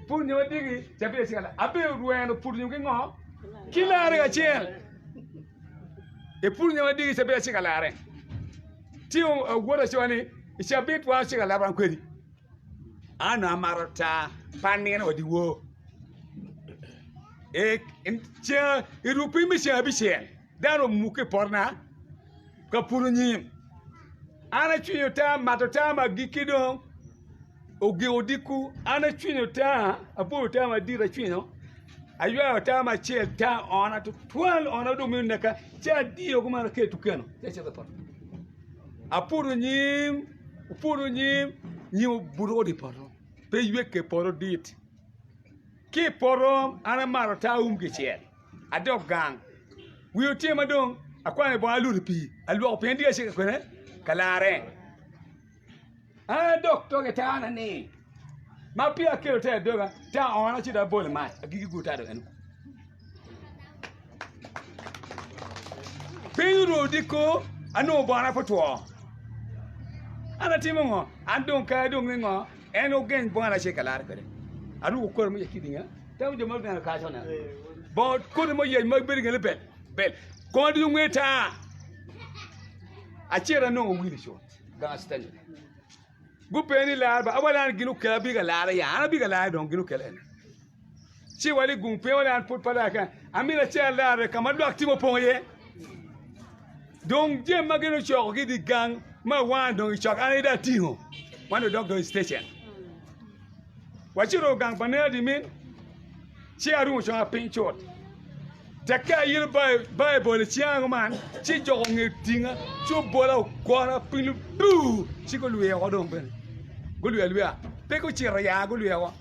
Punu nyima diki capit acito ka larre. Abedo rweno puto nyim ki ngo? Ki larre kacel. Ipur nyama diki i cabit acel ka larre. Ci wod acowa ni, i cabit wan acel ka larre kwedi. An onongo amato taa pe anino wa dyewor. I ruk piny me ceng abicel dano omukke i potona ka puro nyim. An acwinyo taa amato taa me agikki dong. Ogiko odiko, an acwinyo taa, aboyo taa madit acwinyo, aywayo taa macel taa ona tutwal ona dong miyo neka ci adiyo kuman aketo tukeno ci acito i poto. Aputo nyim, oputo nyim, nyim obuto woko i poto, pe ywek i poto dit. Ki i poto an amato taa um kicel, adok gang. Wiya otyema dong akwanyo bongo aluto i pii, alwoko pien dyere acito kwede ka larre. An adok dog i tana ni, ma peya akelo taa i doga, taa ona ci dong abolo i mac, agikki gur taa dong eno. Piny oru odiko, anongo bongona pe otwo. An atimo ngo? An dong kare dong ni ngo? En ogeng bongona ci ka lare kwede. Aruko koti mo ki dinga, tamo jo ma guneno kaca oneno. Bongo koti mo yec ma bedo i bel, bel. Koma ducu ngwe tar. Acito anongo wil cut. Gang Stanley. Gupenye ni lar ba, awaco an gin okela abi ka lara ya, an abi ka lara dong gin okela eni. Ci wali gung piny wali an pud pe alar kene, amito acel alarre ka ma lwak tye mupong iye. Dong jami ma gin ocoko ki i gang me awanga dong icok an aye dong atingo, wan dong odok dong i citecen. Wacito gang pa nera dimin, ci arumo conga piny cut. Tekke ayelo Baibul i cinga kuman, ci joko nge tinga, ci obola ogora piny ludur, ci gulwiya woko dong bene. Gulwiya alwiya, pe gucito ya, gulwiya woko.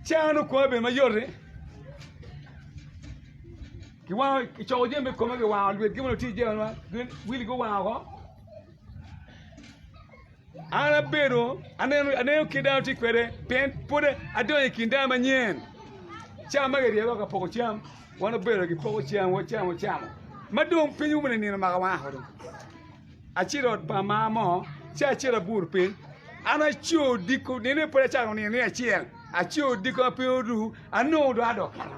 Ci an okoma bene mayot-ti, kiwango, kicoko jami i kome kiwango lwetgi ma onongo tye i jami ma wili guwango woko. An abedo, aneno kit dano tye kwede, pien pud adonyo i kin dano manyen. Cam ma kiryebo ka poko cam, wan obedo gipoko cam, wacamo camo. Ma dong piny omene nino omako wanga dong. Acito i ot pa maa mo, ci acito aburo piny. An aco odiko, nino pud acako nino ni acel, aco odiko ma piny oru, anongo dong adok kena.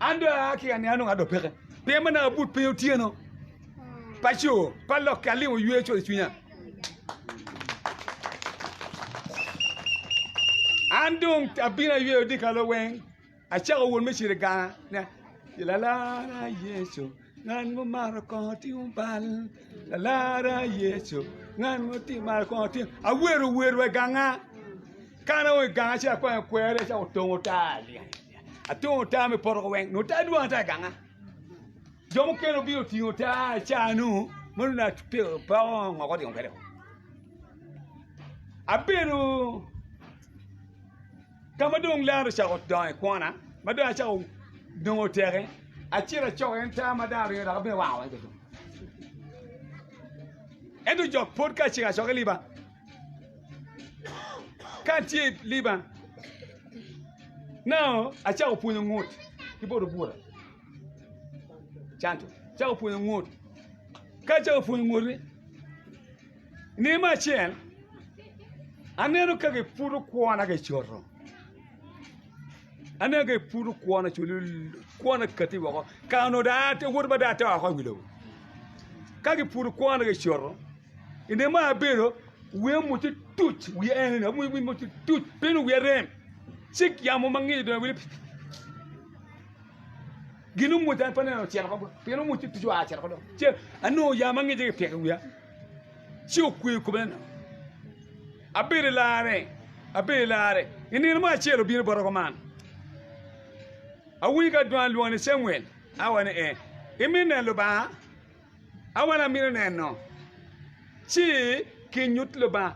An dong aa ki ka nino anongo adok peke. Pien ma nongo abut piny otyeno, pe aco, pe alokke, alimo yweyo col i cwinya. An dong abino ayweyo odikalo weng. Acako wot me cito i ganga ni, Lalara Yecu, ngat mumaro kongo timo bal. Lalara Yecu, ngat mumaro kongo timo. Awero wer wa i ganga. Ka an ao i ganga ci akwanyo kweri acako tongo taa. Atongo taa me poto weng. Nongo taa dwong ata i ganga. Jo mukene obino otingo taa i caa-nu ma onongo apiko poko ngoko ringo kwede. Abedo Ka ma dong lar ocako dongo i kwona, ma dong acako nongo teke, acito acoko en taa ma dano ringo dok abino wango weng ducu. Ento jok pwod ka acito acoka i liba, ka atye i liba, nongo acako pwonyo ngut ki bot obura. Canto, acako pwonyo ngut. Ka acako pwonyo ngut-ti, Nino mo acel, aneno ka giputo kwona ki i coto, aneno ka giputo kwona kwona kati woko ka onongo dong awoto ma dong ato woko i wi lobo ka giputo kwona ki i coto i nino mo abedo wiya omuc tuc wiya eni omuc tuc pien wiya rem ci yamo ma ngic odonyo i wiya gin omuc an pe aneno ocito woko pien omuc tuc oa ocito woko dong ci anongo yamo ma ngic kipiko i wiya. ci okweyo kome neno. Abedo i larre, abedo i larre. I nino mo acel obino bota kuman. Awinyo ka dwan lwonga ni Camuel, awaco ni ee. Imito neno Lubanga? Awaco ni amito neno. Ci kinyut Lubanga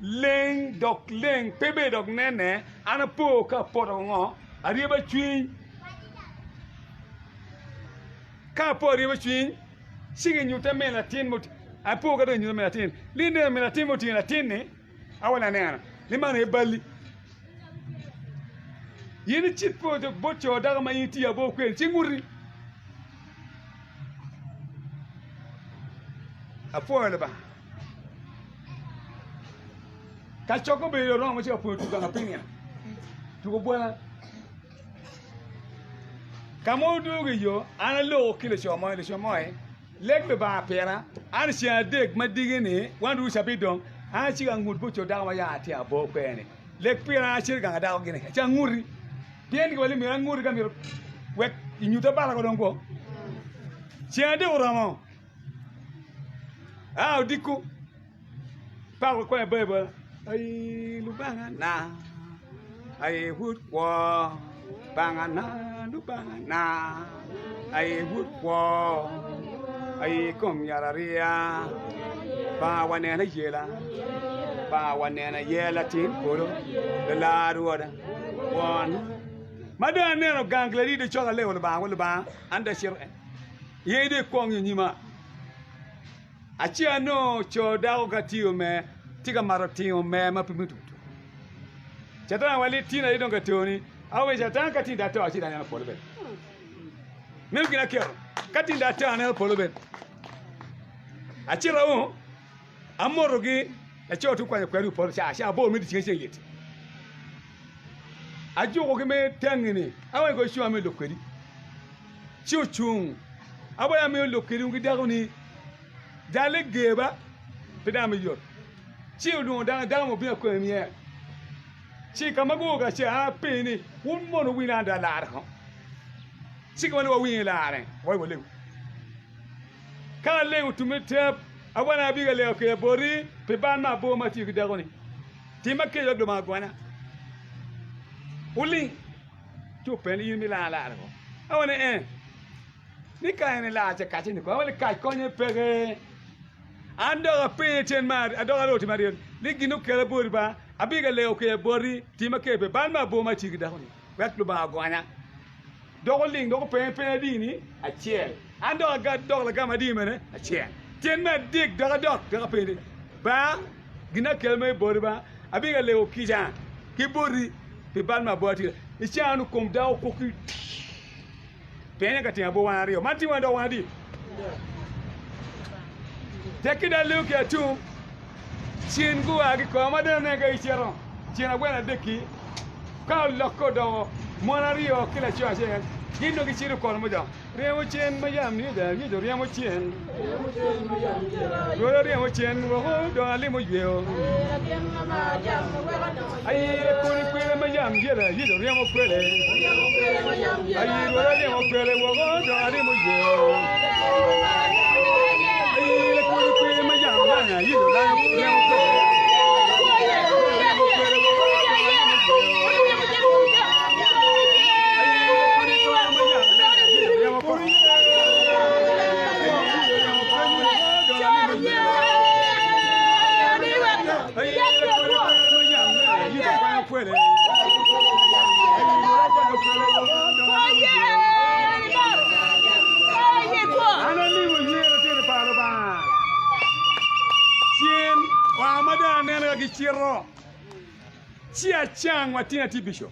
leng dok leng, pe bene dok nene. An apo ka apoto ngo? Aryeba cwiny. Ka apo aryeba cwiny, Ci ginyutte min latin ma apo ka dong ginyutte min latin ni ineno min latin ma otingo latin-ni awaco ni aneno ni man aye balli in icit bot co dako ma in itiyo abor kwede ci nguti apwoyo Lubanga kacokke obedo oromo ci apwonyo tuko gang apinya tuko bwala. Ka ma odwogo i yo, an aloko ki laco mo, laco mo ni, Leg Lubanga pira, an i ceng adek ma diki-ni, wan dong cabit dong, an acito angut bot co dako ma yam atye abor kwede-ni. Leg pira, an acito i gang ka dako gini, ci anguti. Pien giwaco ni myero anguti ka myero wek inyutta bala ko dong kwo. Ceng adek oromo, aa odiko. Pako kwanyo Baibul, Ai Lubangana, aye wod kwo, Lubangana, Lubangana, aye wod kwo, aye kom yatariya, Lubanga waneno ayela, Lubanga waneno aye latin polo, lalar rwoda, won. Ma dong aneno gang ladit cok alego Lubanga, Lubanga an dong acito, in dong ikwong i nyima. Acel anongo co dako ka tiyo me tye ka mato tingo mer ma pe mito to. Catan wa li tin aye dong ka toni. Awe catan ka tin da to ci da neno polo bene. Meno gin aketo. Ka tin da to aneno polo bene. Acito awu amotogi laco tye kwanyo kweri i poto ca ca abor me dyeceng ceng lyet. Ajukogi me tangi-ni awe ko icung amiyo lok kwedi. Ci ocung. Awaco amiyo lok kwedwu ki dako-ni, Jalle ger ba, pe dano me yot. Ci olwongo dano, dako mo obino akwena myel. Ci ka ma guo kacel, an apenye ni, Wun mono wuwinyo an dong alare ko? Ci ka ma nongo wawinyo larre, wawaco walegu. Ka alego tum tep, awaco ni abino ka lego kwede boti pi bal me abor ma atiyo ki dako-ni. Timma kec wek Lubanga ogonya. Wuling. Ci openye ni, In imilara alara ko? Awaco ni, Ee. Ni ka en elar ca kacce ni ko? Awaco ni, Kac konye peke. An dok apenye tyen me adok aloko tyen me aryo ni, Gin okela boti ba, abino ka lego kwede boti, timma kec pe bal me abor ma atiyo ki dako-ni, wek Lubanga ogonya. Dok oling dok openye peny adi-ni? Acel. An dok adok lagam adi mene? Acel. Tyen me adek dok adok dok apenye ni, Ba, gin akelo mere boti ba, abino ka lego kica ki boti pi bal me abor atira. I caa-nu kom dako okok ki pien en ka tingo abor wan aryo. Man tye wan dok wan adi? Tekki dong alego ki atum, cen gua ki koma ma dong aneno ka gicito cen agwen adek-ki, ka olokke odoko mon aryo ki laco acel, gin dong gicito kono mudok. Ryemo cen ma yam Yecu ryemo cen, Rwot ryemo cen woko dong alimo yweo. Aye kodi kwele ma yam Yecu ryemo kwele, Aye Rwot ryemo kwele woko dong alimo yweo. Aye kodi kwele ma yam Yecu ryemo kwele, Rwot ryemo kwele woko dong alimo yweo. Ci acang wa tyen atye bicop.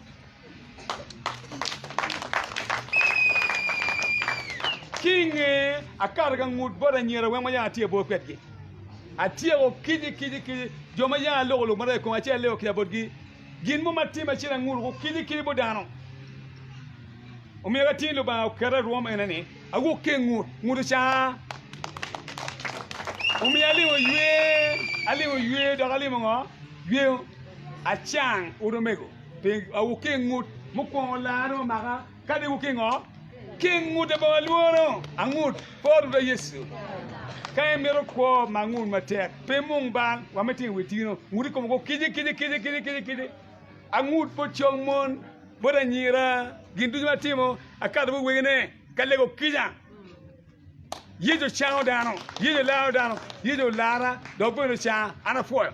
Ki i nge akato ka ngut bot anyira weng ma yam atye abor kwedgi. Atyeko kici kici kici jo ma yam aloko lok marac i koma ci alego kica botgi. Gin mo ma atimo acel anguto ko kici kici bot dano. Omiyo ka tin Lubanga oketa i rwom ene ni awok ki i ngut, ngut ocanga. Omiyo alimo ywe, alimo ywe dok alimo ngo? Yweyo. Acang utmego. Pi awok ki i ngut mukwongo lar dong omaka, ka dong iwok ki i ngo? Ki i ngut labongo alworo, angut, por Rwotwa Yecu. Ka imito kwo ma ngut matek, pe imung bal wa me tingo wi tino, ngut i kom woko kici kici kici kici kici kici. Angut bot cong mon, bot anyira, gin ducu ma atimo, akato bot wegine ka lego kica. Yecu ocango dano, Yecu olaro dano, Yecu olara dok bene ocanga, an apwoyo.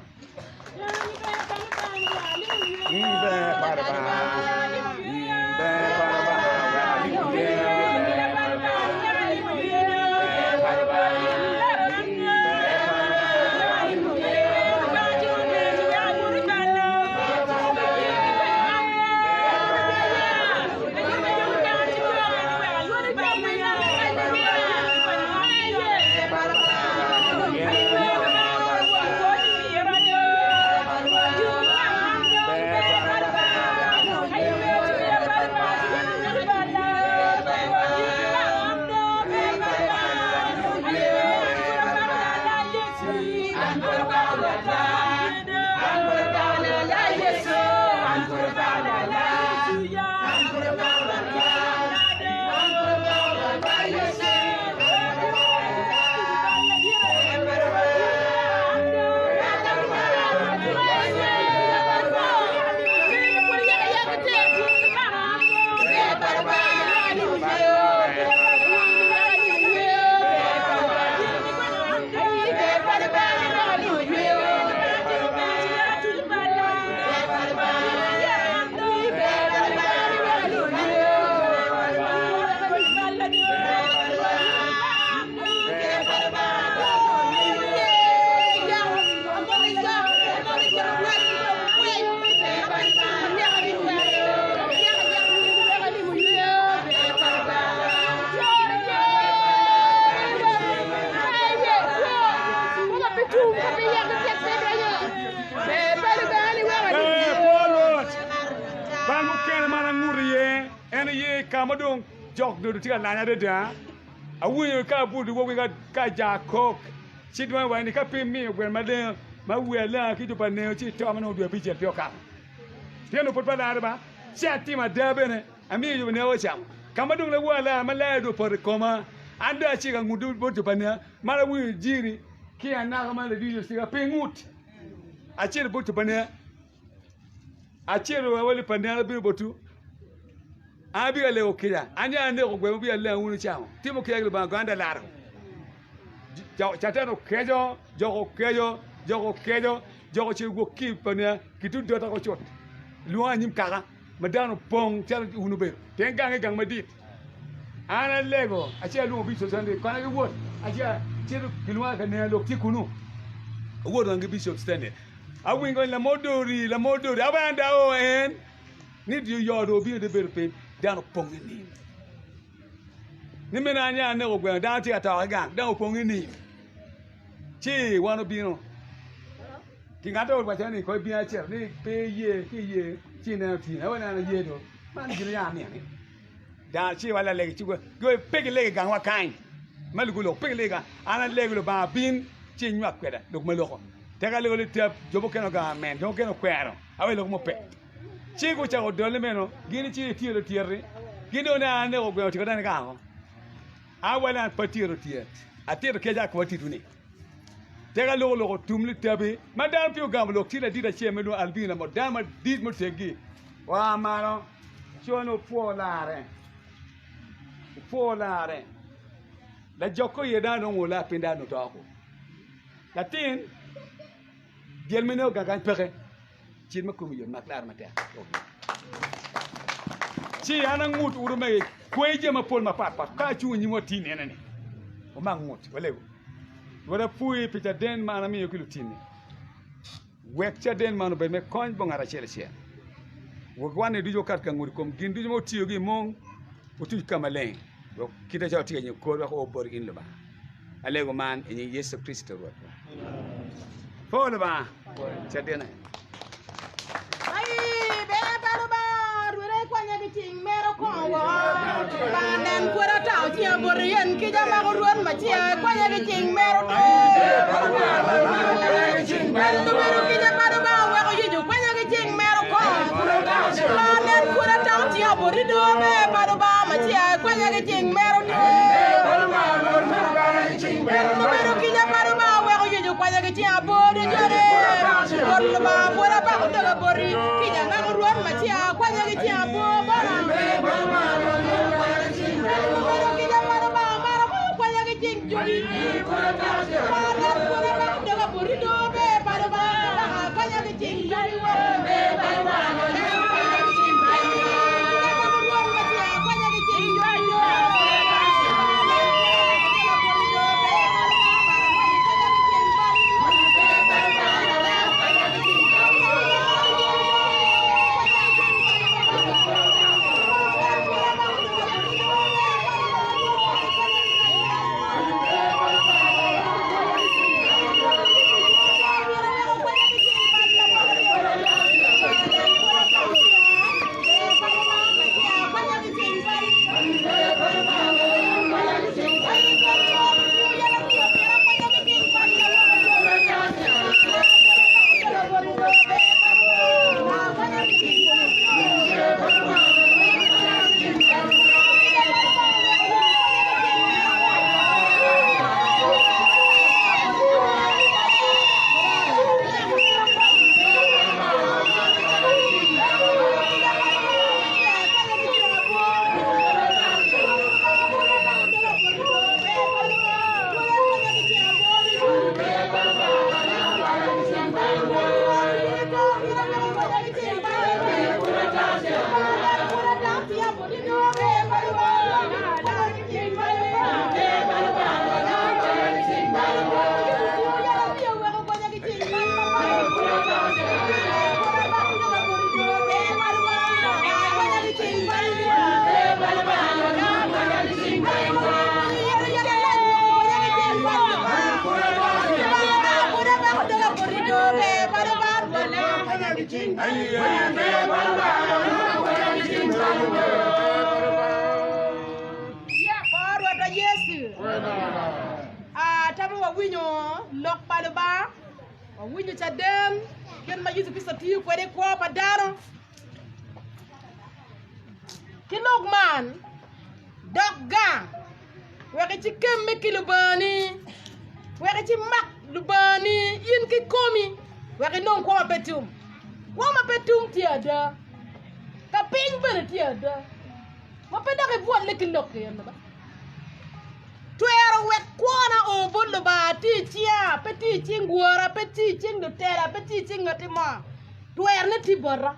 Bal mukene ma an angut iye en aye ka ma dong jok dodo tye ka lanya adada. Awinyo ka abuto i woko ka aja kok ci dwange waco ni ka pe imiyo gweno maleng ma wiye alanga ki jo pa neo ci ito ma nongo dwe abicel pe okato. Pien onongo pud pe alare ba ci atimo ada bene amiyo jo pa neo ocamo. Ka ma dong lawor alara ma lare dong opoto i koma an dong aciko angut bot jo pa neo ma awinyo jiri ki anaka ma ladit ocika pe ingut. Acito bot jo pa neo Acito wa pa nera abino botwu, an abino alego kica, an yam aneko gweno wubino alenga wun wucamo, timo kica ki Lubanga gweno an dong alaro. Catan okeco, jok okeco, jok okeco, jok ocito gwok ki pa nera kitu dota ko cut, lwonga anyim kaka ma dano opong calo wun wubedo, pien gange gang madit. An alego, acito alwongo Bicop Stanley, konya ki wot, acito acito gilwonga ka nera lok tye kunu, awoto wang ki Bicop Stanley. Awingo ni lamodori, lamodori, awe an da o en ni di oyo do obino de bedo piny, dano opong i nim. Ni meno an ya aneko gweno, dano tye ka to ki gang, dano opong i nim. Ci wan obino ki ngat owaco ni ko ibino acito ni pe iye ki iye ci ineno tye awe neno iye do man gin ya amiyo ni da ci wa lalegi ci go pe gilegi gang wa kany ma lugo lok pe gilegi gang an alego Lubanga bin ci inywak kweda lok ma loko tek alego litep jo mukene ogamo amen jo mukene okwero awe lok mo pe ci gucako dole meno gin ci itye tyeti gin dong ne aneko gweno tyeko dano gango Awale an pe atito tyet, atito kica akobo atito ni, tek aloko lok otum litabi ma dano pe ogamo lok tye ladit acel ma lwongo Albina mo dano madit muteggi oa malo co ni opwo lare opwo lare lajok ko iye dano dong ola piny dano oto ko latin dyel mene ogagany peke. Cit ma komi yot mak laro matek. Ci an angut uru mege kweyi jami mapol mapat pat ka acung i nyimwu ati nene ni wumak ngut walego. Rwot apwoyi pi caden ma an amiyo ki lutinni. Wek caden man obed me kony bot ngat acel acel. Wek wan-ni ducu wakat ka ngut i kom gin ducu ma wutiyogi i mung, wutuc ka maleng, wek kite calo watye ka nyuto kor wek oo boti in Lubanga. Alego man i nying Yecu Kricito Rwotwa. Po Lubanga, cadene. Ai, ber pa Lubanga, Rwot aye kwanya ki cing mere okongo woko. Lubanga nen pwod atako cinga boti, en kica mako Rwot ma cinga kwanya ki cing mere otur. En obedo kica pa Lubanga oweko Yecu kwanya ki cing mere okongo. Lubanga nen pwod atako cinga boti do, ber pa Lubanga ma cinga kwanya ki cing mere otur. En obedo kica pa Lubanga oweko Yecu kwanya ki cing abor jone. Rwot Lubanga pwod abako doga boti, kica mako Rwot ma cinga kwanya ki cing abor bona. En obedo kica pa Lubanga mara moyo kwanya ki cing jogi. Lubanga nen pwod abako doga boti do ber pa Lubanga kwanya ki cing jogi wa. Rwotwa Yecu. Atamo wawinyo lok pa Lubanga, wawinyo caden kit ma Yecu Kricito tiyo kwede i kwo pa dano. Ki lok man, dok gang wek icikemme ki Lubangani, wek icimak Lubangani in kikomi, wek inong kwo ma pe tum. Kwo ma pe tum tye ada, ka piny bene tye ada, ma pe dok ibwolle ki lok eno ba. Twero wek kwona o bot Lubanga tye i cinga, pe tye i cing wora, pe tye i cing lutela, pe tye i cing ngatti mo. Twerone tye bota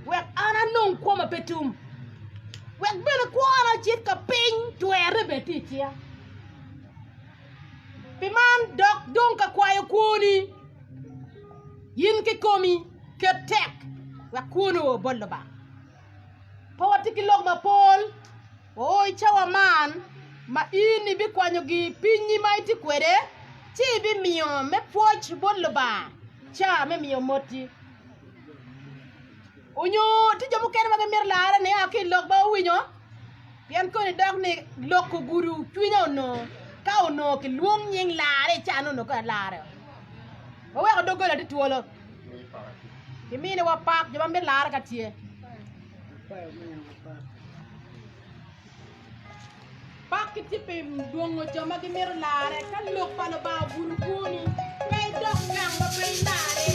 wek an anong kwo ma pe tum, wek bene kwona ocit ka piny, twerone bene tye i cinga. Pi man, dok dong ka kwayo kwoni, in kikomi ket tek wek kwoni o bot Lubanga. Pe watye ki lok mapol, wao i cawa man ma in ibikwanyo gi pinyi ma itye kwede. ci ibimiyo me pwoc bot Lubanga ca me miyo motti. Onyo tye jo mukene ma gimito larre nia ki i lok ma owinyo, pien koni dok ni lok ogudo cwinya onongo ka onongo kilwong nying larre i ca-ni onongo kong alarre waweko doggola tye twolo kiminiwa pak jo ma mito larre ka tye. Pak gitye pi dwongo jo ma gimito larre. Ka lok pa Lubanga ogudo kwoni, pe idok gang ma pe ilarre.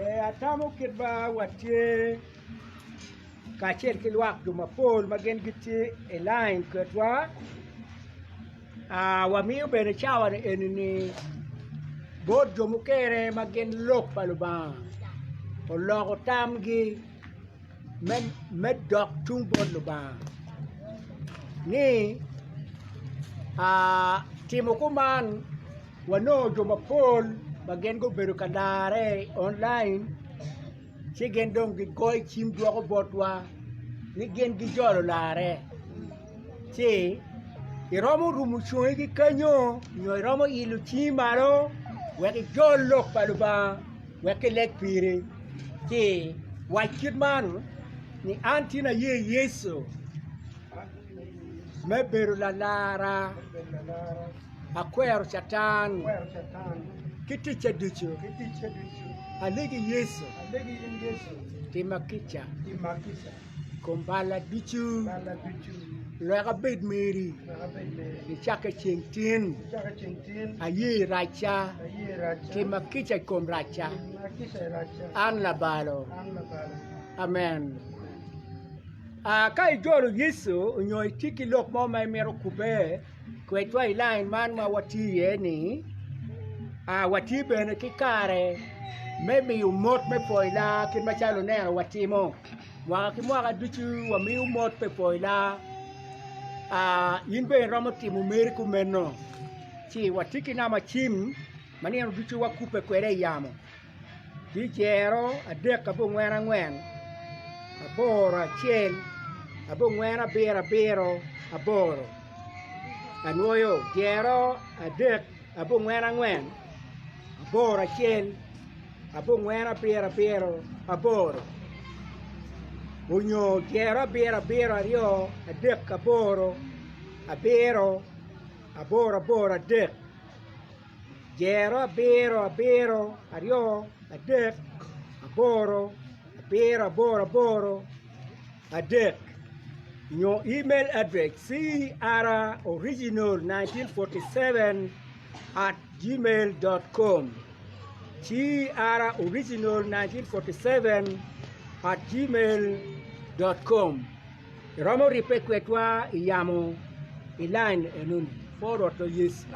Eh, atamo kit ma watye kacel ki lwak jo mapol ma gin gitye i lain kwedwa. Ah, wamiyo bene cawa ni eni-ni bot jo mukene ma gin lok pa Lubanga oloko tamgi me dok tung bot Lubanga ni timo kuman wanongo jo mapol ma gin gubedo ka larre i online ci gin dong gigoyo cim dwoko botwa ni gin gijolo larre ci iromo rumo congi ki kenyo nyo iromo ilo cingi malo wek ijol lok pa Lubanga wek kileg piri ci wac kit man ni an tin aye Yecu me bedo lalara akwero Catan ki ticce ducu alegi Yecu tima kica i kom balla ducu wek abed meri nicakke ceng tin aye racca tima kica i kom racca an labalo amen. Ka ijolo Yecu onyo itye ki lok mo ma imito kubbe kwedwa i lain man ma watye iye-ni, watye bene ki kare me miyo mot me pwoyo laa kit macalo luneno watimo. Mwaka ki mwaka ducu wamiyo mot me pwoyo laa, in bene iromo timo meri kumeno ci watye ki namba cim ma nino ducu wakubbe kwede i yamo. Gicero adek abongwen angwen, aboro acel, abongwen abiro abiro aboro, anwoyo jero adek abongwen angwen, aboro acel, abongwen abiro abiro aboro, onyo jero abiro abiro aryo adek aboro abiro aboro aboro adek. Jero abiro abiro aryo adek aboro abiro aboro aboro adek nyo email address croriginal 1947 at gmail dot com croriginal 1947 at gmail dot com Iromo ribbe kwedwa i yamo i lain enoni. Pwo Rwotwa Yecu.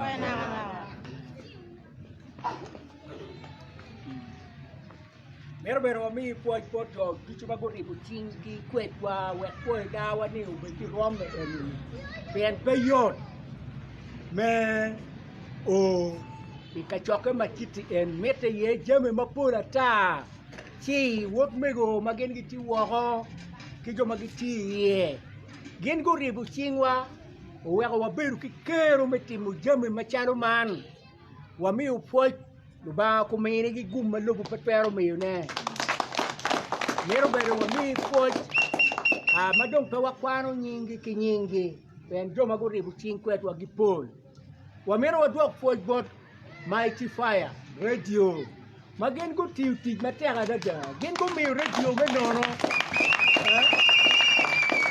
Mito bene wami pwoc bot jo ducu ma guribo cinggi kwedwa wek pwoyo dawa ni obed ki rwomme enoni pien pe yot me o i kacokke ma kiti en mitte iye jami mapol ata. Ci utmego ma gin gitye woko ki jo ma gitye iye gin guribo cingwa oweko wabedo ki kero me timo jami macalo man. Wamiyo pwoc Lubanga ominigi gum ma lobo pe twero miyone. Mito bene wami pwoc ma dong pe wakwano nyinggi ki nyinggi pien jo ma guribo cing kwedwa gipol. Wamito wadwok pwoc bot Mighty Fire Radio ma gin gutiyo tic matek adada. Gin gumiyo redio me nono,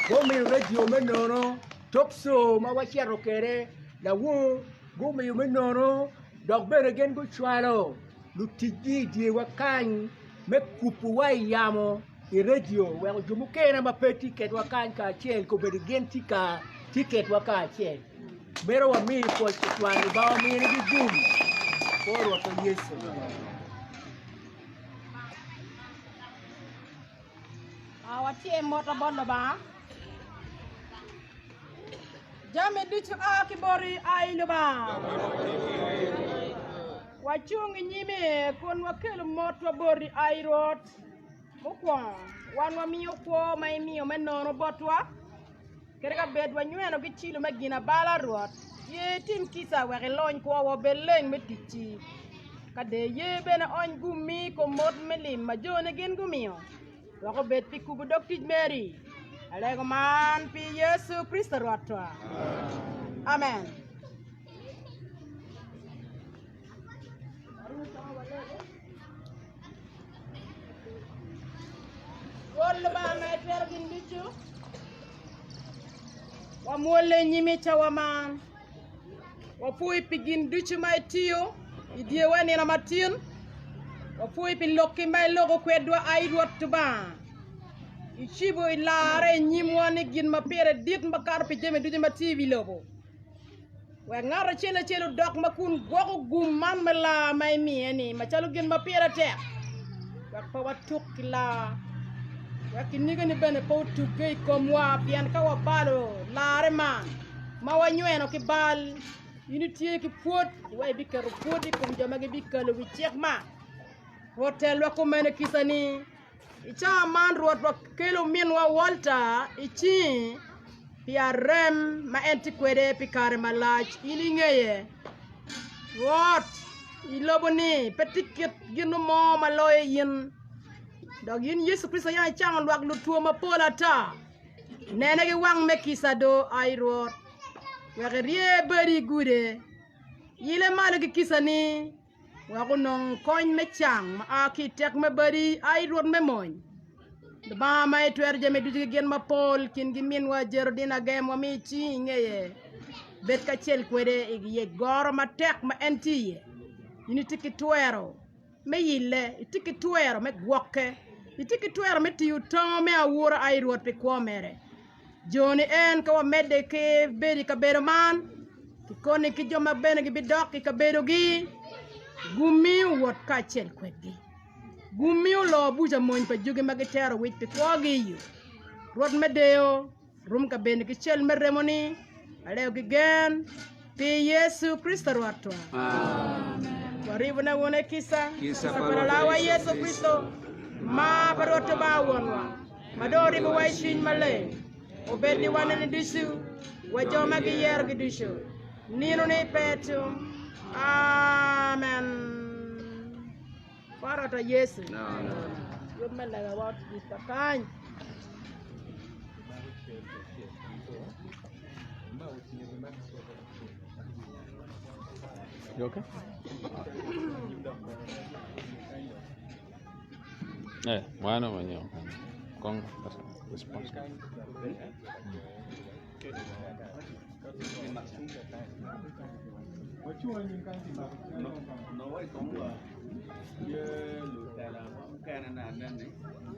gumiyo redio me nono, talk show ma wacito kwede lawor gumiyo me nono dok bene gin gucwalo luticgi i dyewa kany me kubowa i yamo i redio weko jo mukene ma pe tye kwedwa kany kacel kobedo gin tye kwedwa kacel. Myero wami pwoc tutwal Lubanga ominigi gum bot Rwotwa Yecu. Watye mot bot Lubanga. Jami ducu a ki boti, ai Lubanga. Wacung i nyimi kun wakelo motwa boti, ai Rwot. Mukwongo, wan wamiyo kwo ma imiyo me nono botwa. Kadi ka bed wanyweno ki cilo me ginabala, Rwot, ye itim kica wek ilony kwowa obed leng me ticci. Ka de ye bene ony gummi i kom mot me lim ma joni gin gumiyo, wek obed pi kubo dog tic meri. Alego man pi Yecu Kricito Rwotwa. Amen. Rwot Lubanga ma itwero gin ducu, wamwolle i nyimi i cawa man. Wapwoyi pi gin ducu ma itiyo i dyewa i nino matin. Wapwoyi pi lokki ma iloko kwedwa, ai Rwot Lubanga. Icibo ilarre i nyimwa ni gin ma pire dit makato pi jami ducu ma tye i wi lobo. Wek ngat acel acel odok ma kun gwoko gum man me lar ma imiye-ni macalo gin ma pire tek, wek pe watuk ki lar, wek kinigani bene pe otugge i komwa, pien ka wabalo larre man ma wanyweno ki bal, in itye ki pwod, iweko ibiketo pwod i kom jo ma gibikalo wi cik man. Rwot telwa kumene kica-ni. I cawa man Rwot wakelo ominwa Walter i cingi pi arem ma en tye kwede pi kare malac. In ingeye. Rwot, i lobo-ni pe tye kit gin mo ma loyo in, dok in Yecu Kricito yam icango lwak lutwo mapol ata. Nene ki wang me kica do, ai Rwot, wek irye badi igude. Ile malo ki kicani. Wek onong kony me cang ma a ki i tek me badi, ai Rwot me mony. Lubanga ma itwero jami ducu ki gin mapol, kingi minwa Jerodin Agem wamiyo cingi i ngeye. Bed kacel kwede i ye goro matek ma en tye iye. In itye ki twero me yille, itye ki twero me gwokke, itye ki twero me tiyo tango me awura, ai Rwot, pi kwo mere. Jo-ni en ka wamedde ki bedo i kabedo man, kikoni ki jo ma bene gibidok i kabedogi, gumiyo wot kacel kwedgi. Gumiyo loo buca mony pa jogi ma gitero wic pi kwogi i yo. Rwot me deyo, rum kabedoni ki cel me remoni, alego ki gen, pi Yecu Kricito Rwotwa. Waribone wunu i kica, kica pa Lalawa Yecu Kricito, mar pa Rwot Lubanga Wonwa. ma dong oribowa i Cwiny Maleng, obed ni wanene ducu, wa jo ma giyerogi ducu, nino-ni pe tum. Amen. Kor ot pa Yecu. Yub me legawa otic kakany. You okay? Eh, mwana mwenyewe kong response. I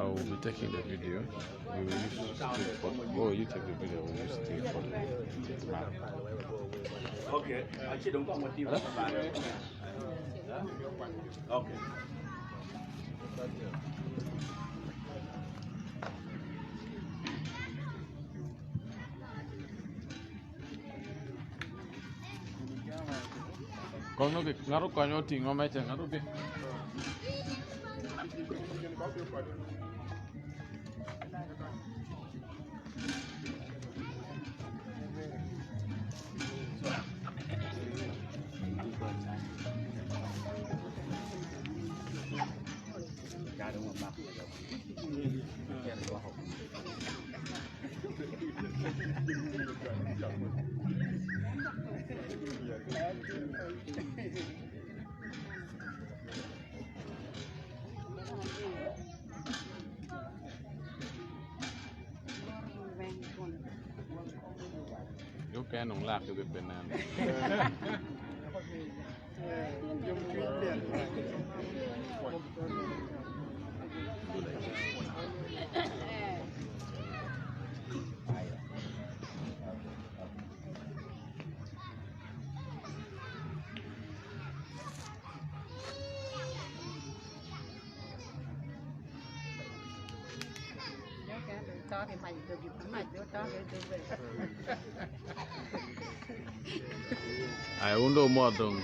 will be taking the video. We will use still photo. Oh, you take the video. We use still photo. Okay. Okay. Kong nongo ngato konyo otingo meja ngato bi. Mukene dong lakgi bene pe nen. Ai un dong wumot dong.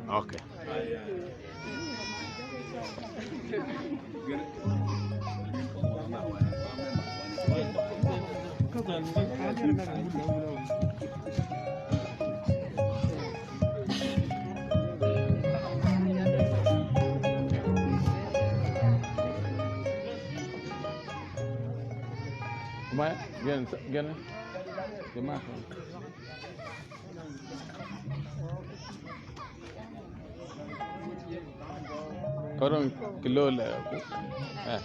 Okay. Ma gen gen gimako. Koro kilole. Eh.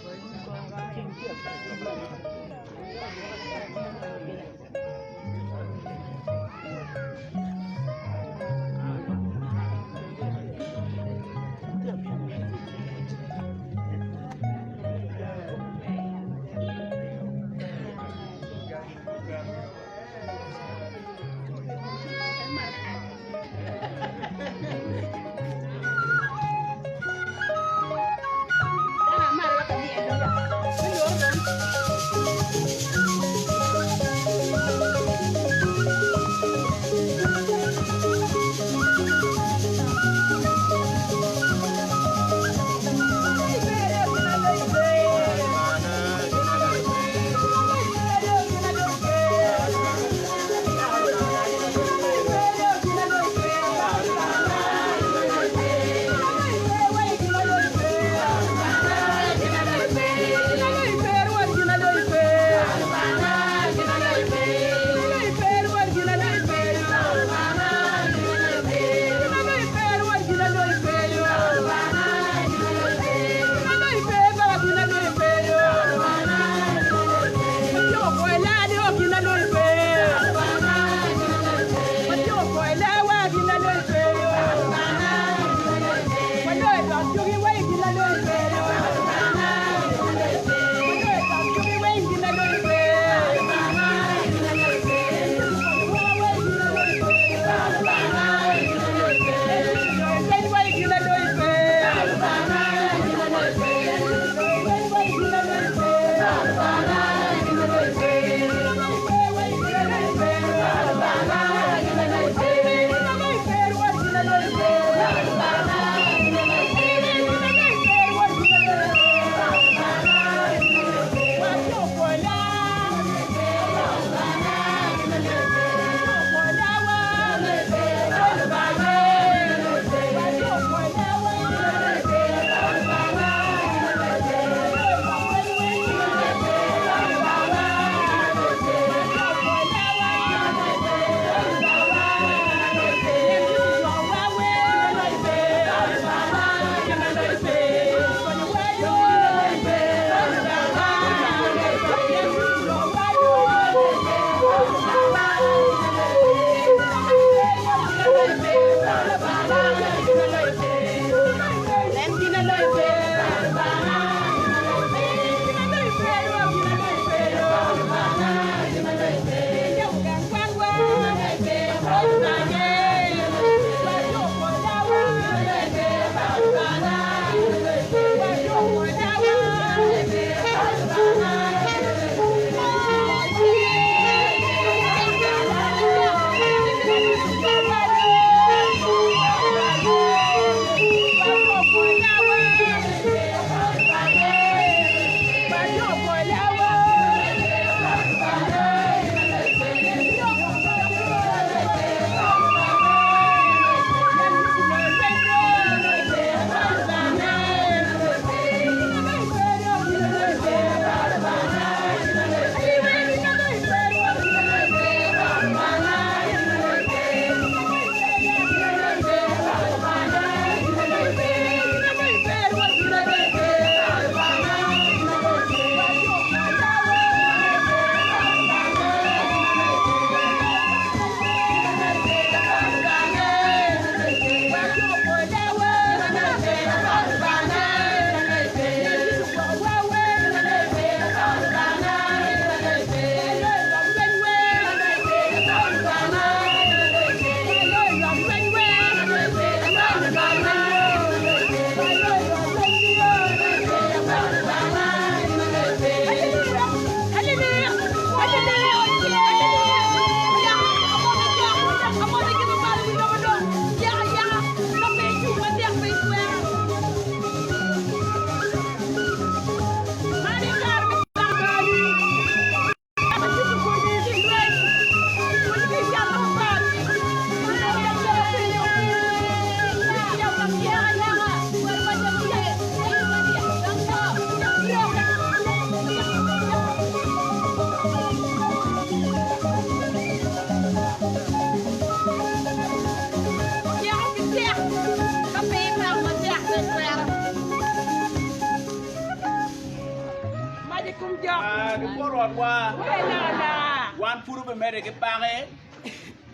Wan pud obimedde ki pake,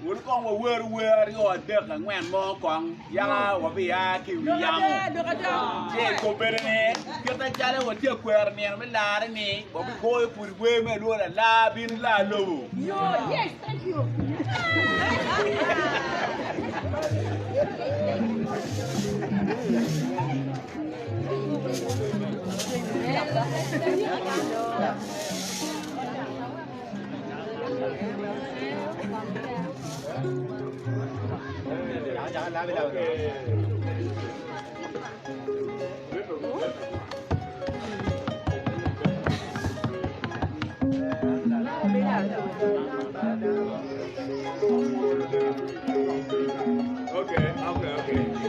wun kong waweru wer aryo adek angwen mo kong, yaka wabia ki i wi yamo. Ci i kobeddi-ni, kit macalo watye ka kwero nino me larre-ni, wabigoyo pud wer me alwor alar bin ilar lobo. Okay, okay, okay.